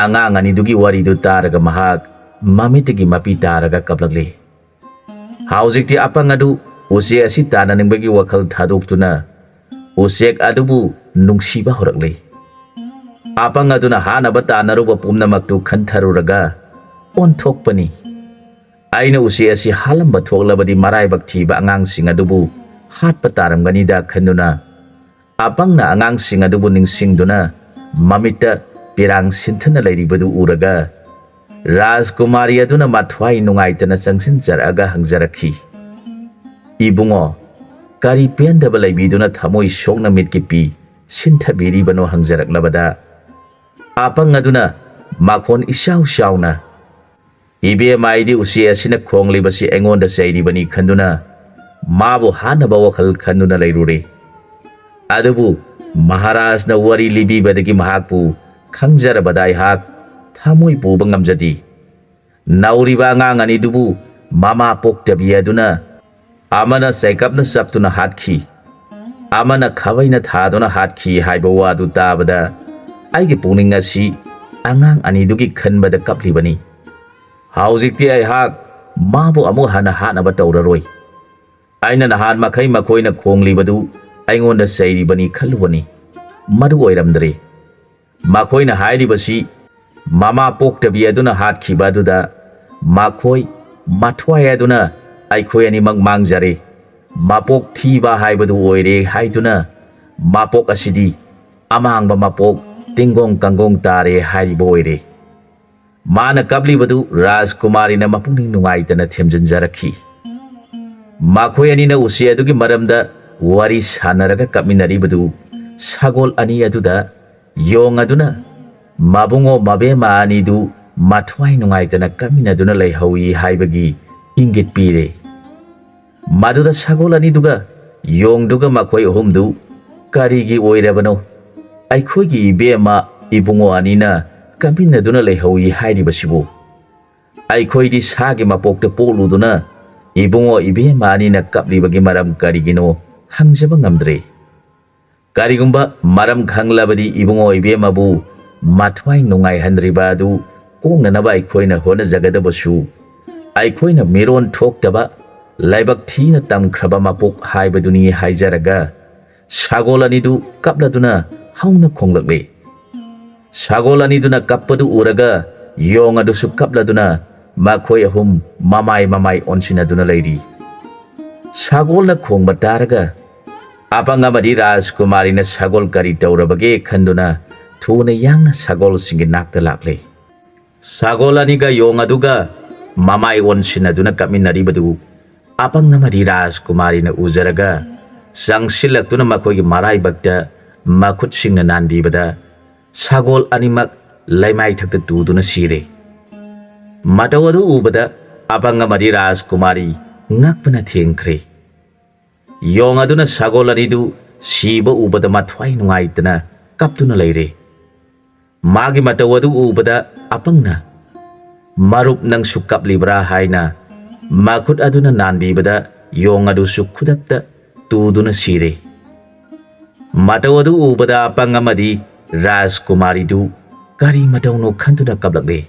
ꯑꯉꯥꯡ ꯑꯅꯤꯗꯨꯒꯤ ꯋꯥꯔꯤꯗꯨ ꯇꯥꯔꯒ ꯃꯍꯥꯛ ꯃꯃꯤꯠꯇꯒꯤ ꯃꯄꯤ ꯇꯥꯔꯒ ꯀꯞꯂꯛꯂꯤ꯫ ꯍꯧꯖꯤꯛꯇꯤ ꯑꯄꯪ ꯑꯗꯨ ꯎꯆꯦꯛ ꯑꯁꯤ ꯇꯥꯟꯅꯅꯤꯡꯕꯒꯤ ꯋꯥꯈꯜ ꯊꯥꯗꯣꯛꯇꯨꯅ ꯎꯆꯦꯛ ꯑꯗꯨꯕꯨ ꯅꯨꯡꯁꯤꯕ ꯍꯧꯔꯛꯂꯤ꯫ ꯑꯄꯪ ꯑꯗꯨꯅ ꯍꯥꯠꯅꯕ ꯇꯥꯟꯅꯔꯨꯕ ꯄꯨꯝꯅꯃꯛꯇꯨ ꯈꯟꯊꯔꯨꯔꯒ ꯑꯣꯟꯊꯣꯛꯄꯅꯤ꯫ ꯑꯩꯅ ꯎꯆꯦꯛ ꯑꯁꯤ ꯍꯥꯠꯂꯝꯕ ꯊꯣꯛꯂꯕꯗꯤ ꯃꯔꯥꯏꯕꯛ ꯊꯤꯕ ꯑꯉꯥꯡꯁꯤꯡ ꯑꯗꯨꯕꯨ ꯍꯥꯠꯄ ꯇꯥꯔꯝꯒꯅꯤꯗ ꯈꯟꯗꯨꯅ, ꯑꯄꯪꯅ ꯑꯉꯥꯡꯁꯤꯡ ꯑꯗꯨꯕꯨ ꯅꯤꯡꯁꯤꯡꯗꯨꯅ ꯃꯃꯤꯠꯇ ꯄꯤꯔꯥꯡ ꯁꯤꯟꯊꯅ ꯂꯩꯔꯤꯕꯗꯨ ꯎꯔꯒ, ꯔꯥꯖꯀꯨꯃꯥꯔꯤ ꯑꯗꯨꯅ ꯃꯊ꯭ꯋꯥꯏ ꯅꯨꯡꯉꯥꯏꯇꯅ ꯆꯪꯁꯤꯟꯖꯔꯛꯑꯒ ꯍꯪꯖꯔꯛꯈꯤ, "ꯏꯕꯨꯡꯉꯣ, ꯀꯔꯤ ꯄꯦꯟꯗꯕ ꯂꯩꯕꯤꯗꯨꯅ ꯊꯃꯣꯏ ꯁꯣꯛꯅ ꯃꯤꯠꯀꯤ ꯄꯤ ꯁꯤꯟꯊꯕꯤꯔꯤꯕꯅꯣ?" ꯍꯪꯖꯔꯛꯂꯕꯗ, ꯑꯄꯪ ꯑꯗꯨꯅ ꯃꯈꯣꯟ ꯏꯆꯥꯎ ꯆꯥꯎꯅ, "ꯏꯕꯦꯝꯃ, ꯑꯩꯗꯤ ꯎꯆꯦꯛ ꯑꯁꯤꯅ ꯈꯣꯡꯂꯤꯕꯁꯤ ꯑꯩꯉꯣꯟꯗ ꯆꯩꯔꯤꯕꯅꯤ ꯈꯟꯗꯨꯅ ꯃꯥꯕꯨ ꯍꯥꯠꯅꯕ ꯋꯥꯈꯜ ꯈꯟꯗꯨꯅ ꯂꯩꯔꯨꯔꯦ꯫ ꯑꯗꯨꯕꯨ ꯃꯍꯥꯔꯥꯖꯅ ꯋꯥꯔꯤ ꯂꯤꯕꯤꯕꯗꯒꯤ ꯃꯍꯥꯛꯄꯨ ꯈꯪꯖꯔꯕꯗ ꯑꯩꯍꯥꯛ ꯊꯃꯣꯏ ꯄꯨꯕ ꯉꯝꯖꯗꯦ꯫ ꯅꯧꯔꯤꯕ ꯑꯉꯥꯡ ꯑꯅꯤꯗꯨꯕꯨ ꯃꯃꯥ ꯄꯣꯛꯇꯕꯤ ꯑꯗꯨꯅ ꯑꯃꯅ ꯆꯩꯀꯞꯅ ꯆꯞꯇꯨꯅ ꯍꯥꯠꯈꯤ, ꯑꯃꯅ ꯈꯥꯕꯩꯅ ꯊꯥꯗꯨꯅ ꯍꯥꯠꯈꯤ" ꯍꯥꯏꯕ ꯋꯥꯗꯨ ꯇꯥꯕꯗ ꯑꯩꯒꯤ ꯄꯨꯛꯅꯤꯡ ꯑꯁꯤ ꯑꯉꯥꯡ ꯑꯅꯤꯗꯨꯒꯤ ꯈꯟꯕꯗ ꯀꯞꯂꯤꯕꯅꯤ꯫ ꯍꯧꯖꯤꯛꯇꯤ ꯑꯩꯍꯥꯛ ꯃꯥꯕꯨ ꯑꯃꯨꯛ ꯍꯟꯅ ꯍꯥꯠꯅꯕ ꯇꯧꯔꯔꯣꯏ꯫ ꯑꯩꯅ ꯅꯍꯥꯟ ꯃꯈꯩ ꯃꯈꯣꯏꯅ ꯈꯣꯡꯂꯤꯕꯗꯨ ꯑꯩꯉꯣꯟꯗ ꯆꯩꯔꯤꯕꯅꯤ ꯈꯜꯂꯨꯕꯅꯤ꯫ ꯃꯗꯨ ꯑꯣꯏꯔꯝꯗ꯭ꯔꯦ꯫ ꯃꯈꯣꯏꯅ ꯍꯥꯏꯔꯤꯕꯁꯤ ꯃꯃꯥ ꯄꯣꯛꯇꯕꯤ ꯑꯗꯨꯅ ꯍꯥꯠꯈꯤꯕ ꯑꯗꯨꯗ ꯃꯈꯣꯏ ꯃꯊ꯭ꯋꯥꯏ ꯑꯗꯨꯅ ꯑꯩꯈꯣꯏ ꯑꯅꯤꯃꯛ ꯃꯥꯡꯖꯔꯦ꯫ ꯃꯄꯣꯛ ꯊꯤꯕ ꯍꯥꯏꯕꯗꯨ ꯑꯣꯏꯔꯦ ꯍꯥꯏꯗꯨꯅ ꯃꯄꯣꯛ ꯑꯁꯤꯗꯤ ꯑꯃꯥꯡꯕ ꯃꯄꯣꯛ, ꯇꯤꯡꯒꯣꯡ ꯀꯥꯡꯒꯣꯡ ꯇꯥꯔꯦ ꯍꯥꯏꯔꯤꯕ ꯑꯣꯏꯔꯦ꯫ ꯃꯥꯅ ꯀꯞꯂꯤꯕꯗꯨ ꯔꯥꯖꯀꯨꯃꯥꯔꯤꯅ ꯃꯄꯨꯛꯅꯤꯡ ꯅꯨꯡꯉꯥꯏꯇꯅ ꯊꯦꯝꯖꯤꯟꯖꯔꯛꯈꯤ꯫ ꯃꯈꯣꯏ ꯑꯅꯤꯅ ꯎꯆꯦꯛ ꯑꯗꯨꯒꯤ ꯃꯔꯝꯗ ꯋꯥꯔꯤ ꯁꯥꯟꯅꯔꯒ ꯀꯞꯃꯤꯟꯅꯔꯤꯕꯗꯨ ꯁꯒꯣꯜ ꯑꯅꯤ ꯑꯗꯨꯗ ꯌꯣꯡ ꯑꯗꯨꯅ ꯃꯕꯨꯡꯉꯣ ꯃꯕꯦꯝꯃ ꯑꯅꯤꯗꯨ ꯃꯊ꯭ꯋꯥꯏ ꯅꯨꯡꯉꯥꯏꯇꯅ ꯀꯞꯃꯤꯟꯅꯗꯨꯅ ꯂꯩꯍꯧꯏ ꯍꯥꯏꯕꯒꯤ ꯏꯪꯒꯤꯠ ꯄꯤꯔꯦ꯫ ꯃꯗꯨꯗ ꯁꯒꯣꯜ ꯑꯅꯤꯗꯨꯒ ꯌꯣꯡꯗꯨꯒ ꯃꯈꯣꯏ ꯑꯍꯨꯝꯗꯨ ꯀꯔꯤꯒꯤ ꯑꯣꯏꯔꯕꯅꯣ? ꯑꯩꯈꯣꯏꯒꯤ ꯏꯕꯦꯝꯃ ꯏꯕꯨꯡꯉꯣ ꯑꯅꯤꯅ ꯀꯞꯃꯤꯟꯅꯗꯨꯅ ꯂꯩꯍꯧꯏ ꯍꯥꯏꯔꯤꯕꯁꯤꯕꯨ? ꯑꯩꯈꯣꯏꯗꯤ ꯁꯥꯒꯤ ꯃꯄꯣꯛꯇ ꯄꯣꯛꯂꯨꯗꯨꯅ ꯏꯕꯨꯡꯉꯣ ꯏꯕꯦꯝꯃ ꯑꯅꯤꯅ ꯀꯞꯂꯤꯕꯒꯤ ꯃꯔꯝ ꯀꯔꯤꯒꯤꯅꯣ ꯍꯪꯖꯕ ꯉꯝꯗ꯭ꯔꯦ꯫ ꯀꯔꯤꯒꯨꯝꯕ ꯃꯔꯝ ꯈꯪꯂꯕꯗꯤ ꯏꯕꯨꯡꯉꯣ ꯏꯕꯦꯝꯃꯕꯨ ꯃꯊ꯭ꯋꯥꯏ ꯅꯨꯡꯉꯥꯏꯍꯟꯗ꯭ꯔꯤꯕ ꯑꯗꯨ ꯀꯣꯛꯅꯅꯕ ꯑꯩꯈꯣꯏꯅ ꯍꯣꯠꯅꯖꯒꯗꯕꯁꯨ, ꯑꯩꯈꯣꯏꯅ ꯃꯤꯔꯣꯟ ꯊꯣꯛꯇꯕ, ꯂꯥꯏꯕꯛ ꯊꯤꯅ ꯇꯝꯈ꯭ꯔꯕ ꯃꯄꯣꯛ ꯍꯥꯏꯕꯗꯨꯅꯤ ꯍꯥꯏꯖꯔꯒ, ꯁꯒꯣꯜ ꯑꯅꯤꯗꯨ ꯀꯞꯂꯗꯨꯅ ꯍꯧꯅ ꯈꯣꯡꯂꯛꯂꯦ꯫ ꯁꯒꯣꯜ ꯑꯅꯤꯗꯨꯅ ꯀꯞꯄꯗꯨ ꯎꯔꯒ ꯌꯣꯡ ꯑꯗꯨꯁꯨ ꯀꯞꯂꯗꯨꯅ ꯃꯈꯣꯏ ꯑꯍꯨꯝ ꯃꯃꯥꯏ ꯃꯃꯥꯏ ꯑꯣꯟꯁꯤꯟꯅꯗꯨꯅ ꯂꯩꯔꯤ꯫ ꯁꯒꯣꯜꯅ ꯈꯣꯡꯕ ꯇꯥꯔꯒ ꯑꯄꯪ ꯑꯃꯗꯤ ꯔꯥꯖꯀꯨꯃꯥꯔꯤꯅ ꯁꯒꯣꯜ ꯀꯔꯤ ꯇꯧꯔꯕꯒꯦ ꯈꯟꯗꯨꯅ ꯊꯨꯅ ꯌꯥꯡꯅ ꯁꯒꯣꯜꯁꯤꯡꯒꯤ ꯅꯥꯛꯇ ꯂꯥꯛꯂꯦ꯫ ꯁꯒꯣꯜ ꯑꯅꯤꯒ ꯌꯣꯡ ꯑꯗꯨꯒ ꯃꯃꯥꯏ ꯑꯣꯟꯁꯤꯟꯅꯗꯨꯅ ꯀꯞꯃꯤꯟꯅꯔꯤꯕꯗꯨ ꯑꯄꯪ ꯑꯃꯗꯤ ꯔꯥꯖꯀꯨꯃꯥꯔꯤꯅ ꯎꯖꯔꯒ ꯆꯪꯁꯤꯜꯂꯛꯇꯨꯅ ꯃꯈꯣꯏꯒꯤ ꯃꯔꯥꯏꯕꯛꯇ ꯃꯈꯨꯠꯁꯤꯡꯅ ꯅꯥꯟꯕꯤꯕꯗ ꯁꯒꯣꯜ ꯑꯅꯤꯃꯛ ꯂꯩꯃꯥꯏꯊꯛꯇ ꯇꯨꯗꯨꯅ ꯁꯤꯔꯦ꯫ ꯃꯇꯧ ꯑꯗꯨ ꯎꯕꯗ ꯑꯄꯪ ꯑꯃꯗꯤ ꯔꯥꯖꯀꯨꯃꯥꯔꯤ ꯉꯛꯄꯅ ꯊꯦꯡꯈ꯭ꯔꯦ꯫ ꯌꯣꯡ ꯑꯗꯨꯅ ꯁꯒꯣꯜ ꯑꯅꯤꯗꯨ ꯁꯤꯕ ꯎꯕꯗ ꯃꯊ꯭ꯋꯥꯏ ꯅꯨꯡꯉꯥꯏꯇꯅ ꯀꯞꯇꯨꯅ ꯂꯩꯔꯦ꯫ ꯃꯥꯒꯤ ꯃꯇꯧ ꯑꯗꯨ ꯎꯕꯗ ꯑꯄꯪꯅ, "ꯃꯔꯨꯞ, ꯅꯪꯁꯨ ꯀꯞꯂꯤꯕ꯭ꯔꯥ?" ꯍꯥꯏꯅ ꯃꯈꯨꯠ ꯑꯗꯨꯅ ꯅꯥꯟꯕꯤꯕꯗ ꯌꯣꯡ ꯑꯗꯨꯁꯨ ꯈꯨꯗꯛꯇ ꯇꯨꯗꯨꯅ ꯁꯤꯔꯦ꯫ ꯃꯇꯧ ꯑꯗꯨ ꯎꯕꯗ ꯑꯄꯪ ꯑꯃꯗꯤ ꯔꯥꯖꯀꯨꯃꯥꯔꯤꯗꯨ ꯀꯔꯤ ꯃꯇꯧꯅꯣ ꯈꯟꯗꯨꯅ ꯀꯞꯂꯛꯂꯦ꯫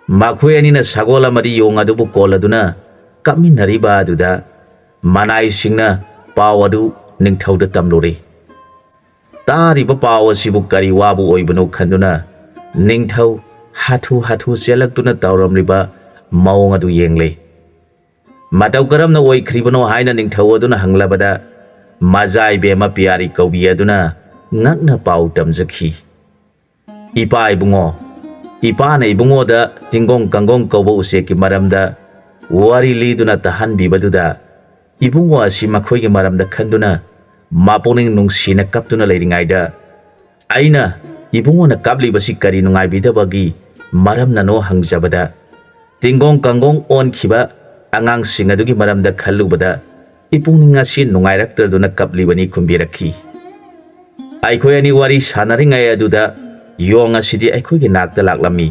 ꯃꯈꯣꯏ ꯑꯅꯤꯅ ꯁꯒꯣꯜ ꯑꯃꯗꯤ ꯌꯣꯡ ꯑꯗꯨꯕꯨ ꯀꯣꯜꯂꯗꯨꯅ ꯀꯞꯃꯤꯟꯅꯔꯤꯕ ꯑꯗꯨꯗ ꯃꯅꯥꯏꯁꯤꯡꯅ ꯄꯥꯎ ꯑꯗꯨ ꯅꯤꯡꯊꯧꯗ ꯇꯝꯂꯨꯔꯦ꯫ ꯇꯥꯔꯤꯕ ꯄꯥꯎ ꯑꯁꯤꯕꯨ ꯀꯔꯤ ꯋꯥꯕꯨ ꯑꯣꯏꯕꯅꯣ ꯈꯟꯗꯨꯅ ꯅꯤꯡꯊꯧ ꯍꯥꯊꯨ ꯍꯥꯊꯨ ꯆꯦꯜꯂꯛꯇꯨꯅ ꯇꯧꯔꯝꯂꯤꯕ ꯃꯑꯣꯡ ꯑꯗꯨ ꯌꯦꯡꯂꯦ꯫ ꯃꯇꯧ ꯀꯔꯝꯅ ꯑꯣꯏꯈ꯭ꯔꯤꯕꯅꯣ ꯍꯥꯏꯅ ꯅꯤꯡꯊꯧ ꯑꯗꯨꯅ ꯍꯪꯂꯕꯗ, ꯃꯖꯥ ꯏꯕꯦꯝꯃ ꯄꯤꯌꯥꯔꯤ ꯀꯧꯕꯤ ꯑꯗꯨꯅ ꯉꯛꯅ ꯄꯥꯎ ꯇꯝꯖꯈꯤ꯫ "ꯏꯄꯥ ꯏꯕꯨꯡꯉꯣ, ꯏꯄꯥꯅ ꯏꯕꯨꯡꯉꯣꯗ ꯇꯤꯡꯒꯣꯡ ꯀꯥꯡꯒꯣꯡ ꯀꯧꯕ ꯎꯆꯦꯛꯀꯤ ꯃꯔꯝꯗ ꯋꯥꯔꯤ ꯂꯤꯗꯨꯅ ꯇꯥꯍꯟꯕꯤꯕꯗꯨꯗ ꯏꯕꯨꯡꯉꯣ ꯑꯁꯤ ꯃꯈꯣꯏꯒꯤ ꯃꯔꯝꯗ ꯈꯟꯗꯨꯅ ꯃꯄꯨꯛꯅꯤꯡ ꯅꯨꯡꯁꯤꯅ ꯀꯞꯇꯨꯅ ꯂꯩꯔꯤꯉꯩꯗ ꯑꯩꯅ ꯏꯕꯨꯡꯉꯣꯅ ꯀꯞꯂꯤꯕꯁꯤ ꯀꯔꯤ ꯅꯨꯡꯉꯥꯏꯕꯤꯗꯕꯒꯤ ꯃꯔꯝꯅꯅꯣ ꯍꯪꯖꯕꯗ, ꯇꯤꯡꯒꯣꯡ ꯀꯥꯡꯒꯣꯡ ꯑꯣꯟꯈꯤꯕ ꯑꯉꯥꯡꯁꯤꯡ ꯑꯗꯨꯒꯤ ꯃꯔꯝꯗ ꯈꯜꯂꯨꯕꯗ ꯏꯄꯨꯛꯅꯤꯡ ꯑꯁꯤ ꯅꯨꯡꯉꯥꯏꯔꯛꯇꯗꯨꯅ ꯀꯞꯂꯤꯕꯅꯤ" ꯈꯨꯝꯕꯤꯔꯛꯈꯤ꯫ ꯑꯩꯈꯣꯏ ꯑꯅꯤ ꯋꯥꯔꯤ ꯁꯥꯟꯅꯔꯤꯉꯩ ꯑꯗꯨꯗ ꯌꯣꯡ ꯑꯁꯤꯗꯤ ꯑꯩꯈꯣꯏꯒꯤ ꯅꯥꯛꯇ ꯂꯥꯛꯂꯝꯃꯤ꯫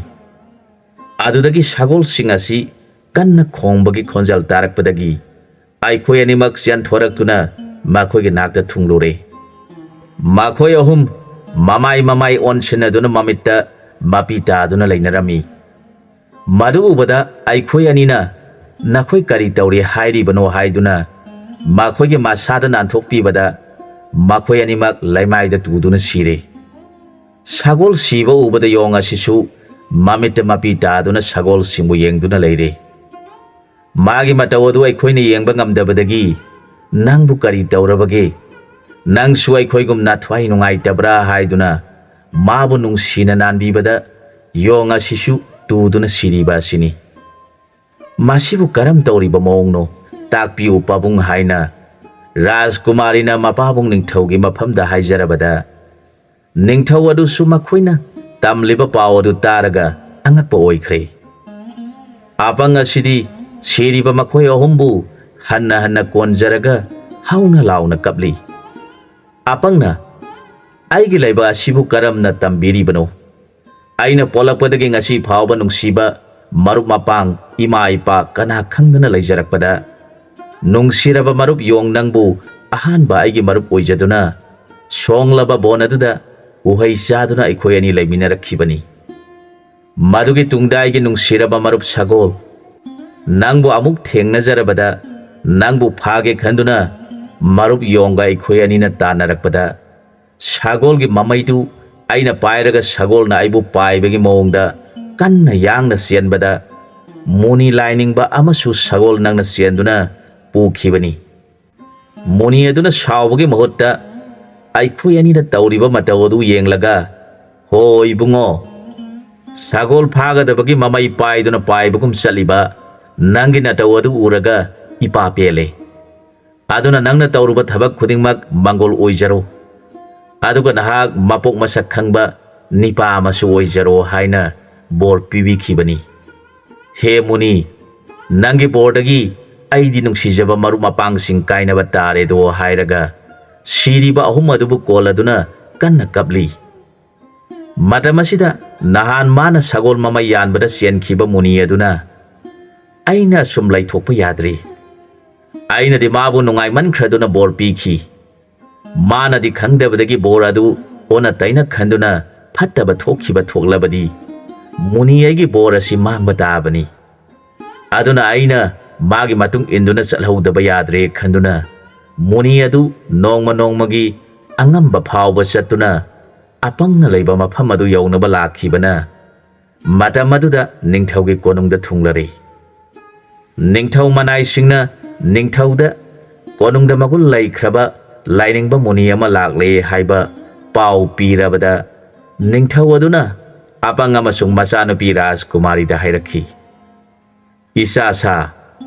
ꯑꯗꯨꯗꯒꯤ ꯁꯒꯣꯜꯁꯤꯡ ꯑꯁꯤ ꯀꯟꯅ ꯈꯣꯡꯕꯒꯤ ꯈꯣꯟꯖꯦꯜ ꯇꯥꯔꯛꯄꯗꯒꯤ ꯑꯩꯈꯣꯏ ꯑꯅꯤꯃꯛ ꯆꯦꯟꯊꯣꯔꯛꯇꯨꯅ ꯃꯈꯣꯏꯒꯤ ꯅꯥꯛꯇ ꯊꯨꯡꯂꯨꯔꯦ꯫ ꯃꯈꯣꯏ ꯑꯍꯨꯝ ꯃꯃꯥꯏ ꯃꯃꯥꯏ ꯑꯣꯟꯁꯤꯟꯅꯗꯨꯅ ꯃꯃꯤꯠꯇ ꯃꯄꯤ ꯇꯥꯗꯨꯅ ꯂꯩꯅꯔꯝꯃꯤ꯫ ꯃꯗꯨ ꯎꯕꯗ ꯑꯩꯈꯣꯏ ꯑꯅꯤꯅ "ꯅꯈꯣꯏ ꯀꯔꯤ ꯇꯧꯔꯤ ꯍꯥꯏꯔꯤꯕꯅꯣ?" ꯍꯥꯏꯗꯨꯅ ꯃꯈꯣꯏꯒꯤ ꯃꯁꯥꯗ ꯅꯥꯟꯊꯣꯛꯄꯤꯕꯗ ꯃꯈꯣꯏ ꯑꯅꯤꯃꯛ ꯂꯩꯃꯥꯏꯗ ꯇꯨꯗꯨꯅ ꯁꯤꯔꯦ꯫ ꯁꯒꯣꯜ ꯁꯤꯕ ꯎꯕꯗ ꯌꯣꯡ ꯑꯁꯤꯁꯨ ꯃꯃꯤꯠꯇ ꯃꯄꯤ ꯇꯥꯗꯨꯅ ꯁꯒꯣꯜꯁꯤꯡꯕꯨ ꯌꯦꯡꯗꯨꯅ ꯂꯩꯔꯦ꯫ ꯃꯥꯒꯤ ꯃꯇꯧ ꯑꯗꯨ ꯑꯩꯈꯣꯏꯅ ꯌꯦꯡꯕ ꯉꯝꯗꯕꯗꯒꯤ "ꯅꯪꯕꯨ ꯀꯔꯤ ꯇꯧꯔꯕꯒꯦ? ꯅꯪꯁꯨ ꯑꯩꯈꯣꯏꯒꯨꯝꯅ ꯊꯋꯥꯏ ꯅꯨꯡꯉꯥꯏꯇꯕ꯭ꯔꯥ?" ꯍꯥꯏꯗꯨꯅ ꯃꯥꯕꯨ ꯅꯨꯡꯁꯤꯅ ꯅꯥꯟꯕꯤꯕꯗ ꯌꯣꯡ ꯑꯁꯤꯁꯨ ꯇꯨꯗꯨꯅ ꯁꯤꯔꯤꯕ ꯑꯁꯤꯅꯤ꯫ "ꯃꯁꯤꯕꯨ ꯀꯔꯝ ꯇꯧꯔꯤꯕ ꯃꯑꯣꯡꯅꯣ? ꯇꯥꯛꯄꯤꯌꯨ ꯄꯥꯕꯨꯡ" ꯍꯥꯏꯅ ꯔꯥꯖꯀꯨꯃꯥꯔꯤꯅ ꯃꯄꯥꯕꯨꯡ ꯅꯤꯡꯊꯧꯒꯤ ꯃꯐꯝꯗ ꯍꯥꯏꯖꯔꯕꯗ, ꯅꯤꯡꯊꯧ ꯑꯗꯨꯁꯨ ꯃꯈꯣꯏꯅ ꯇꯝꯂꯤꯕ ꯄꯥꯎ ꯑꯗꯨ ꯇꯥꯔꯒ ꯑꯉꯛꯄ ꯑꯣꯏꯈ꯭ꯔꯦ꯫ ꯑꯄꯪ ꯑꯁꯤꯗꯤ ꯁꯤꯔꯤꯕ ꯃꯈꯣꯏ ꯑꯍꯨꯝꯕꯨ ꯍꯟꯅ ꯍꯟꯅ ꯀꯣꯟꯖꯔꯒ ꯍꯧꯅ ꯂꯥꯎꯅ ꯀꯞꯂꯤ꯫ ꯑꯄꯪꯅ, "ꯑꯩꯒꯤ ꯂꯥꯏꯕꯛ ꯑꯁꯤꯕꯨ ꯀꯔꯝꯅ ꯇꯝꯕꯤꯔꯤꯕꯅꯣ? ꯑꯩꯅ ꯄꯣꯛꯂꯛꯄꯗꯒꯤ ꯉꯁꯤ ꯐꯥꯎꯕ ꯅꯨꯡꯁꯤꯕ ꯃꯔꯨꯞ ꯃꯄꯥꯡ, ꯏꯃꯥ ꯏꯄꯥ ꯀꯅꯥ ꯈꯪꯗꯅ ꯂꯩꯖꯔꯛꯄꯗ, ꯅꯨꯡꯁꯤꯔꯕ ꯃꯔꯨꯞ ꯌꯣꯡ ꯅꯪꯕꯨ ꯑꯍꯥꯟꯕ ꯑꯩꯒꯤ ꯃꯔꯨꯞ ꯑꯣꯏꯖꯗꯨꯅ, ꯁꯣꯡꯂꯕ ꯕꯣꯟ ꯑꯗꯨꯗ ꯎꯍꯩ ꯆꯥꯗꯨꯅ ꯑꯩꯈꯣꯏ ꯑꯅꯤ ꯂꯩꯃꯤꯟꯅꯔꯛꯈꯤꯕꯅꯤ꯫ ꯃꯗꯨꯒꯤ ꯇꯨꯡꯗ ꯑꯩꯒꯤ ꯅꯨꯡꯁꯤꯔꯕ ꯃꯔꯨꯞ ꯁꯒꯣꯜ, ꯅꯪꯕꯨ ꯑꯃꯨꯛ ꯊꯦꯡꯅꯖꯔꯕꯗ ꯅꯪꯕꯨ ꯐꯥꯒꯦ ꯈꯟꯗꯨꯅ ꯃꯔꯨꯞ ꯌꯣꯡꯒ ꯑꯩꯈꯣꯏ ꯑꯅꯤꯅ ꯇꯥꯟꯅꯔꯛꯄꯗ, ꯁꯒꯣꯜꯒꯤ ꯃꯃꯩꯗꯨ ꯑꯩꯅ ꯄꯥꯏꯔꯒ ꯁꯒꯣꯜꯅ ꯑꯩꯕꯨ ꯄꯥꯏꯕꯒꯤ ꯃꯑꯣꯡꯗ ꯀꯟꯅ ꯌꯥꯡꯅ ꯆꯦꯟꯕꯗ, ꯃꯨꯅꯤ ꯂꯥꯏꯅꯤꯡꯕ ꯑꯃꯁꯨ ꯁꯒꯣꯜ ꯅꯪꯅ ꯆꯦꯟꯗꯨꯅ ꯄꯨꯈꯤꯕꯅꯤ꯫ ꯃꯨꯅꯤ ꯑꯗꯨꯅ ꯁꯥꯎꯕꯒꯤ ꯃꯍꯨꯠꯇ ꯑꯩꯈꯣꯏ ꯑꯅꯤꯅ ꯇꯧꯔꯤꯕ ꯃꯇꯧ ꯑꯗꯨ ꯌꯦꯡꯂꯒ, "ꯍꯣ ꯏꯕꯨꯡꯉꯣ, ꯁꯒꯣꯜ ꯐꯥꯒꯗꯕꯒꯤ ꯃꯃꯩ ꯄꯥꯏꯗꯨꯅ ꯄꯥꯏꯕꯒꯨꯝ ꯆꯠꯂꯤꯕ ꯅꯪꯒꯤ ꯅꯇꯧ ꯑꯗꯨ ꯎꯔꯒ ꯏꯄꯥ ꯄꯦꯜꯂꯦ꯫ ꯑꯗꯨꯅ ꯅꯪꯅ ꯇꯧꯔꯨꯕ ꯊꯕꯛ ꯈꯨꯗꯤꯡꯃꯛ ꯃꯪꯒꯣꯜ ꯑꯣꯏꯖꯔꯣ, ꯑꯗꯨꯒ ꯅꯍꯥꯛ ꯃꯄꯣꯛ ꯃꯁꯛ ꯈꯪꯕ ꯅꯤꯄꯥ ꯑꯃꯁꯨ ꯑꯣꯏꯖꯔꯣ" ꯍꯥꯏꯅ ꯕꯣꯔ ꯄꯤꯕꯤꯈꯤꯕꯅꯤ꯫ "ꯍꯦ ꯃꯨꯅꯤ, ꯅꯪꯒꯤ ꯕꯣꯔꯗꯒꯤ ꯑꯩꯗꯤ ꯅꯨꯡꯁꯤꯖꯕ ꯃꯔꯨꯞ ꯃꯄꯥꯡꯁꯤꯡ ꯀꯥꯏꯅꯕ ꯇꯥꯔꯦꯗꯣ" ꯍꯥꯏꯔꯒ ꯁꯤꯔꯤꯕ ꯑꯍꯨꯝ ꯑꯗꯨꯕꯨ ꯀꯣꯜꯂꯗꯨꯅ ꯀꯟꯅ ꯀꯞꯂꯤ꯫ ꯃꯇꯝ ꯑꯁꯤꯗ ꯅꯍꯥꯟ ꯃꯥꯅ ꯁꯒꯣꯜ ꯃꯃꯩ ꯌꯥꯟꯕꯗ ꯆꯦꯟꯈꯤꯕ ꯃꯨꯅꯤ ꯑꯗꯨꯅ, "ꯑꯩꯅ ꯑꯁꯨꯝ ꯂꯩꯊꯣꯛꯄ ꯌꯥꯗ꯭ꯔꯤ꯫ ꯑꯩꯅꯗꯤ ꯃꯥꯕꯨ ꯅꯨꯡꯉꯥꯏꯃꯟꯈ꯭ꯔꯗꯨꯅ ꯕꯣꯔ ꯄꯤꯈꯤ꯫ ꯃꯥꯅꯗꯤ ꯈꯪꯗꯕꯗꯒꯤ ꯕꯣꯔ ꯑꯗꯨ ꯑꯣꯟꯅ ꯇꯩꯅ ꯈꯟꯗꯨꯅ ꯐꯠꯇꯕ ꯊꯣꯛꯈꯤꯕ ꯊꯣꯛꯂꯕꯗꯤ ꯃꯨꯅꯤ ꯑꯩꯒꯤ ꯕꯣꯔ ꯑꯁꯤ ꯃꯥꯡꯕ ꯇꯥꯕꯅꯤ꯫ ꯑꯗꯨꯅ ꯑꯩꯅ ꯃꯥꯒꯤ ꯃꯇꯨꯡ ꯏꯟꯗꯨꯅ ꯆꯠꯍꯧꯗꯕ ꯌꯥꯗ꯭ꯔꯦ" ꯈꯟꯗꯨꯅ ꯃꯨꯅꯤ ꯑꯗꯨ ꯅꯣꯡꯃ ꯅꯣꯡꯃꯒꯤ ꯑꯉꯝꯕ ꯐꯥꯎꯕ ꯆꯠꯇꯨꯅ ꯑꯄꯪꯅ ꯂꯩꯕ ꯃꯐꯝ ꯑꯗꯨ ꯌꯧꯅꯕ ꯂꯥꯛꯈꯤꯕꯅ ꯃꯇꯝ ꯑꯗꯨꯗ ꯅꯤꯡꯊꯧꯒꯤ ꯀꯣꯅꯨꯡꯗ ꯊꯨꯡꯂꯔꯦ꯫ ꯅꯤꯡꯊꯧ ꯃꯅꯥꯏꯁꯤꯡꯅ ꯅꯤꯡꯊꯧꯗ ꯀꯣꯅꯨꯡꯗ ꯃꯒꯨꯟ ꯂꯩꯈ꯭ꯔꯕ ꯂꯥꯏꯅꯤꯡꯕ ꯃꯨꯅꯤ ꯑꯃ ꯂꯥꯛꯂꯦ ꯍꯥꯏꯕ ꯄꯥꯎ ꯄꯤꯔꯕꯗ, ꯅꯤꯡꯊꯧ ꯑꯗꯨꯅ ꯑꯄꯪ ꯑꯃꯁꯨꯡ ꯃꯆꯥꯅꯨꯄꯤ ꯔꯥꯖꯀꯨꯃꯥꯔꯤꯗ ꯍꯥꯏꯔꯛꯈꯤ, "ꯏꯆꯥꯁꯥ,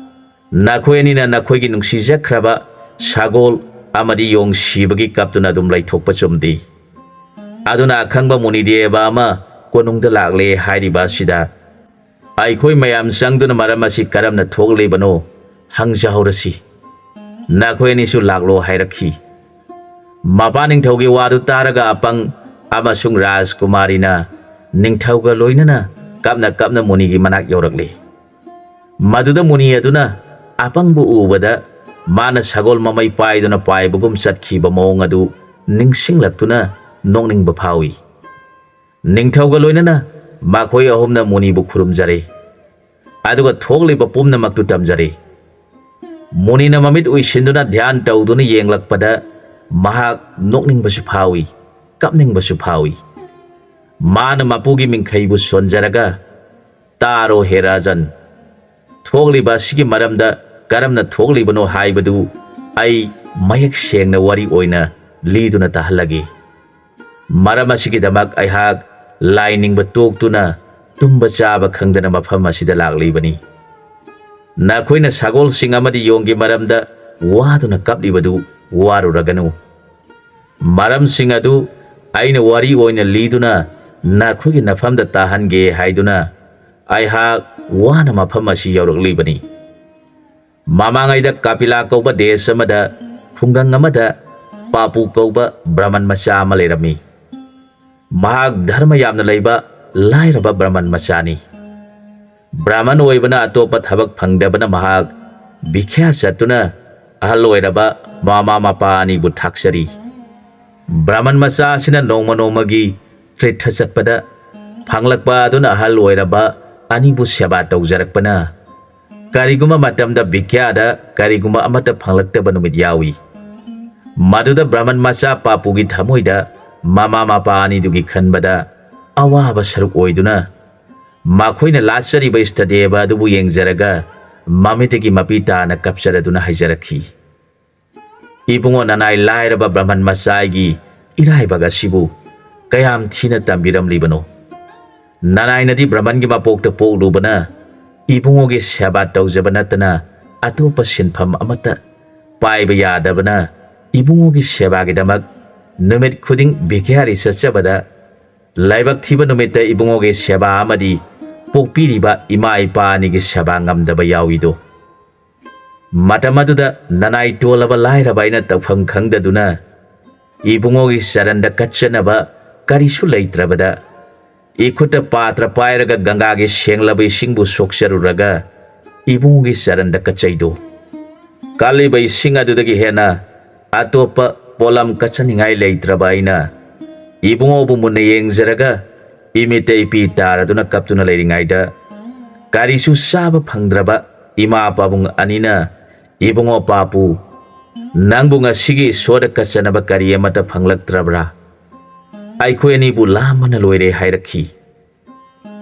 ꯅꯈꯣꯏ ꯑꯅꯤꯅ ꯅꯈꯣꯏꯒꯤ ꯅꯨꯡꯁꯤꯖꯈ꯭ꯔꯕ ꯁꯒꯣꯜ ꯑꯃꯗꯤ ꯌꯣꯡ ꯁꯤꯕꯒꯤ ꯀꯞꯇꯨꯅ ꯑꯗꯨꯝ ꯂꯩꯊꯣꯛꯄ ꯆꯨꯝꯗꯦ꯫ ꯑꯗꯨꯅ ꯑꯈꯪꯕ ꯃꯨꯅꯤꯗꯦꯕ ꯑꯃ ꯀꯣꯅꯨꯡꯗ ꯂꯥꯛꯂꯦ ꯍꯥꯏꯔꯤꯕ ꯑꯁꯤꯗ ꯑꯩꯈꯣꯏ ꯃꯌꯥꯝ ꯆꯪꯗꯨꯅ ꯃꯔꯝ ꯑꯁꯤ ꯀꯔꯝꯅ ꯊꯣꯛꯂꯤꯕꯅꯣ ꯍꯪꯖꯍꯧꯔꯁꯤ꯫ ꯅꯈꯣꯏ ꯑꯅꯤꯁꯨ ꯂꯥꯛꯂꯣ" ꯍꯥꯏꯔꯛꯈꯤ꯫ ꯃꯄꯥ ꯅꯤꯡꯊꯧꯒꯤ ꯋꯥꯗꯨ ꯇꯥꯔꯒ ꯑꯄꯪ ꯑꯃꯁꯨꯡ ꯔꯥꯖꯀꯨꯃꯥꯔꯤꯅ ꯅꯤꯡꯊꯧꯒ ꯂꯣꯏꯅꯅ ꯀꯞꯅ ꯀꯞꯅ ꯃꯨꯅꯤꯒꯤ ꯃꯅꯥꯛ ꯌꯧꯔꯛꯂꯤ꯫ ꯃꯗꯨꯗ ꯃꯨꯅꯤ ꯑꯗꯨꯅ ꯑꯄꯪꯕꯨ ꯎꯕꯗ ꯃꯥꯅ ꯁꯒꯣꯜ ꯃꯃꯩ ꯄꯥꯏꯗꯨꯅ ꯄꯥꯏꯕꯒꯨꯝ ꯆꯠꯈꯤꯕ ꯃꯑꯣꯡ ꯑꯗꯨ ꯅꯤꯡꯁꯤꯡꯂꯛꯇꯨꯅ ꯅꯣꯛꯅꯤꯡꯕ ꯐꯥꯎꯏ꯫ ꯅꯤꯡꯊꯧꯒ ꯂꯣꯏꯅꯅ ꯃꯈꯣꯏ ꯑꯍꯨꯝꯅ ꯃꯨꯅꯤꯕꯨ ꯈꯨꯔꯨꯝꯖꯔꯦ, ꯑꯗꯨꯒ ꯊꯣꯛꯂꯤꯕ ꯄꯨꯝꯅꯃꯛꯇꯨ ꯇꯝꯖꯔꯦ꯫ ꯃꯨꯅꯤꯅ ꯃꯃꯤꯠ ꯎꯏꯁꯤꯟꯗꯨꯅ ꯙ꯭ꯌꯥꯟ ꯇꯧꯗꯨꯅ ꯌꯦꯡꯂꯛꯄꯗ ꯃꯍꯥꯛ ꯅꯣꯛꯅꯤꯡꯕꯁꯨ ꯐꯥꯎꯏ, ꯀꯞꯅꯤꯡꯕꯁꯨ ꯐꯥꯎꯏ꯫ ꯃꯥꯅ ꯃꯄꯨꯒꯤ ꯃꯤꯡꯈꯩꯕꯨ ꯁꯣꯟꯖꯔꯒ, "ꯇꯥꯔꯣ ꯍꯦ ꯔꯥꯖꯟ, ꯊꯣꯛꯂꯤꯕ ꯑꯁꯤꯒꯤ ꯃꯔꯝꯗ ꯀꯔꯝꯅ ꯊꯣꯛꯂꯤꯕꯅꯣ ꯍꯥꯏꯕꯗꯨ ꯑꯩ ꯃꯌꯦꯛ ꯁꯦꯡꯅ ꯋꯥꯔꯤ ꯑꯣꯏꯅ ꯂꯤꯗꯨꯅ ꯇꯥꯍꯜꯂꯒꯦ꯫ ꯃꯔꯝ ꯑꯁꯤꯒꯤꯗꯃꯛ ꯑꯩꯍꯥꯛ ꯂꯥꯏ ꯅꯤꯡꯕ ꯇꯣꯛꯇꯨꯅ ꯇꯨꯝꯕ ꯆꯥꯕ ꯈꯪꯗꯅ ꯃꯐꯝ ꯑꯁꯤꯗ ꯂꯥꯛꯂꯤꯕꯅꯤ꯫ ꯅꯈꯣꯏꯅ ꯁꯒꯣꯜꯁꯤꯡ ꯑꯃꯗꯤ ꯌꯣꯡꯒꯤ ꯃꯔꯝꯗ ꯋꯥꯗꯨꯅ ꯀꯞꯂꯤꯕꯗꯨ ꯋꯥꯔꯨꯔꯒꯅꯨ꯫ ꯃꯔꯝꯁꯤꯡ ꯑꯗꯨ ꯑꯩꯅ ꯋꯥꯔꯤ ꯑꯣꯏꯅ ꯂꯤꯗꯨꯅ ꯅꯈꯣꯏꯒꯤ ꯅꯐꯝꯗ ꯇꯥꯍꯟꯒꯦ ꯍꯥꯏꯗꯨꯅ ꯑꯩꯍꯥꯛ ꯋꯥꯅ ꯃꯐꯝ ꯑꯁꯤ ꯌꯧꯔꯛꯂꯤꯕꯅꯤ꯫ ꯃꯃꯥꯡꯉꯩꯗ ꯀꯥꯄꯤꯂꯥ ꯀꯧꯕ ꯗꯦꯁ ꯑꯃꯗ ꯈꯨꯡꯒꯪ ꯑꯃꯗ ꯄꯥꯄꯨ ꯀꯧꯕ ꯕ꯭ꯔꯍꯃꯟ ꯃꯆꯥ ꯑꯃ ꯂꯩꯔꯝꯃꯤ꯫ ꯃꯍꯥꯛ ꯙꯔꯃ ꯌꯥꯝꯅ ꯂꯩꯕ ꯂꯥꯏꯔꯕ ꯕ꯭ꯔꯍꯃꯟ ꯃꯆꯥꯅꯤ꯫ ꯕ꯭ꯔꯍꯃꯟ ꯑꯣꯏꯕꯅ ꯑꯇꯣꯞꯄ ꯊꯕꯛ ꯐꯪꯗꯕꯅ ꯃꯍꯥꯛ ꯚꯤꯈ꯭ꯌꯥ ꯆꯠꯇꯨꯅ ꯑꯍꯜ ꯑꯣꯏꯔꯕ ꯃꯃꯥ ꯃꯄꯥ ꯑꯅꯤꯕꯨ ꯊꯥꯛꯆꯔꯤ꯫ ꯕ꯭ꯔꯍꯃꯟ ꯃꯆꯥ ꯑꯁꯤꯅ ꯅꯣꯡꯃ ꯅꯣꯡꯃꯒꯤ ꯇꯤꯔꯊ ꯆꯠꯄꯗ ꯐꯪꯂꯛꯄ ꯑꯗꯨꯅ ꯑꯍꯜ ꯑꯣꯏꯔꯕ ꯑꯅꯤꯕꯨ ꯁꯦꯕꯥ ꯇꯧꯖꯔꯛꯄꯅ ꯀꯔꯤꯒꯨꯝꯕ ꯃꯇꯝꯗ ꯚꯤꯈ꯭ꯌꯥꯗ ꯀꯔꯤꯒꯨꯝꯕ ꯑꯃꯠꯇ ꯐꯪꯂꯛꯇꯕ ꯅꯨꯃꯤꯠ ꯌꯥꯎꯏ꯫ ꯃꯗꯨꯗ ꯕ꯭ꯔꯍꯃꯟ ꯃꯆꯥ ꯄꯥꯄꯨꯒꯤ ꯊꯃꯣꯏꯗ ꯃꯃꯥ ꯃꯄꯥ ꯑꯅꯤꯗꯨꯒꯤ ꯈꯟꯕꯗ ꯑꯋꯥꯕ ꯁꯔꯨꯛ ꯑꯣꯏꯗꯨꯅ ꯃꯈꯣꯏꯅ ꯂꯥꯠꯆꯔꯤꯕ ꯏꯁꯇꯗꯦꯕ ꯑꯗꯨꯕꯨ ꯌꯦꯡꯖꯔꯒ ꯃꯃꯤꯠꯇꯒꯤ ꯃꯄꯤ ꯇꯥꯅ ꯀꯞꯆꯔꯗꯨꯅ ꯍꯥꯏꯖꯔꯛꯈꯤ, "ꯏꯕꯨꯡꯉꯣ ꯅꯅꯥꯏ ꯂꯥꯏꯔꯕ ꯕ꯭ꯔꯍꯃꯟ ꯃꯆꯥꯒꯤ ꯏꯔꯥꯏꯕꯛ ꯑꯁꯤꯕꯨ ꯀꯌꯥꯝ ꯊꯤꯅ ꯇꯝꯕꯤꯔꯝꯂꯤꯕꯅꯣ? ꯅꯅꯥꯏꯅꯗꯤ ꯕ꯭ꯔꯍꯃꯟꯒꯤ ꯃꯄꯣꯛꯇ ꯄꯣꯛꯂꯨꯕꯅ ꯏꯕꯨꯡꯉꯣꯒꯤ ꯁꯦꯕꯥ ꯇꯧꯖꯕ ꯅꯠꯇꯅ ꯑꯇꯣꯞꯄ ꯁꯤꯟꯐꯝ ꯑꯃꯠꯇ ꯄꯥꯏꯕ ꯌꯥꯗꯕꯅ ꯏꯕꯨꯡꯉꯣꯒꯤ ꯁꯦꯕꯥꯒꯤꯗꯃꯛ ꯅꯨꯃꯤꯠ ꯈꯨꯗꯤꯡ ꯚꯤꯈ꯭ꯌꯥꯔꯤ ꯆꯠꯆꯕꯗ ꯂꯥꯏꯕꯛ ꯊꯤꯕ ꯅꯨꯃꯤꯠꯇ ꯏꯕꯨꯡꯉꯣꯒꯤ ꯁꯦꯕꯥ ꯑꯃꯗꯤ ꯄꯣꯛꯄꯤꯔꯤꯕ ꯏꯃꯥ ꯏꯄꯥ ꯑꯅꯤꯒꯤ ꯁꯦꯕꯥ ꯉꯝꯗꯕ ꯌꯥꯎꯏꯗꯣ꯫ ꯃꯇꯝ ꯑꯗꯨꯗ ꯅꯅꯥꯏ ꯇꯣꯜꯂꯕ ꯂꯥꯏꯔꯕ ꯑꯩꯅ ꯇꯧꯐꯝ ꯈꯪꯗꯗꯨꯅ ꯏꯕꯨꯡꯉꯣꯒꯤ ꯆꯔꯟꯗ ꯀꯠꯆꯅꯕ ꯀꯔꯤꯁꯨ ꯂꯩꯇ꯭ꯔꯕꯗ ꯏꯈꯨꯠꯇ ꯄꯥꯇ꯭ꯔ ꯄꯥꯏꯔꯒ ꯒꯪꯒꯥꯒꯤ ꯁꯦꯡꯂꯕ ꯏꯁꯤꯡꯕꯨ ꯁꯣꯛꯆꯔꯨꯔꯒ ꯏꯕꯨꯡꯉꯣꯒꯤ ꯆꯔꯟꯗ ꯀꯠꯆꯩꯗꯣ꯫ ꯀꯜꯂꯤꯕ ꯏꯁꯤꯡ ꯑꯗꯨꯗꯒꯤ ꯍꯦꯟꯅ ꯑꯇꯣꯞꯄ ꯄꯣꯠꯂꯝ ꯀꯠꯆꯅꯤꯡꯉꯥꯏ ꯂꯩꯇ꯭ꯔꯕ ꯑꯩꯅ ꯏꯕꯨꯡꯉꯣꯕꯨ ꯃꯨꯟꯅ ꯌꯦꯡꯖꯔꯒ ꯏꯃꯤꯠꯇ ꯏꯄꯤ ꯇꯥꯔꯗꯨꯅ ꯀꯞꯇꯨꯅ ꯂꯩꯔꯤꯉꯩꯗ ꯀꯔꯤꯁꯨ ꯆꯥꯕ ꯐꯪꯗ꯭ꯔꯕ ꯏꯃꯥ ꯄꯥꯕꯨꯡ ꯑꯅꯤꯅ ꯏꯕꯨꯡꯉꯣ ꯄꯥꯄꯨ, ꯅꯪꯕꯨ ꯉꯁꯤꯒꯤ ꯏꯁꯣꯔꯗ ꯀꯠꯆꯅꯕ ꯀꯔꯤ ꯑꯃꯠꯇ ꯐꯪꯂꯛꯇ꯭ꯔꯕ꯭ꯔꯥ? ꯑꯩꯈꯣꯏ ꯑꯅꯤꯕꯨ ꯂꯥꯝꯕꯅ ꯂꯣꯏꯔꯦ ꯍꯥꯏꯔꯛꯈꯤ꯫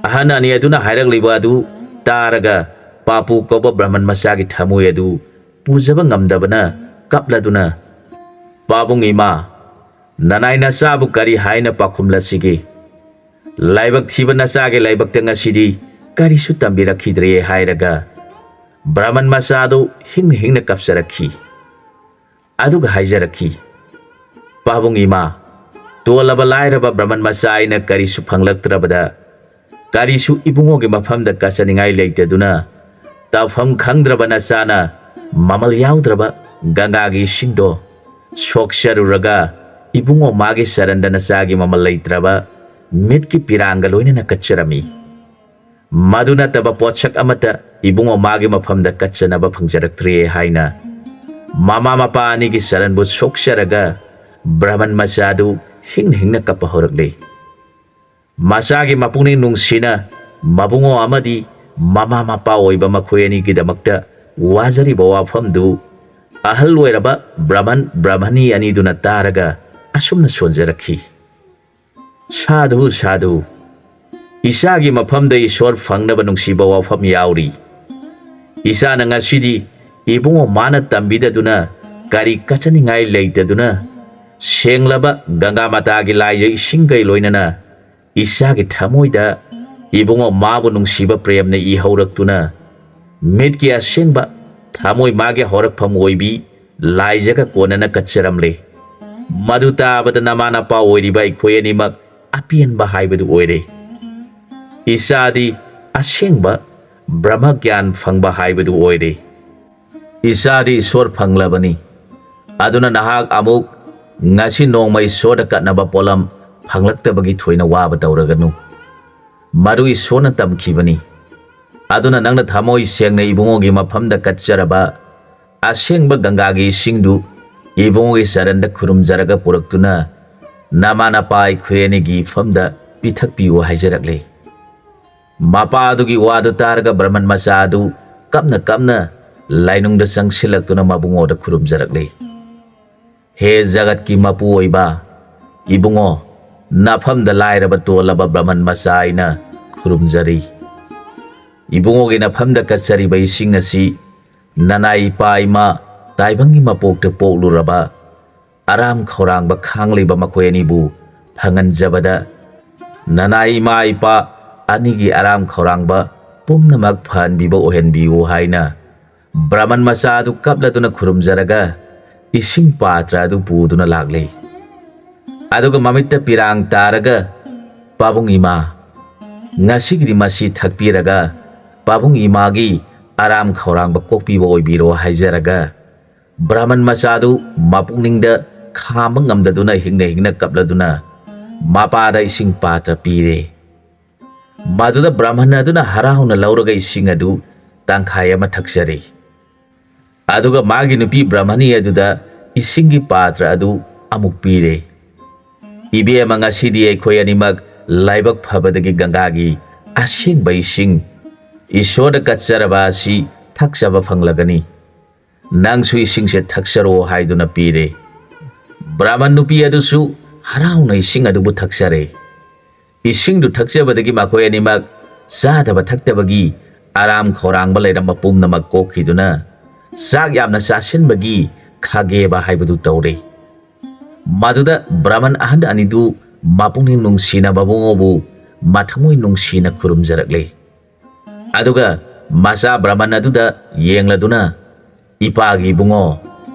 ꯑꯍꯟ ꯑꯅꯤ ꯑꯗꯨꯅ ꯍꯥꯏꯔꯛꯂꯤꯕ ꯑꯗꯨ ꯇꯥꯔꯒ ꯄꯥꯄꯨ ꯀꯧꯕ ꯕ꯭ꯔꯍꯃꯟ ꯃꯆꯥꯒꯤ ꯊꯃꯣꯏ ꯑꯗꯨ ꯄꯨꯖꯕ ꯉꯝꯗꯕꯅ ꯀꯞꯂꯗꯨꯅ, "ꯄꯥꯕꯨꯡ ꯏꯃꯥ, ꯅꯅꯥꯏ ꯅꯆꯥꯕꯨ ꯀꯔꯤ ꯍꯥꯏꯅ ꯄꯥꯎꯈꯨꯝꯂꯁꯤꯒꯦ? ꯂꯥꯏꯕꯛ ꯊꯤꯕ ꯅꯆꯥꯒꯤ ꯂꯥꯏꯕꯛꯇ ꯉꯁꯤꯗꯤ ꯀꯔꯤꯁꯨ ꯇꯝꯕꯤꯔꯛꯈꯤꯗ꯭ꯔꯦ" ꯍꯥꯏꯔꯒ ꯕ꯭ꯔꯍꯃꯟ ꯃꯆꯥꯗꯨ ꯍꯤꯡꯅ ꯍꯤꯡꯅ ꯀꯞꯆꯔꯛꯈꯤ꯫ ꯑꯗꯨꯒ ꯍꯥꯏꯖꯔꯛꯈꯤ, "ꯄꯥꯕꯨꯡ ꯏꯃꯥ, ꯇꯣꯜꯂꯕ ꯂꯥꯏꯔꯕ ꯕ꯭ꯔꯍꯃꯟ ꯃꯆꯥ ꯑꯩꯅ ꯀꯔꯤꯁꯨ ꯐꯪꯂꯛꯇ꯭ꯔꯕꯗ ꯀꯔꯤꯁꯨ ꯏꯕꯨꯡꯉꯣꯒꯤ ꯃꯐꯝꯗ ꯀꯠꯆꯅꯤꯡꯉꯥꯏ ꯂꯩꯇꯗꯨꯅ ꯇꯧꯐꯝ ꯈꯪꯗ꯭ꯔꯕ ꯅꯆꯥꯅ ꯃꯃꯜ ꯌꯥꯎꯗ꯭ꯔꯕ ꯒꯪꯒꯥꯒꯤ ꯏꯁꯤꯡꯗꯣ ꯁꯣꯛꯆꯔꯨꯔꯒ ꯏꯕꯨꯡꯉꯣ ꯃꯥꯒꯤ ꯆꯔꯟꯗ ꯅꯆꯥꯒꯤ ꯃꯃꯜ ꯂꯩꯇ꯭ꯔꯕ ꯃꯤꯠꯀꯤ ꯄꯤꯔꯥꯡꯒ ꯂꯣꯏꯅꯅ ꯀꯠꯆꯔꯝꯃꯤ꯫ ꯃꯗꯨ ꯅꯠꯇꯕ ꯄꯣꯠꯁꯛ ꯑꯃꯠꯇ ꯏꯕꯨꯡꯉꯣ ꯃꯥꯒꯤ ꯃꯐꯝꯗ ꯀꯠꯆꯅꯕ ꯐꯪꯖꯔꯛꯇ꯭ꯔꯦ" ꯍꯥꯏꯅ ꯃꯃꯥ ꯃꯄꯥ ꯑꯅꯤꯒꯤ ꯆꯔꯟꯕꯨ ꯁꯣꯛꯆꯔꯒ ꯕ꯭ꯔꯍꯃꯟ ꯃꯆꯥꯗꯨ ꯍꯤꯡꯅ ꯍꯤꯡꯅ ꯀꯞꯄ ꯍꯧꯔꯛꯂꯦ꯫ ꯃꯆꯥꯒꯤ ꯃꯄꯨꯛꯅꯤꯡ ꯅꯨꯡꯁꯤꯅ ꯃꯕꯨꯡꯉꯣ ꯑꯃꯗꯤ ꯃꯃꯥ ꯃꯄꯥ ꯑꯣꯏꯕ ꯃꯈꯣꯏ ꯑꯅꯤꯒꯤꯗꯃꯛꯇ ꯋꯥꯖꯔꯤꯕ ꯋꯥꯐꯝꯗꯨ ꯑꯍꯜ ꯑꯣꯏꯔꯕ ꯕ꯭ꯔꯍꯃꯟ ꯕ꯭ꯔꯍꯃꯅꯤ ꯑꯅꯤꯗꯨꯅ ꯇꯥꯔꯒ ꯑꯁꯨꯝꯅ ꯁꯣꯟꯖꯔꯛꯈꯤ꯫ ꯁꯥꯙꯨ, ꯁꯥꯙꯨ꯫ ꯏꯆꯥꯒꯤ ꯃꯐꯝꯗ ꯏꯁꯣꯔ ꯐꯪꯅꯕ ꯅꯨꯡꯁꯤꯕ ꯋꯥꯐꯝ ꯌꯥꯎꯔꯤ꯫ ꯏꯆꯥꯅ ꯉꯁꯤꯗꯤ ꯏꯕꯨꯡꯉꯣ ꯃꯥꯅ ꯇꯝꯕꯤꯗꯗꯨꯅ ꯀꯔꯤ ꯀꯠꯆꯅꯤꯡꯉꯥꯏ ꯂꯩꯇꯗꯨꯅ ꯁꯦꯡꯂꯕ ꯒꯪꯒꯥ ꯃꯥꯇꯥꯒꯤ ꯂꯥꯏꯖ ꯏꯁꯤꯡꯒꯩ ꯂꯣꯏꯅꯅ ꯏꯆꯥꯒꯤ ꯊꯃꯣꯏꯗ ꯏꯕꯨꯡꯉꯣ ꯃꯥꯕꯨ ꯅꯨꯡꯁꯤꯕ ꯄ꯭ꯔꯦꯝꯅ ꯏꯍꯧꯔꯛꯇꯨꯅ ꯃꯤꯠꯀꯤ ꯑꯁꯦꯡꯕ ꯊꯃꯣꯏ ꯃꯥꯒꯤ ꯍꯧꯔꯛꯐꯝ ꯑꯣꯏꯕꯤ ꯂꯥꯏꯖꯒ ꯀꯣꯟꯅꯅ ꯀꯠꯆꯔꯝꯂꯦ꯫ ꯃꯗꯨ ꯇꯥꯕꯗ ꯅꯃꯥ ꯅꯄꯥ ꯑꯣꯏꯔꯤꯕ ꯑꯩꯈꯣꯏ ꯑꯅꯤꯃꯛ ꯑꯄꯦꯟꯕ ꯍꯥꯏꯕꯗꯨ ꯑꯣꯏꯔꯦ꯫ ꯏꯆꯥꯗꯤ ꯑꯁꯦꯡꯕ ꯕ꯭ꯔꯍ꯭ꯃ ꯒ꯭ꯌꯥꯟ ꯐꯪꯕ ꯍꯥꯏꯕꯗꯨ ꯑꯣꯏꯔꯦ꯫ ꯏꯆꯥꯗꯤ ꯏꯁꯣꯔ ꯐꯪꯂꯕꯅꯤ꯫ ꯑꯗꯨꯅ ꯅꯍꯥꯛ ꯑꯃꯨꯛ ꯉꯁꯤ ꯅꯣꯡꯃ ꯏꯁꯣꯔꯗ ꯀꯠꯅꯕ ꯄꯣꯠꯂꯝ ꯐꯪꯂꯛꯇꯕꯒꯤ ꯊꯣꯏꯅ ꯋꯥꯕ ꯇꯧꯔꯒꯅꯨ꯫ ꯃꯗꯨ ꯏꯁꯣꯔꯅ ꯇꯝꯈꯤꯕꯅꯤ꯫ ꯑꯗꯨꯅ ꯅꯪꯅ ꯊꯃꯣꯏ ꯁꯦꯡꯅ ꯏꯕꯨꯡꯉꯣꯒꯤ ꯃꯐꯝꯗ ꯀꯠꯆꯔꯕ ꯑꯁꯦꯡꯕ ꯒꯪꯒꯥꯒꯤ ꯏꯁꯤꯡꯗꯨ ꯏꯕꯨꯡꯉꯣꯒꯤ ꯆꯔꯟꯗ ꯈꯨꯔꯨꯝꯖꯔꯒ ꯄꯨꯔꯛꯇꯨꯅ ꯅꯃꯥ ꯅꯄꯥ ꯑꯩꯈꯣꯏ ꯑꯅꯤꯒꯤ ꯏꯐꯝꯗ ꯄꯤꯊꯛꯄꯤꯌꯨ ꯍꯥꯏꯖꯔꯛꯂꯦ꯫ ꯃꯄꯥ ꯑꯗꯨꯒꯤ ꯋꯥꯗꯨ ꯇꯥꯔꯒ ꯕ꯭ꯔꯍꯃꯟ ꯃꯆꯥ ꯑꯗꯨ ꯀꯞꯅ ꯀꯞꯅ ꯂꯥꯏꯅꯨꯡꯗ ꯆꯪꯁꯤꯜꯂꯛꯇꯨꯅ ꯃꯕꯨꯡꯉꯣꯗ ꯈꯨꯔꯨꯝꯖꯔꯛꯂꯦ꯫ ꯍꯦ ꯖꯒꯠꯀꯤ ꯃꯄꯨ ꯑꯣꯏꯕ ꯏꯕꯨꯡꯉꯣ, ꯅꯐꯝꯗ ꯂꯥꯏꯔꯕ ꯇꯣꯜꯂꯕ ꯕ꯭ꯔꯍꯃꯟ ꯃꯆꯥ ꯑꯩꯅ ꯈꯨꯔꯨꯝꯖꯔꯤ꯫ ꯏꯕꯨꯡꯉꯣꯒꯤ ꯅꯐꯝꯗ ꯀꯠꯆꯔꯤꯕ ꯏꯁꯤꯡ ꯑꯁꯤ ꯅꯅꯥꯏ ꯏꯄꯥ ꯏꯃꯥ ꯇꯥꯏꯕꯪꯒꯤ ꯃꯄꯣꯛꯇ ꯄꯣꯛꯂꯨꯔꯕ ꯑꯔꯥꯝ ꯈꯧꯔꯥꯡꯕ ꯈꯥꯡꯂꯤꯕ ꯃꯈꯣꯏ ꯑꯅꯤꯕꯨ ꯐꯪꯍꯟꯖꯕꯗ ꯅꯅꯥꯏ ꯏꯃꯥ ꯏꯄꯥ ꯑꯅꯤꯒꯤ ꯑꯔꯥꯝ ꯈꯧꯔꯥꯡꯕ ꯄꯨꯝꯅꯃꯛ ꯐꯍꯟꯕꯤꯕ ꯑꯣꯏꯍꯟꯕꯤꯌꯨ ꯍꯥꯏꯅ ꯕ꯭ꯔꯍꯃꯟ ꯃꯆꯥ ꯑꯗꯨ ꯀꯞꯂꯗꯨꯅ ꯈꯨꯔꯨꯝꯖꯔꯒ ꯏꯁꯤꯡ ꯄꯥꯇ꯭ꯔ ꯑꯗꯨ ꯄꯨꯗꯨꯅ ꯂꯥꯛꯂꯦ꯫ ꯑꯗꯨꯒ ꯃꯃꯤꯠꯇ ꯄꯤꯔꯥꯡ ꯇꯥꯔꯒ, "ꯄꯥꯕꯨꯡ ꯏꯃꯥ, ꯉꯁꯤꯒꯤꯗꯤ ꯃꯁꯤ ꯊꯛꯄꯤꯔꯒ ꯄꯥꯕꯨꯡ ꯏꯃꯥꯒꯤ ꯑꯔꯥꯝ ꯈꯧꯔꯥꯡꯕ ꯀꯣꯛꯄꯤꯕ ꯑꯣꯏꯕꯤꯔꯣ" ꯍꯥꯏꯖꯔꯒ ꯕ꯭ꯔꯍꯃꯟ ꯃꯆꯥꯗꯨ ꯃꯄꯨꯛꯅꯤꯡꯗ ꯈꯥꯝꯕ ꯉꯝꯗꯗꯨꯅ ꯍꯤꯡꯅ ꯍꯤꯡꯅ ꯀꯞꯂꯗꯨꯅ ꯃꯄꯥꯗ ꯏꯁꯤꯡ ꯄꯥꯇ꯭ꯔ ꯄꯤꯔꯦ꯫ ꯃꯗꯨꯗ ꯕ꯭ꯔꯍꯃꯟ ꯑꯗꯨꯅ ꯍꯔꯥꯎꯅ ꯂꯧꯔꯒ ꯏꯁꯤꯡ ꯑꯗꯨ ꯇꯪꯈꯥꯏ ꯑꯃ ꯊꯛꯆꯔꯦ꯫ ꯑꯗꯨꯒ ꯃꯥꯒꯤ ꯅꯨꯄꯤ ꯕ꯭ꯔꯍꯃꯅꯤ ꯑꯗꯨꯗ ꯏꯁꯤꯡꯒꯤ ꯄꯥꯇ꯭ꯔ ꯑꯗꯨ ꯑꯃꯨꯛ ꯄꯤꯔꯦ꯫ "ꯏꯕꯦꯝꯃ, ꯉꯁꯤꯗꯤ ꯑꯩꯈꯣꯏ ꯑꯅꯤꯃꯛ ꯂꯥꯏꯕꯛ ꯐꯕꯗꯒꯤ ꯒꯪꯒꯥꯒꯤ ꯑꯁꯦꯡꯕ ꯏꯁꯤꯡ, ꯏꯁꯣꯔꯗ ꯀꯠꯆꯔꯕ ꯑꯁꯤ ꯊꯛꯆꯕ ꯐꯪꯂꯒꯅꯤ꯫ ꯅꯪꯁꯨ ꯏꯁꯤꯡꯁꯦ ꯊꯛꯆꯔꯣ" ꯍꯥꯏꯗꯨꯅ ꯄꯤꯔꯦ꯫ ꯕ꯭ꯔꯥꯍꯃꯟ ꯅꯨꯄꯤ ꯑꯗꯨꯁꯨ ꯍꯔꯥꯎꯅ ꯏꯁꯤꯡ ꯑꯗꯨꯕꯨ ꯊꯛꯆꯔꯦ꯫ ꯏꯁꯤꯡꯗꯨ ꯊꯛꯆꯕꯗꯒꯤ ꯃꯈꯣꯏ ꯑꯅꯤꯃꯛ ꯆꯥꯗꯕ ꯊꯛꯇꯕꯒꯤ ꯑꯔꯥꯝ ꯈꯧꯔꯥꯡꯕ ꯂꯩꯔꯝꯕ ꯄꯨꯝꯅꯃꯛ ꯀꯣꯛꯈꯤꯗꯨꯅ ꯆꯥꯛ ꯌꯥꯝꯅ ꯆꯥꯁꯤꯟꯕꯒꯤ ꯈꯥꯒꯦꯕ ꯍꯥꯏꯕꯗꯨ ꯇꯧꯔꯦ꯫ ꯃꯗꯨꯗ ꯕ꯭ꯔꯥꯍꯃꯟ ꯑꯍꯟ ꯑꯅꯤꯗꯨ ꯃꯄꯨꯛꯅꯤꯡ ꯅꯨꯡꯁꯤꯅ ꯃꯕꯨꯡꯉꯣꯕꯨ ꯃꯊꯃꯣꯏ ꯅꯨꯡꯁꯤꯅ ꯈꯨꯔꯨꯝꯖꯔꯛꯂꯦ꯫ ꯑꯗꯨꯒ ꯃꯆꯥ ꯕ꯭ꯔꯥꯍꯃꯟ ꯑꯗꯨꯗ ꯌꯦꯡꯂꯗꯨꯅ, "ꯏꯄꯥꯒꯤ ꯏꯕꯨꯡꯉꯣ,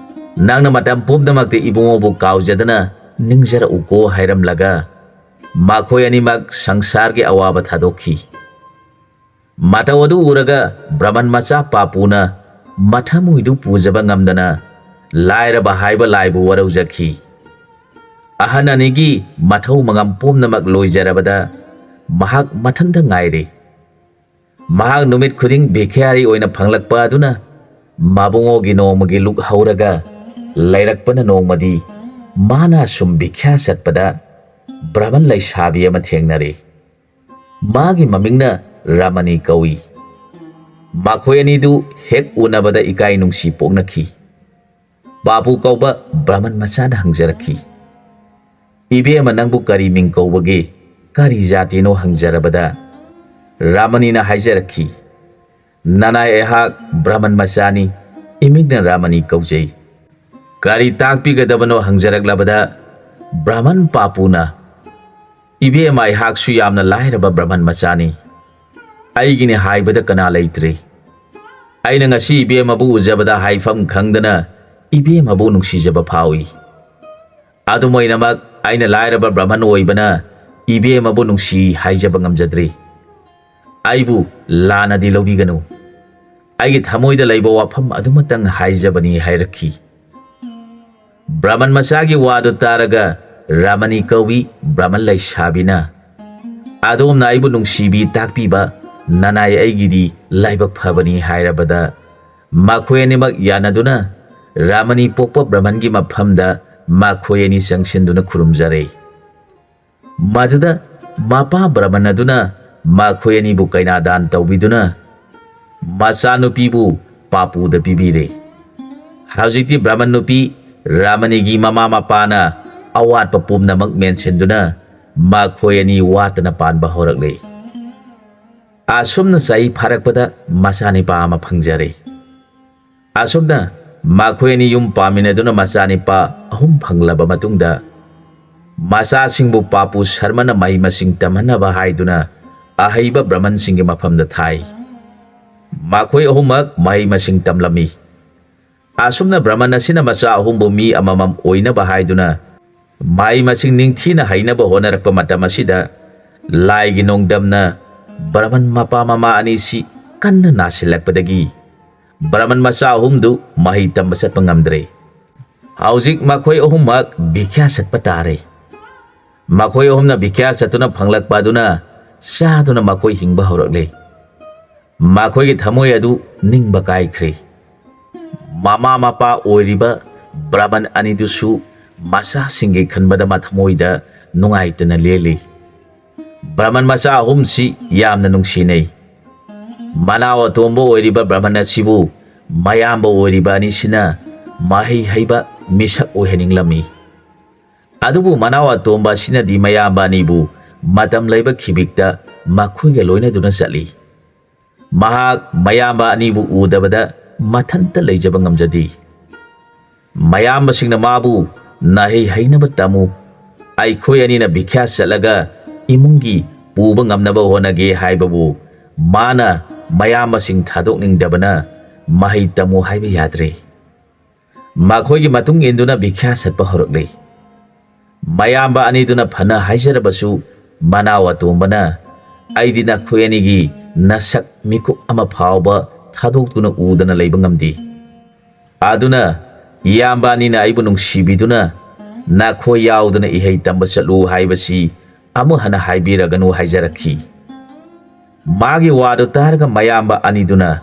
ꯅꯪꯅ ꯃꯇꯝ ꯄꯨꯝꯅꯃꯛꯇ ꯏꯕꯨꯡꯉꯣꯕꯨ ꯀꯥꯎꯖꯗꯅ ꯅꯤꯡꯖꯔꯛꯎꯀꯣ" ꯍꯥꯏꯔꯝꯂꯒ ꯃꯈꯣꯏ ꯑꯅꯤꯃꯛ ꯁꯪꯁꯥꯔꯒꯤ ꯑꯋꯥꯕ ꯊꯥꯗꯣꯛꯈꯤ꯫ ꯃꯇꯧ ꯑꯗꯨ ꯎꯔꯒ ꯕ꯭ꯔꯥꯍꯃꯟ ꯃꯆꯥ ꯄꯥꯄꯨꯅ ꯃꯊꯃꯣꯏꯗꯨ ꯄꯨꯖꯕ ꯉꯝꯗꯅ ꯂꯥꯏꯔꯕ ꯍꯥꯏꯕ ꯂꯥꯏꯕꯨ ꯋꯥꯔꯧꯖꯈꯤ꯫ ꯑꯍꯟ ꯑꯅꯤꯒꯤ ꯃꯊꯧ ꯃꯉꯝ ꯄꯨꯝꯅꯃꯛ ꯂꯣꯏꯖꯔꯕꯗ ꯃꯍꯥꯛ ꯃꯊꯟꯇ ꯉꯥꯏꯔꯦ꯫ ꯃꯍꯥꯛ ꯅꯨꯃꯤꯠ ꯈꯨꯗꯤꯡ ꯚꯤꯈ꯭ꯌꯥꯔꯤ ꯑꯣꯏꯅ ꯐꯪꯂꯛꯄ ꯑꯗꯨꯅ ꯃꯕꯨꯡꯉꯣꯒꯤ ꯅꯣꯡꯃꯒꯤ ꯂꯨꯛ ꯍꯧꯔꯒ ꯂꯩꯔꯛꯄꯅ ꯅꯣꯡꯃꯗꯤ ꯃꯥꯅ ꯁꯨꯝ ꯚꯤꯈ꯭ꯌꯥ ꯆꯠꯄꯗ ꯕ꯭ꯔꯥꯍꯃꯟ ꯂꯩꯁꯥꯕꯤ ꯑꯃ ꯊꯦꯡꯅꯔꯦ꯫ ꯃꯥꯒꯤ ꯃꯃꯤꯡꯅ ꯔꯥꯃꯅꯤ ꯀꯧꯏ꯫ ꯃꯈꯣꯏ ꯑꯅꯤꯗꯨ ꯍꯦꯛ ꯎꯅꯕꯗ ꯏꯀꯥꯏ ꯅꯨꯡꯁꯤ ꯄꯣꯛꯅꯈꯤ꯫ ꯄꯥꯄꯨ ꯀꯧꯕ ꯕ꯭ꯔꯥꯍꯃꯟ ꯃꯆꯥꯅ ꯍꯪꯖꯔꯛꯈꯤ, "ꯏꯕꯦꯝꯃ, ꯅꯪꯕꯨ ꯀꯔꯤ ꯃꯤꯡ ꯀꯧꯕꯒꯦ? ꯀꯔꯤ ꯖꯥꯇꯤꯅꯣ?" ꯍꯪꯖꯔꯕꯗ ꯔꯥꯃꯅꯤꯅ ꯍꯥꯏꯖꯔꯛꯈꯤ, "ꯅꯅꯥꯏ ꯑꯩꯍꯥꯛ ꯕ꯭ꯔꯥꯍꯃꯟ ꯃꯆꯥꯅꯤ, ꯏꯃꯤꯠꯅ ꯔꯥꯃꯅꯤ ꯀꯧꯖꯩ"꯫ ꯀꯔꯤ ꯇꯥꯛꯄꯤꯒꯗꯕꯅꯣ ꯍꯪꯖꯔꯛꯂꯕꯗ ꯕ꯭ꯔꯥꯍꯃꯟ ꯄꯥꯄꯨꯅ, "ꯏꯕꯦꯝꯃ, ꯑꯩꯍꯥꯛꯁꯨ ꯌꯥꯝꯅ ꯂꯥꯏꯔꯕ ꯕ꯭ꯔꯥꯍꯃꯟ ꯃꯆꯥꯅꯤ꯫ ꯑꯩꯒꯤꯅꯤ ꯍꯥꯏꯕꯗ ꯀꯅꯥ ꯂꯩꯇ꯭ꯔꯦ꯫ ꯑꯩꯅ ꯉꯁꯤ ꯏꯕꯦꯝꯃꯕꯨ ꯎꯖꯕꯗ ꯍꯥꯏꯐꯝ ꯈꯪꯗꯅ ꯏꯕꯦꯝꯃꯕꯨ ꯅꯨꯡꯁꯤꯖꯕ ꯐꯥꯎꯏ꯫ ꯑꯗꯨꯝ ꯑꯣꯏꯅꯃꯛ, ꯑꯩꯅ ꯂꯥꯏꯔꯕ ꯕ꯭ꯔꯥꯍꯃꯟ ꯑꯣꯏꯕꯅ ꯏꯕꯦꯝꯃꯕꯨ ꯅꯨꯡꯁꯤ ꯍꯥꯏꯖꯕ ꯉꯝꯖꯗ꯭ꯔꯤ꯫ ꯑꯩꯕꯨ ꯂꯥꯟꯅꯗꯤ ꯂꯧꯕꯤꯒꯅꯨ꯫ ꯑꯩꯒꯤ ꯊꯃꯣꯏꯗ ꯂꯩꯕ ꯋꯥꯐꯝ ꯑꯗꯨꯃꯇꯪ ꯍꯥꯏꯖꯕꯅꯤ" ꯍꯥꯏꯔꯛꯈꯤ꯫ ꯕ꯭ꯔꯥꯍꯃꯟ ꯃꯆꯥꯒꯤ ꯋꯥꯗꯨ ꯇꯥꯔꯒ ꯔꯥꯃꯅꯤ ꯀꯧꯏ ꯕ꯭ꯔꯥꯍꯃꯟ ꯂꯩꯁꯥꯕꯤꯅ, "ꯑꯗꯣꯝꯅ ꯑꯩꯕꯨ ꯅꯨꯡꯁꯤꯕꯤ ꯇꯥꯛꯄꯤꯕ ꯅꯅꯥꯏ ꯑꯩꯒꯤꯗꯤ ꯂꯥꯏꯕꯛ ꯐꯕꯅꯤ" ꯍꯥꯏꯔꯕꯗ ꯃꯈꯣꯏ ꯑꯅꯤꯃꯛ ꯌꯥꯅꯗꯨꯅ ꯔꯥꯃꯅꯤ ꯄꯣꯛꯄ ꯕ꯭ꯔꯥꯍꯃꯟꯒꯤ ꯃꯐꯝꯗ ꯃꯈꯣꯏ ꯑꯅꯤ ꯆꯪꯁꯤꯟꯗꯨꯅ ꯈꯨꯔꯨꯝꯖꯔꯦ꯫ ꯃꯗꯨꯗ ꯃꯄꯥ ꯕ꯭ꯔꯥꯍꯃꯟ ꯑꯗꯨꯅ ꯃꯈꯣꯏ ꯑꯅꯤꯕꯨ ꯀꯩꯅꯥꯗꯥꯟ ꯇꯧꯕꯤꯗꯨꯅ ꯃꯆꯥꯅꯨꯄꯤꯕꯨ ꯄꯥꯄꯨꯗ ꯄꯤꯕꯤꯔꯦ꯫ ꯍꯧꯖꯤꯛꯇꯤ ꯕ꯭ꯔꯥꯍꯃꯟ ꯅꯨꯄꯤ ꯔꯃꯅꯤꯒꯤ ꯃꯃꯥ ꯃꯄꯥꯅ ꯑꯋꯥꯠꯄ ꯄꯨꯝꯅꯃꯛ ꯃꯦꯟꯁꯤꯟꯗꯨꯅ ꯃꯈꯣꯏ ꯑꯅꯤ ꯋꯥꯠꯇꯅ ꯄꯥꯟꯕ ꯍꯧꯔꯛꯂꯤ꯫ ꯑꯁꯨꯝꯅ ꯆꯍꯤ ꯐꯥꯔꯛꯄꯗ ꯃꯆꯥꯅꯤꯄꯥ ꯑꯃ ꯐꯪꯖꯔꯦ꯫ ꯑꯁꯨꯝꯅ ꯃꯈꯣꯏ ꯑꯅꯤ ꯌꯨꯝ ꯄꯥꯟꯃꯤꯟꯅꯗꯨꯅ ꯃꯆꯥꯅꯤꯄꯥ ꯑꯍꯨꯝ ꯐꯪꯂꯕ ꯃꯇꯨꯡꯗ, ꯃꯆꯥꯁꯤꯡꯕꯨ ꯄꯥꯄꯨ ꯁꯔꯃꯅ ꯃꯍꯩ ꯃꯁꯤꯡ ꯇꯝꯍꯟꯅꯕ ꯍꯥꯏꯗꯨꯅ ꯑꯍꯩꯕ ꯕ꯭ꯔꯍꯃꯟꯁꯤꯡꯒꯤ ꯃꯐꯝꯗ ꯊꯥꯏ꯫ ꯃꯈꯣꯏ ꯑꯍꯨꯝꯃꯛ ꯃꯍꯩ ꯃꯁꯤꯡ ꯇꯝꯂꯝꯃꯤ꯫ ꯑꯁꯨꯝꯅ ꯕ꯭ꯔꯍꯃꯟ ꯑꯁꯤꯅ ꯃꯆꯥ ꯑꯍꯨꯝꯕꯨ ꯃꯤ ꯑꯃꯃꯝ ꯑꯣꯏꯅꯕ ꯍꯥꯏꯗꯨꯅ ꯃꯍꯩ ꯃꯁꯤꯡ ꯅꯤꯡꯊꯤꯅ ꯍꯩꯅꯕ ꯍꯣꯠꯅꯔꯛꯄ ꯃꯇꯝ ꯑꯁꯤꯗ, ꯂꯥꯏꯒꯤ ꯅꯣꯡꯗꯝꯅ ꯕ꯭ꯔꯍꯃꯟ ꯃꯄꯥ ꯃꯃꯥ ꯑꯅꯤꯁꯤ ꯀꯟꯅ ꯅꯥꯁꯤꯜꯂꯛꯄꯗꯒꯤ ꯕ꯭ꯔꯍꯃꯟ ꯃꯆꯥ ꯑꯍꯨꯝꯗꯨ ꯃꯍꯩ ꯇꯝꯕ ꯆꯠꯄ ꯉꯝꯗ꯭ꯔꯦ꯫ ꯍꯧꯖꯤꯛ ꯃꯈꯣꯏ ꯑꯍꯨꯝꯃꯛ ꯚꯤꯈ꯭ꯌꯥ ꯆꯠꯄ ꯇꯥꯔꯦ꯫ ꯃꯈꯣꯏ ꯑꯍꯨꯝꯅ ꯚꯤꯈ꯭ꯌꯥ ꯆꯠꯇꯨꯅ ꯐꯪꯂꯛꯄ ꯑꯗꯨꯅ ꯆꯥꯗꯨꯅ ꯃꯈꯣꯏ ꯍꯤꯡꯕ ꯍꯧꯔꯛꯂꯦ꯫ ꯃꯈꯣꯏꯒꯤ ꯊꯃꯣꯏ ꯑꯗꯨ ꯅꯤꯡꯕ ꯀꯥꯏꯈ꯭ꯔꯦ꯫ ꯃꯃꯥ ꯃꯄꯥ ꯑꯣꯏꯔꯤꯕ ꯕ꯭ꯔꯍꯃꯟ ꯑꯅꯤꯗꯨꯁꯨ ꯃꯆꯥꯁꯤꯡꯒꯤ ꯈꯟꯕꯗ ꯃꯊꯃꯣꯏꯗ ꯅꯨꯡꯉꯥꯏꯇꯅ ꯂꯦꯜꯂꯤ꯫ ꯕ꯭ꯔꯍꯃꯟ ꯃꯆꯥ ꯑꯍꯨꯝꯁꯤ ꯌꯥꯝꯅ ꯅꯨꯡꯁꯤꯅꯩ꯫ ꯃꯅꯥꯎ ꯑꯇꯣꯝꯕ ꯑꯣꯏꯔꯤꯕ ꯕ꯭ꯔꯍꯃꯟ ꯑꯁꯤꯕꯨ ꯃꯌꯥꯝꯕ ꯑꯣꯏꯔꯤꯕ ꯑꯅꯤꯁꯤꯅ ꯃꯍꯩ ꯍꯩꯕ ꯃꯤꯁꯛ ꯑꯣꯏꯍꯟꯅꯤꯡꯂꯝꯃꯤ꯫ ꯑꯗꯨꯕꯨ ꯃꯅꯥꯎ ꯑꯇꯣꯝꯕ ꯑꯁꯤꯅꯗꯤ ꯃꯌꯥꯝꯕ ꯑꯅꯤꯕꯨ ꯃꯇꯝ ꯂꯩꯕ ꯈꯤꯕꯤꯛꯇ ꯃꯈꯣꯏꯒ ꯂꯣꯏꯅꯗꯨꯅ ꯆꯠꯂꯤ꯫ ꯃꯍꯥꯛ ꯃꯌꯥꯝꯕ ꯑꯅꯤꯕꯨ ꯎꯗꯕꯗ ꯃꯊꯟꯇ ꯂꯩꯖꯕ ꯉꯝꯖꯗꯦ꯫ ꯃꯌꯥꯝꯕꯁꯤꯡꯅ ꯃꯥꯕꯨ ꯅꯍꯩ ꯍꯩꯅꯕ ꯇꯝꯃꯨ, ꯑꯩꯈꯣꯏ ꯑꯅꯤꯅ ꯚꯤꯈ꯭ꯌꯥ ꯆꯠꯂꯒ ꯏꯃꯨꯡꯒꯤ ꯄꯨꯕ ꯉꯝꯅꯕ ꯍꯣꯠꯅꯒꯦ ꯍꯥꯏꯕꯕꯨ ꯃꯥꯅ ꯃꯌꯥꯝꯕꯁꯤꯡ ꯊꯥꯗꯣꯛꯅꯤꯡꯗꯕꯅ ꯃꯍꯩ ꯇꯝꯃꯨ ꯍꯥꯏꯕ ꯌꯥꯗ꯭ꯔꯦ꯫ ꯃꯈꯣꯏꯒꯤ ꯃꯇꯨꯡ ꯏꯟꯗꯨꯅ ꯚꯤꯈ꯭ꯌꯥ ꯆꯠꯄ ꯍꯧꯔꯛꯂꯦ꯫ ꯃꯌꯥꯝꯕ ꯑꯅꯤꯗꯨꯅ ꯐꯅ ꯍꯥꯏꯖꯔꯕꯁꯨ ꯃꯅꯥꯎ ꯑꯇꯣꯝꯕꯅ, "ꯑꯩꯗꯤ ꯅꯈꯣꯏ ꯑꯅꯤꯒꯤ ꯅꯁꯛ ꯃꯤꯀꯨꯞ ꯑꯃ ꯐꯥꯎꯕ ꯊꯥꯗꯣꯛꯇꯨꯅ ꯎꯗꯅ ꯂꯩꯕ ꯉꯝꯗꯦ꯫ ꯑꯗꯨꯅ ꯏꯌꯥꯝꯕ ꯑꯅꯤꯅ ꯑꯩꯕꯨ ꯅꯨꯡꯁꯤꯕꯤꯗꯨꯅ ꯅꯈꯣꯏ ꯌꯥꯎꯗꯅ ꯏꯍꯩ ꯇꯝꯕ ꯆꯠꯂꯨ ꯍꯥꯏꯕꯁꯤ ꯑꯃꯨꯛ ꯍꯟꯅ ꯍꯥꯏꯕꯤꯔꯒꯅꯨ" ꯍꯥꯏꯖꯔꯛꯈꯤ꯫ ꯃꯥꯒꯤ ꯋꯥꯗꯨ ꯇꯥꯔꯒ ꯃꯌꯥꯝꯕ ꯑꯅꯤꯗꯨꯅ,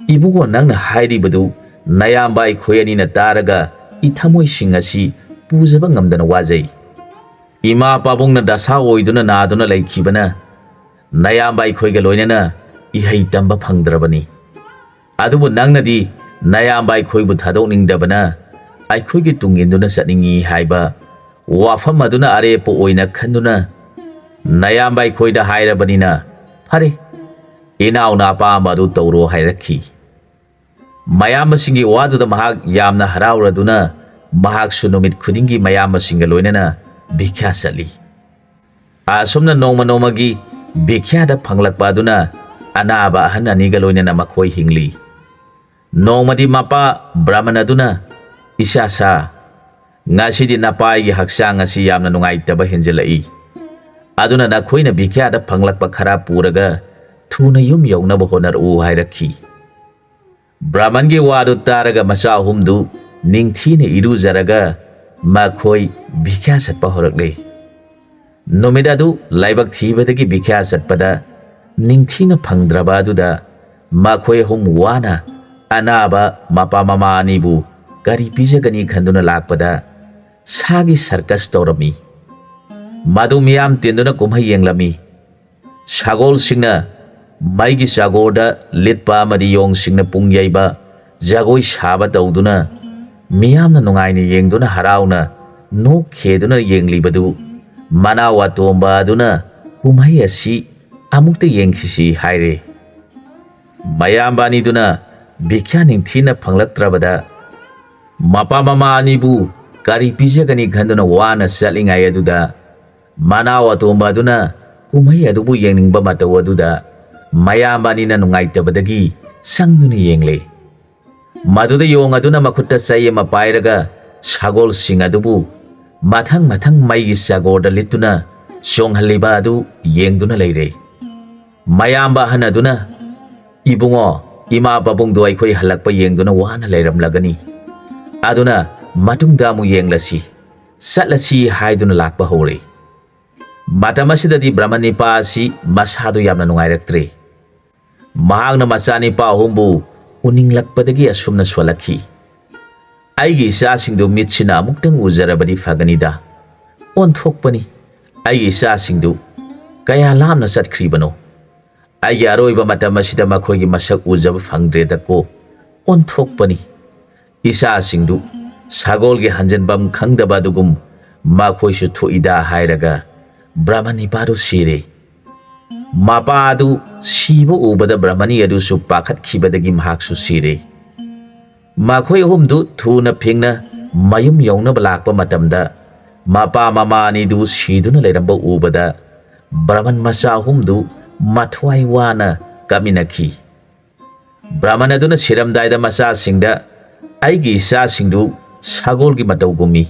"ꯏꯕꯨꯡꯉꯣ, ꯅꯪꯅ ꯍꯥꯏꯔꯤꯕꯗꯨ ꯅꯌꯥꯝꯕ ꯑꯩꯈꯣꯏ ꯑꯅꯤꯅ ꯇꯥꯔꯒ ꯏꯊꯃꯣꯏꯁꯤꯡ ꯑꯁꯤ ꯄꯨꯖꯕ ꯉꯝꯗꯅ ꯋꯥꯖꯩ꯫ ꯏꯃꯥ ꯄꯥꯕꯨꯡꯅ ꯗꯁꯥ ꯑꯣꯏꯗꯨꯅ ꯅꯥꯗꯨꯅ ꯂꯩꯈꯤꯕꯅ ꯅꯌꯥꯝꯕ ꯑꯩꯈꯣꯏꯒ ꯂꯣꯏꯅꯅ ꯏꯍꯩ ꯇꯝꯕ ꯐꯪꯗ꯭ꯔꯕꯅꯤ꯫ ꯑꯗꯨꯕꯨ ꯅꯪꯅꯗꯤ ꯅꯌꯥꯝꯕ ꯑꯩꯈꯣꯏꯕꯨ ꯊꯥꯗꯣꯛꯅꯤꯡꯗꯕꯅ ꯑꯩꯈꯣꯏꯒꯤ ꯇꯨꯡ ꯏꯟꯗꯨꯅ ꯆꯠꯅꯤꯡꯏ ꯍꯥꯏꯕ ꯋꯥꯐꯝ ꯑꯗꯨꯅ ꯑꯔꯦꯞꯄ ꯑꯣꯏꯅ ꯈꯟꯗꯨꯅ ꯅꯌꯥꯝꯕ ꯑꯩꯈꯣꯏꯗ ꯍꯥꯏꯔꯕꯅꯤꯅ ꯐꯔꯦ, ꯏꯅꯥꯎꯅ ꯑꯄꯥꯝꯕ ꯑꯗꯨ ꯇꯧꯔꯣ ꯍꯥꯏꯔꯛꯈꯤ꯫ ꯃꯌꯥꯝꯕꯁꯤꯡꯒꯤ ꯋꯥꯗꯨꯗ ꯃꯍꯥꯛ ꯌꯥꯝꯅ ꯍꯔꯥꯎꯔꯗꯨꯅ ꯃꯍꯥꯛꯁꯨ ꯅꯨꯃꯤꯠ ꯈꯨꯗꯤꯡꯒꯤ ꯃꯌꯥꯝꯕꯁꯤꯡꯒ ꯂꯣꯏꯅꯅ ꯚꯤꯈ꯭ꯌꯥ ꯆꯠꯂꯤ꯫ ꯑꯁꯨꯝꯅ ꯅꯣꯡꯃ ꯅꯣꯡꯃꯒꯤ ꯚꯤꯈ꯭ꯌꯥꯗ ꯐꯪꯂꯛꯄ ꯑꯗꯨꯅ ꯑꯅꯥꯕ ꯑꯍꯟ ꯑꯅꯤꯒ ꯂꯣꯏꯅꯅ ꯃꯈꯣꯏ ꯍꯤꯡꯂꯤ꯫ ꯅꯣꯡꯃꯗꯤ ꯃꯄꯥ ꯕ꯭ꯔꯥꯍꯃꯟ ꯑꯗꯨꯅ, "ꯏꯆꯥꯁꯥ, ꯉꯁꯤꯗꯤ ꯅꯄꯥꯒꯤ ꯍꯛꯆꯥꯡ ꯑꯁꯤ ꯌꯥꯝꯅ ꯅꯨꯡꯉꯥꯏꯇꯕ ꯍꯦꯟꯖꯤꯜꯂꯛꯏ꯫ ꯑꯗꯨꯅ ꯅꯈꯣꯏꯅ ꯚꯤꯈ꯭ꯌꯥꯗ ꯐꯪꯂꯛꯄ ꯈꯔ ꯄꯨꯔꯒ ꯊꯨꯅ ꯌꯨꯝ ꯌꯧꯅꯕ ꯍꯣꯠꯅꯔꯛꯎ" ꯍꯥꯏꯔꯛꯈꯤ꯫ ꯕ꯭ꯔꯥꯍꯃꯟꯒꯤ ꯋꯥꯗꯨ ꯇꯥꯔꯒ ꯃꯆꯥ ꯑꯍꯨꯝꯗꯨ ꯅꯤꯡꯊꯤꯅ ꯏꯔꯨꯖꯔꯒ ꯃꯈꯣꯏ ꯚꯤꯈ꯭ꯌꯥ ꯆꯠꯄ ꯍꯧꯔꯛꯂꯦ꯫ ꯅꯨꯃꯤꯠ ꯑꯗꯨ ꯂꯥꯏꯕꯛ ꯊꯤꯕꯗꯒꯤ ꯚꯤꯈ꯭ꯌꯥ ꯆꯠꯄꯗ ꯅꯤꯡꯊꯤꯅ ꯐꯪꯗ꯭ꯔꯕ ꯑꯗꯨꯗ ꯃꯈꯣꯏ ꯑꯍꯨꯝ ꯋꯥꯅ ꯑꯅꯥꯕ ꯃꯄꯥ ꯃꯃꯥ ꯑꯅꯤꯕꯨ ꯀꯔꯤ ꯄꯤꯖꯒꯅꯤ ꯈꯟꯗꯨꯅ ꯂꯥꯛꯄꯗ ꯁꯥꯒꯤ ꯁꯔꯀꯁ ꯇꯧꯔꯝꯃꯤ꯫ ꯃꯗꯨ ꯃꯤꯌꯥꯝ ꯇꯤꯟꯗꯨꯅ ꯀꯨꯝꯍꯩ ꯌꯦꯡꯂꯝꯃꯤ꯫ ꯁꯒꯣꯜꯁꯤꯡꯅ ꯃꯩꯒꯤ ꯆꯥꯒꯣꯔꯗ ꯂꯤꯠꯄ ꯑꯃꯗꯤ ꯌꯣꯡꯁꯤꯡꯅ ꯄꯨꯡ ꯌꯩꯕ, ꯖꯒꯣꯏ ꯁꯥꯕ ꯇꯧꯗꯨꯅ ꯃꯤꯌꯥꯝꯅ ꯅꯨꯡꯉꯥꯏꯅ ꯌꯦꯡꯗꯨꯅ ꯍꯔꯥꯎꯅ ꯅꯣꯛ ꯈꯦꯗꯨꯅ ꯌꯦꯡꯂꯤꯕꯗꯨ ꯃꯅꯥꯎ ꯑꯇꯣꯝꯕ ꯑꯗꯨꯅ ꯀꯨꯝꯍꯩ ꯑꯁꯤ ꯑꯃꯨꯛꯇ ꯌꯦꯡꯈꯤꯁꯤ ꯍꯥꯏꯔꯦ꯫ ꯃꯌꯥꯝꯕ ꯑꯅꯤꯗꯨꯅ ꯚꯤꯈ꯭ꯌꯥ ꯅꯤꯡꯊꯤꯅ ꯐꯪꯂꯛꯇ꯭ꯔꯕꯗ ꯃꯄꯥ ꯃꯃꯥ ꯑꯅꯤꯕꯨ ꯀꯔꯤ ꯄꯤꯖꯒꯅꯤ ꯈꯟꯗꯨꯅ ꯋꯥꯅ ꯆꯠꯂꯤꯉꯩ ꯑꯗꯨꯗ ꯃꯅꯥꯎ ꯑꯇꯣꯝꯕ ꯑꯗꯨꯅ ꯀꯨꯝꯍꯩ ꯑꯗꯨꯕꯨ ꯌꯦꯡꯅꯤꯡꯕ ꯃꯇꯧ ꯑꯗꯨꯗ ꯃꯌꯥꯝꯕ ꯑꯅꯤꯅ ꯅꯨꯡꯉꯥꯏꯇꯕꯗꯒꯤ ꯆꯪꯗꯨꯅ ꯌꯦꯡꯂꯦ꯫ ꯃꯗꯨꯗ ꯌꯣꯡ ꯑꯗꯨꯅ ꯃꯈꯨꯠꯇ ꯆꯩ ꯑꯃ ꯄꯥꯏꯔꯒ ꯁꯒꯣꯜꯁꯤꯡ ꯑꯗꯨꯕꯨ ꯃꯊꯪ ꯃꯊꯪ ꯃꯩꯒꯤ ꯆꯥꯒꯣꯔꯗ ꯂꯤꯠꯇꯨꯅ ꯆꯣꯡꯍꯜꯂꯤꯕ ꯑꯗꯨ ꯌꯦꯡꯗꯨꯅ ꯂꯩꯔꯦ꯫ ꯃꯌꯥꯝꯕ ꯑꯍꯟ ꯑꯗꯨꯅ, "ꯏꯕꯨꯡꯉꯣ, ꯏꯃꯥ ꯄꯥꯕꯨꯡꯗꯣ ꯑꯩꯈꯣꯏ ꯍꯜꯂꯛꯄ ꯌꯦꯡꯗꯨꯅ ꯋꯥꯅ ꯂꯩꯔꯝꯂꯒꯅꯤ꯫ ꯑꯗꯨꯅ ꯃꯇꯨꯡꯗ ꯑꯃꯨꯛ ꯌꯦꯡꯂꯁꯤ, ꯆꯠꯂꯁꯤ" ꯍꯥꯏꯗꯨꯅ ꯂꯥꯛꯄ ꯍꯧꯔꯦ꯫ ꯃꯇꯝ ꯑꯁꯤꯗꯗꯤ ꯕ꯭ꯔꯍꯃꯟ ꯅꯤꯄꯥ ꯑꯁꯤ ꯃꯁꯥꯗꯨ ꯌꯥꯝꯅ ꯅꯨꯡꯉꯥꯏꯔꯛꯇ꯭ꯔꯦ꯫ ꯃꯍꯥꯛꯅ ꯃꯆꯥꯅꯤꯄꯥ ꯑꯍꯨꯝꯕꯨ ꯎꯅꯤꯡꯂꯛꯄꯗꯒꯤ ꯑꯁꯨꯝꯅ ꯁꯣꯜꯂꯛꯈꯤ, "ꯑꯩꯒꯤ ꯏꯆꯥꯁꯤꯡꯗꯨ ꯃꯤꯠꯁꯤꯅ ꯑꯃꯨꯛꯇꯪ ꯎꯖꯔꯕꯗꯤ ꯐꯒꯅꯤꯗ꯫ ꯑꯣꯟꯊꯣꯛꯄꯅꯤ, ꯑꯩꯒꯤ ꯏꯆꯥꯁꯤꯡꯗꯨ ꯀꯌꯥ ꯂꯥꯞꯅ ꯆꯠꯈ꯭ꯔꯤꯕꯅꯣ? ꯑꯩꯒꯤ ꯑꯔꯣꯏꯕ ꯃꯇꯝ ꯑꯁꯤꯗ ꯃꯈꯣꯏꯒꯤ ꯃꯁꯛ ꯎꯖꯕ ꯐꯪꯗ꯭ꯔꯦꯗꯀꯣ꯫ ꯑꯣꯟꯊꯣꯛꯄꯅꯤ꯫ ꯏꯆꯥꯁꯤꯡꯗꯨ ꯁꯒꯣꯜꯒꯤ ꯍꯟꯖꯤꯟꯐꯝ ꯈꯪꯗꯕ ꯑꯗꯨꯒꯨꯝ ꯃꯈꯣꯏꯁꯨ ꯊꯣꯛꯏꯗ ꯍꯥꯏꯔꯒ ꯕ꯭ꯔꯍꯃꯟ ꯅꯤꯄꯥꯗꯨ ꯁꯤꯔꯦ꯫ ꯃꯄꯥ ꯑꯗꯨ ꯁꯤꯕ ꯎꯕꯗ ꯕ꯭ꯔꯍꯃꯅꯤ ꯑꯗꯨꯁꯨ ꯄꯥꯈꯠꯈꯤꯕꯗꯒꯤ ꯃꯍꯥꯛꯁꯨ ꯁꯤꯔꯦ꯫ ꯃꯈꯣꯏ ꯑꯍꯨꯝꯗꯨ ꯊꯨꯅ ꯐꯤꯡꯅ ꯃꯌꯨꯝ ꯌꯧꯅꯕ ꯂꯥꯛꯄ ꯃꯇꯝꯗ, ꯃꯄꯥ ꯃꯃꯥ ꯑꯅꯤꯗꯨ ꯁꯤꯗꯨꯅ ꯂꯩꯔꯝꯕ ꯎꯕꯗ, ꯕ꯭ꯔꯍꯃꯟ ꯃꯆꯥ ꯑꯍꯨꯝꯗꯨ ꯃꯊ꯭ꯋꯥꯏ ꯋꯥꯅ ꯀꯞꯃꯤꯟꯅꯈꯤ꯫ ꯕ꯭ꯔꯍꯃꯟ ꯑꯗꯨꯅ ꯁꯤꯔꯝꯗꯥꯏꯗ ꯃꯆꯥꯁꯤꯡꯗ, "ꯑꯩꯒꯤ ꯏꯆꯥꯁꯤꯡꯗꯨ ꯁꯒꯣꯜꯒꯤ ꯃꯇꯧꯒꯨꯝꯃꯤ,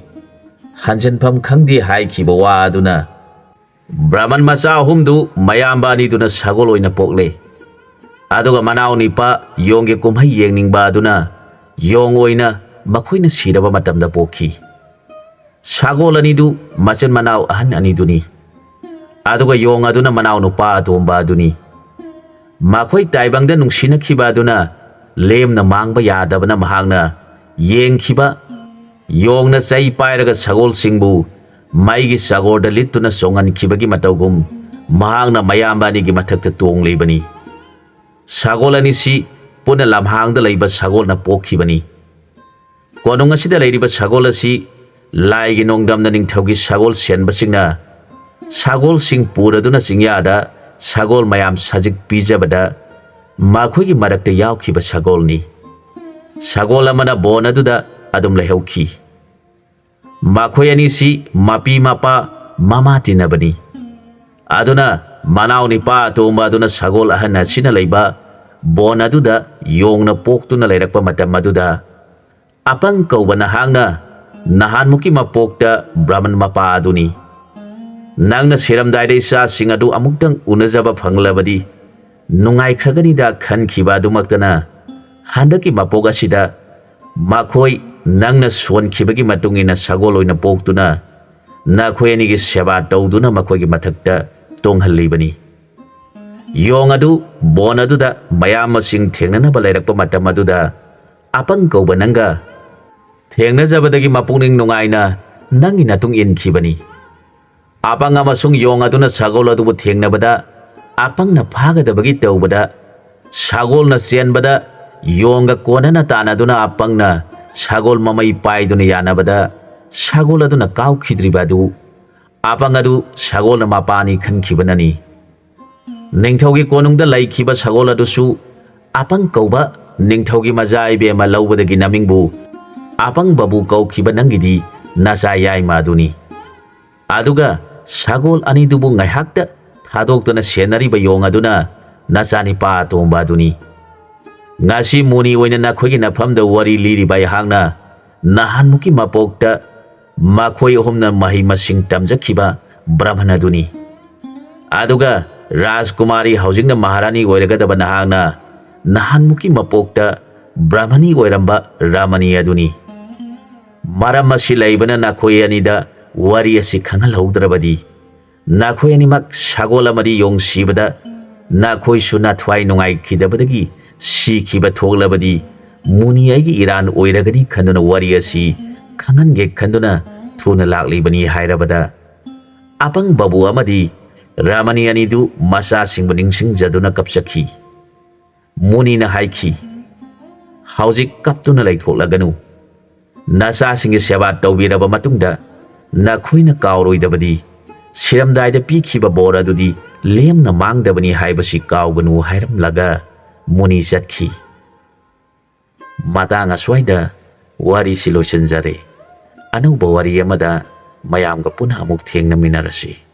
ꯍꯟꯖꯤꯟꯐꯝ ꯈꯪꯗꯦ" ꯍꯥꯏꯈꯤꯕ ꯋꯥ ꯑꯗꯨꯅ, ꯕ꯭ꯔꯍꯃꯟ ꯃꯆꯥ ꯑꯍꯨꯝꯗꯨ ꯃꯌꯥꯝꯕ ꯑꯅꯤꯗꯨꯅ ꯁꯒꯣꯜ ꯑꯣꯏꯅ ꯄꯣꯛꯂꯦ꯫ ꯑꯗꯨꯒ ꯃꯅꯥꯎ ꯅꯤꯄꯥ ꯌꯣꯡꯒꯤ ꯀꯨꯝꯍꯩ ꯌꯦꯡꯅꯤꯡꯕ ꯑꯗꯨꯅ ꯌꯣꯡ ꯑꯣꯏꯅ ꯃꯈꯣꯏꯅ ꯁꯤꯔꯕ ꯃꯇꯝꯗ ꯄꯣꯛꯈꯤ꯫ ꯁꯒꯣꯜ ꯑꯅꯤꯗꯨ ꯃꯆꯤꯟ ꯃꯅꯥꯎ ꯑꯍꯟ ꯑꯅꯤꯗꯨꯅꯤ꯫ ꯑꯗꯨꯒ ꯌꯣꯡ ꯑꯗꯨꯅ ꯃꯅꯥꯎ ꯅꯨꯄꯥ ꯑꯇꯣꯝꯕ ꯑꯗꯨꯅꯤ꯫ ꯃꯈꯣꯏ ꯇꯥꯏꯕꯪꯗ ꯅꯨꯡꯁꯤꯅꯈꯤꯕ ꯑꯗꯨꯅ ꯂꯦꯝꯅ ꯃꯥꯡꯕ ꯌꯥꯗꯕꯅ ꯃꯍꯥꯛꯅ ꯌꯦꯡꯈꯤꯕ ꯌꯣꯡꯅ ꯆꯩ ꯄꯥꯏꯔꯒ ꯁꯒꯣꯜꯁꯤꯡꯕꯨ ꯃꯩꯒꯤ ꯆꯥꯒꯣꯔꯗ ꯂꯤꯠꯇꯨꯅ ꯆꯣꯡꯍꯟꯈꯤꯕꯒꯤ ꯃꯇꯧꯒꯨꯝ ꯃꯍꯥꯛꯅ ꯃꯌꯥꯝꯕ ꯑꯅꯤꯒꯤ ꯃꯊꯛꯇ ꯇꯣꯡꯂꯤꯕꯅꯤ꯫ ꯁꯒꯣꯜ ꯑꯅꯤꯁꯤ ꯄꯨꯟꯅ ꯂꯝꯍꯥꯡꯗ ꯂꯩꯕ ꯁꯒꯣꯜꯅ ꯄꯣꯛꯈꯤꯕꯅꯤ꯫ ꯀꯣꯅꯨꯡ ꯑꯁꯤꯗ ꯂꯩꯔꯤꯕ ꯁꯒꯣꯜ ꯑꯁꯤ ꯂꯥꯏꯒꯤ ꯅꯣꯡꯗꯝꯅ ꯅꯤꯡꯊꯧꯒꯤ ꯁꯒꯣꯜ ꯁꯦꯟꯕꯁꯤꯡꯅ ꯁꯒꯣꯜꯁꯤꯡ ꯄꯨꯔꯗꯨꯅ ꯆꯤꯡꯌꯥꯗ ꯁꯒꯣꯜ ꯃꯌꯥꯝ ꯁꯖꯤꯛ ꯄꯤꯖꯕꯗ ꯃꯈꯣꯏꯒꯤ ꯃꯔꯛꯇ ꯌꯥꯎꯈꯤꯕ ꯁꯒꯣꯜꯅꯤ꯫ ꯁꯒꯣꯜ ꯑꯃꯅ ꯕꯣꯟ ꯑꯗꯨꯗ ꯑꯗꯨꯝ ꯂꯩꯍꯧꯈꯤ꯫ ꯃꯈꯣꯏ ꯑꯅꯤꯁꯤ ꯃꯄꯤ ꯃꯄꯥ ꯃꯃꯥ ꯇꯤꯟꯅꯕꯅꯤ꯫ ꯑꯗꯨꯅ ꯃꯅꯥꯎ ꯅꯤꯄꯥ ꯑꯇꯣꯝꯕ ꯑꯗꯨꯅ ꯁꯒꯣꯜ ꯑꯍꯟ ꯑꯁꯤꯅ ꯂꯩꯕ ꯕꯣꯟ ꯑꯗꯨꯗ ꯌꯣꯡꯅ ꯄꯣꯛꯇꯨꯅ ꯂꯩꯔꯛꯄ ꯃꯇꯝ ꯑꯗꯨꯗ, "ꯑꯄꯪ ꯀꯧꯕ ꯅꯍꯥꯛꯅ ꯅꯍꯥꯟꯃꯨꯛꯀꯤ ꯃꯄꯣꯛꯇ ꯕ꯭ꯔꯍꯃꯟ ꯃꯄꯥ ꯑꯗꯨꯅꯤ꯫ ꯅꯪꯅ ꯁꯤꯔꯝꯗꯥꯏꯗ ꯏꯆꯥꯁꯤꯡ ꯑꯗꯨ ꯑꯃꯨꯛꯇꯪ ꯎꯅꯖꯕ ꯐꯪꯂꯕꯗꯤ ꯅꯨꯡꯉꯥꯏꯈ꯭ꯔꯒꯅꯤꯗ" ꯈꯟꯈꯤꯕ ꯑꯗꯨꯃꯛꯇꯅ, ꯍꯟꯗꯛꯀꯤ ꯃꯄꯣꯛ ꯑꯁꯤꯗ ꯃꯈꯣꯏ ꯅꯪꯅ ꯁꯣꯟꯈꯤꯕꯒꯤ ꯃꯇꯨꯡ ꯏꯟꯅ ꯁꯒꯣꯜ ꯑꯣꯏꯅ ꯄꯣꯛꯇꯨꯅ ꯅꯈꯣꯏ ꯑꯅꯤꯒꯤ ꯁꯦꯕꯥ ꯇꯧꯗꯨꯅ ꯃꯈꯣꯏꯒꯤ ꯃꯊꯛꯇ ꯇꯣꯡꯍꯜꯂꯤꯕꯅꯤ꯫ ꯌꯣꯡ ꯑꯗꯨ ꯕꯣꯟ ꯑꯗꯨꯗ ꯃꯌꯥꯝꯕꯁꯤꯡ ꯊꯦꯡꯅꯅꯕ ꯂꯩꯔꯛꯄ ꯃꯇꯝ ꯑꯗꯨꯗ, "ꯑꯄꯪ ꯀꯧꯕ ꯅꯪꯒ ꯊꯦꯡꯅꯖꯕꯗꯒꯤ ꯃꯄꯨꯛꯅꯤꯡ ꯅꯨꯡꯉꯥꯏꯅ ꯅꯪꯒꯤ ꯅꯇꯨꯡ ꯏꯟꯈꯤꯕꯅꯤ꯫ ꯑꯄꯪ ꯑꯃꯁꯨꯡ ꯌꯣꯡ ꯑꯗꯨꯅ ꯁꯒꯣꯜ ꯑꯗꯨꯕꯨ ꯊꯦꯡꯅꯕꯗ ꯑꯄꯪꯅ ꯐꯥꯒꯗꯕꯒꯤ ꯇꯧꯕꯗ, ꯁꯒꯣꯜꯅ ꯆꯦꯟꯕꯗ ꯌꯣꯡꯒ ꯀꯣꯟꯅꯅ ꯇꯥꯟꯅꯗꯨꯅ ꯑꯄꯪꯅ ꯁꯒꯣꯜ ꯃꯃꯩ ꯄꯥꯏꯗꯨꯅ ꯌꯥꯅꯕꯗ ꯁꯒꯣꯜ ꯑꯗꯨꯅ ꯀꯥꯎꯈꯤꯗ꯭ꯔꯤꯕ ꯑꯗꯨ ꯑꯄꯪ ꯑꯗꯨ ꯁꯒꯣꯜꯅ ꯃꯄꯥꯅꯤ ꯈꯟꯈꯤꯕꯅꯅꯤ꯫ ꯅꯤꯡꯊꯧꯒꯤ ꯀꯣꯅꯨꯡꯗ ꯂꯩꯈꯤꯕ ꯁꯒꯣꯜ ꯑꯗꯨꯁꯨ ꯑꯄꯪ ꯀꯧꯕ ꯅꯤꯡꯊꯧꯒꯤ ꯃꯆꯥ ꯏꯕꯦꯝꯃ ꯂꯧꯕꯗꯒꯤ ꯅꯃꯤꯡꯕꯨ ꯑꯄꯪꯕꯕꯨ ꯀꯧꯈꯤꯕ ꯅꯪꯒꯤꯗꯤ ꯅꯆꯥ ꯌꯥꯏꯃ ꯑꯗꯨꯅꯤ꯫ ꯑꯗꯨꯒ ꯁꯒꯣꯜ ꯑꯅꯤꯗꯨꯕꯨ ꯉꯥꯏꯍꯥꯛꯇ ꯊꯥꯗꯣꯛꯇꯨꯅ ꯁꯦꯟꯅꯔꯤꯕ ꯌꯣꯡ ꯑꯗꯨꯅ ꯅꯆꯥꯅꯤꯄꯥ ꯑꯇꯣꯝꯕ ꯑꯗꯨꯅꯤ꯫ ꯉꯁꯤ ꯃꯨꯅꯤ ꯑꯣꯏꯅ ꯅꯈꯣꯏꯒꯤ ꯅꯐꯝꯗ ꯋꯥꯔꯤ ꯂꯤꯔꯤꯕ ꯑꯩꯍꯥꯛꯅ ꯅꯍꯥꯟꯃꯨꯛꯀꯤ ꯃꯄꯣꯛꯇ ꯃꯈꯣꯏ ꯑꯍꯨꯝꯅ ꯃꯍꯩ ꯃꯁꯤꯡ ꯇꯝꯖꯈꯤꯕ ꯕ꯭ꯔꯍꯃꯟ ꯑꯗꯨꯅꯤ꯫ ꯑꯗꯨꯒ ꯔꯥꯖꯀꯨꯃꯥꯔꯤ ꯍꯧꯖꯤꯛꯅ ꯃꯍꯥꯔꯥꯅꯤ ꯑꯣꯏꯔꯒꯗꯕ ꯅꯍꯥꯛꯅ ꯅꯍꯥꯟꯃꯨꯛꯀꯤ ꯃꯄꯣꯛꯇ ꯕ꯭ꯔꯍꯃꯅꯤ ꯑꯣꯏꯔꯝꯕ ꯔꯥꯃꯅꯤ ꯑꯗꯨꯅꯤ꯫ ꯃꯔꯝ ꯑꯁꯤ ꯂꯩꯕꯅ ꯅꯈꯣꯏ ꯑꯅꯤꯗ ꯋꯥꯔꯤ ꯑꯁꯤ ꯈꯪꯍꯜꯍꯧꯗ꯭ꯔꯕꯗꯤ ꯅꯈꯣꯏ ꯑꯅꯤꯃꯛ ꯁꯒꯣꯜ ꯑꯃꯗꯤ ꯌꯣꯡ ꯁꯤꯕꯗ ꯅꯈꯣꯏꯁꯨ ꯅꯊ꯭ꯋꯥꯏ ꯅꯨꯡꯉꯥꯏꯈꯤꯗꯕꯗꯒꯤ ꯁꯤꯈꯤꯕ ꯊꯣꯛꯂꯕꯗꯤ ꯃꯨꯅꯤ ꯑꯩꯒꯤ ꯏꯔꯥꯟ ꯑꯣꯏꯔꯒꯅꯤ ꯈꯟꯗꯨꯅ ꯋꯥꯔꯤ ꯑꯁꯤ ꯈꯪꯍꯟꯒꯦ ꯈꯟꯗꯨꯅ ꯊꯨꯅ ꯂꯥꯛꯂꯤꯕꯅꯤ ꯍꯥꯏꯔꯕꯗ ꯑꯄꯪꯕꯕꯨ ꯑꯃꯗꯤ ꯔꯥꯃꯅꯤ ꯑꯅꯤꯗꯨ ꯃꯆꯥꯁꯤꯡꯕꯨ ꯅꯤꯡꯁꯤꯡꯖꯗꯨꯅ ꯀꯞꯆꯈꯤ꯫ ꯃꯨꯅꯤꯅ ꯍꯥꯏꯈꯤ, "ꯍꯧꯖꯤꯛ ꯀꯞꯇꯨꯅ ꯂꯩꯊꯣꯛꯂꯒꯅꯨ꯫ ꯅꯆꯥꯁꯤꯡꯒꯤ ꯁꯦꯕꯥ ꯇꯧꯕꯤꯔꯕ ꯃꯇꯨꯡꯗ ꯅꯈꯣꯏꯅ ꯀꯥꯎꯔꯣꯏꯗꯕꯗꯤ ꯁꯤꯔꯝꯗꯥꯏꯗ ꯄꯤꯈꯤꯕ ꯕꯣꯔ ꯑꯗꯨꯗꯤ ꯂꯦꯝꯅ ꯃꯥꯡꯗꯕꯅꯤ ꯍꯥꯏꯕꯁꯤ ꯀꯥꯎꯒꯅꯨ" ꯍꯥꯏꯔꯝꯂꯒ ꯃꯨꯅꯤ ꯆꯠꯈꯤ꯫ ꯃꯇꯥꯡ ꯑꯁ꯭ꯋꯥꯏꯗ ꯋꯥꯔꯤꯁꯤ ꯂꯣꯏꯁꯤꯟꯖꯔꯦ꯫ ꯑꯅꯧꯕ ꯋꯥꯔꯤ ꯑꯃꯗ ꯃꯌꯥꯝꯒ ꯄꯨꯟꯅ ꯑꯃꯨꯛ ꯊꯦꯡꯅꯃꯤꯟꯅꯔꯁꯤ꯫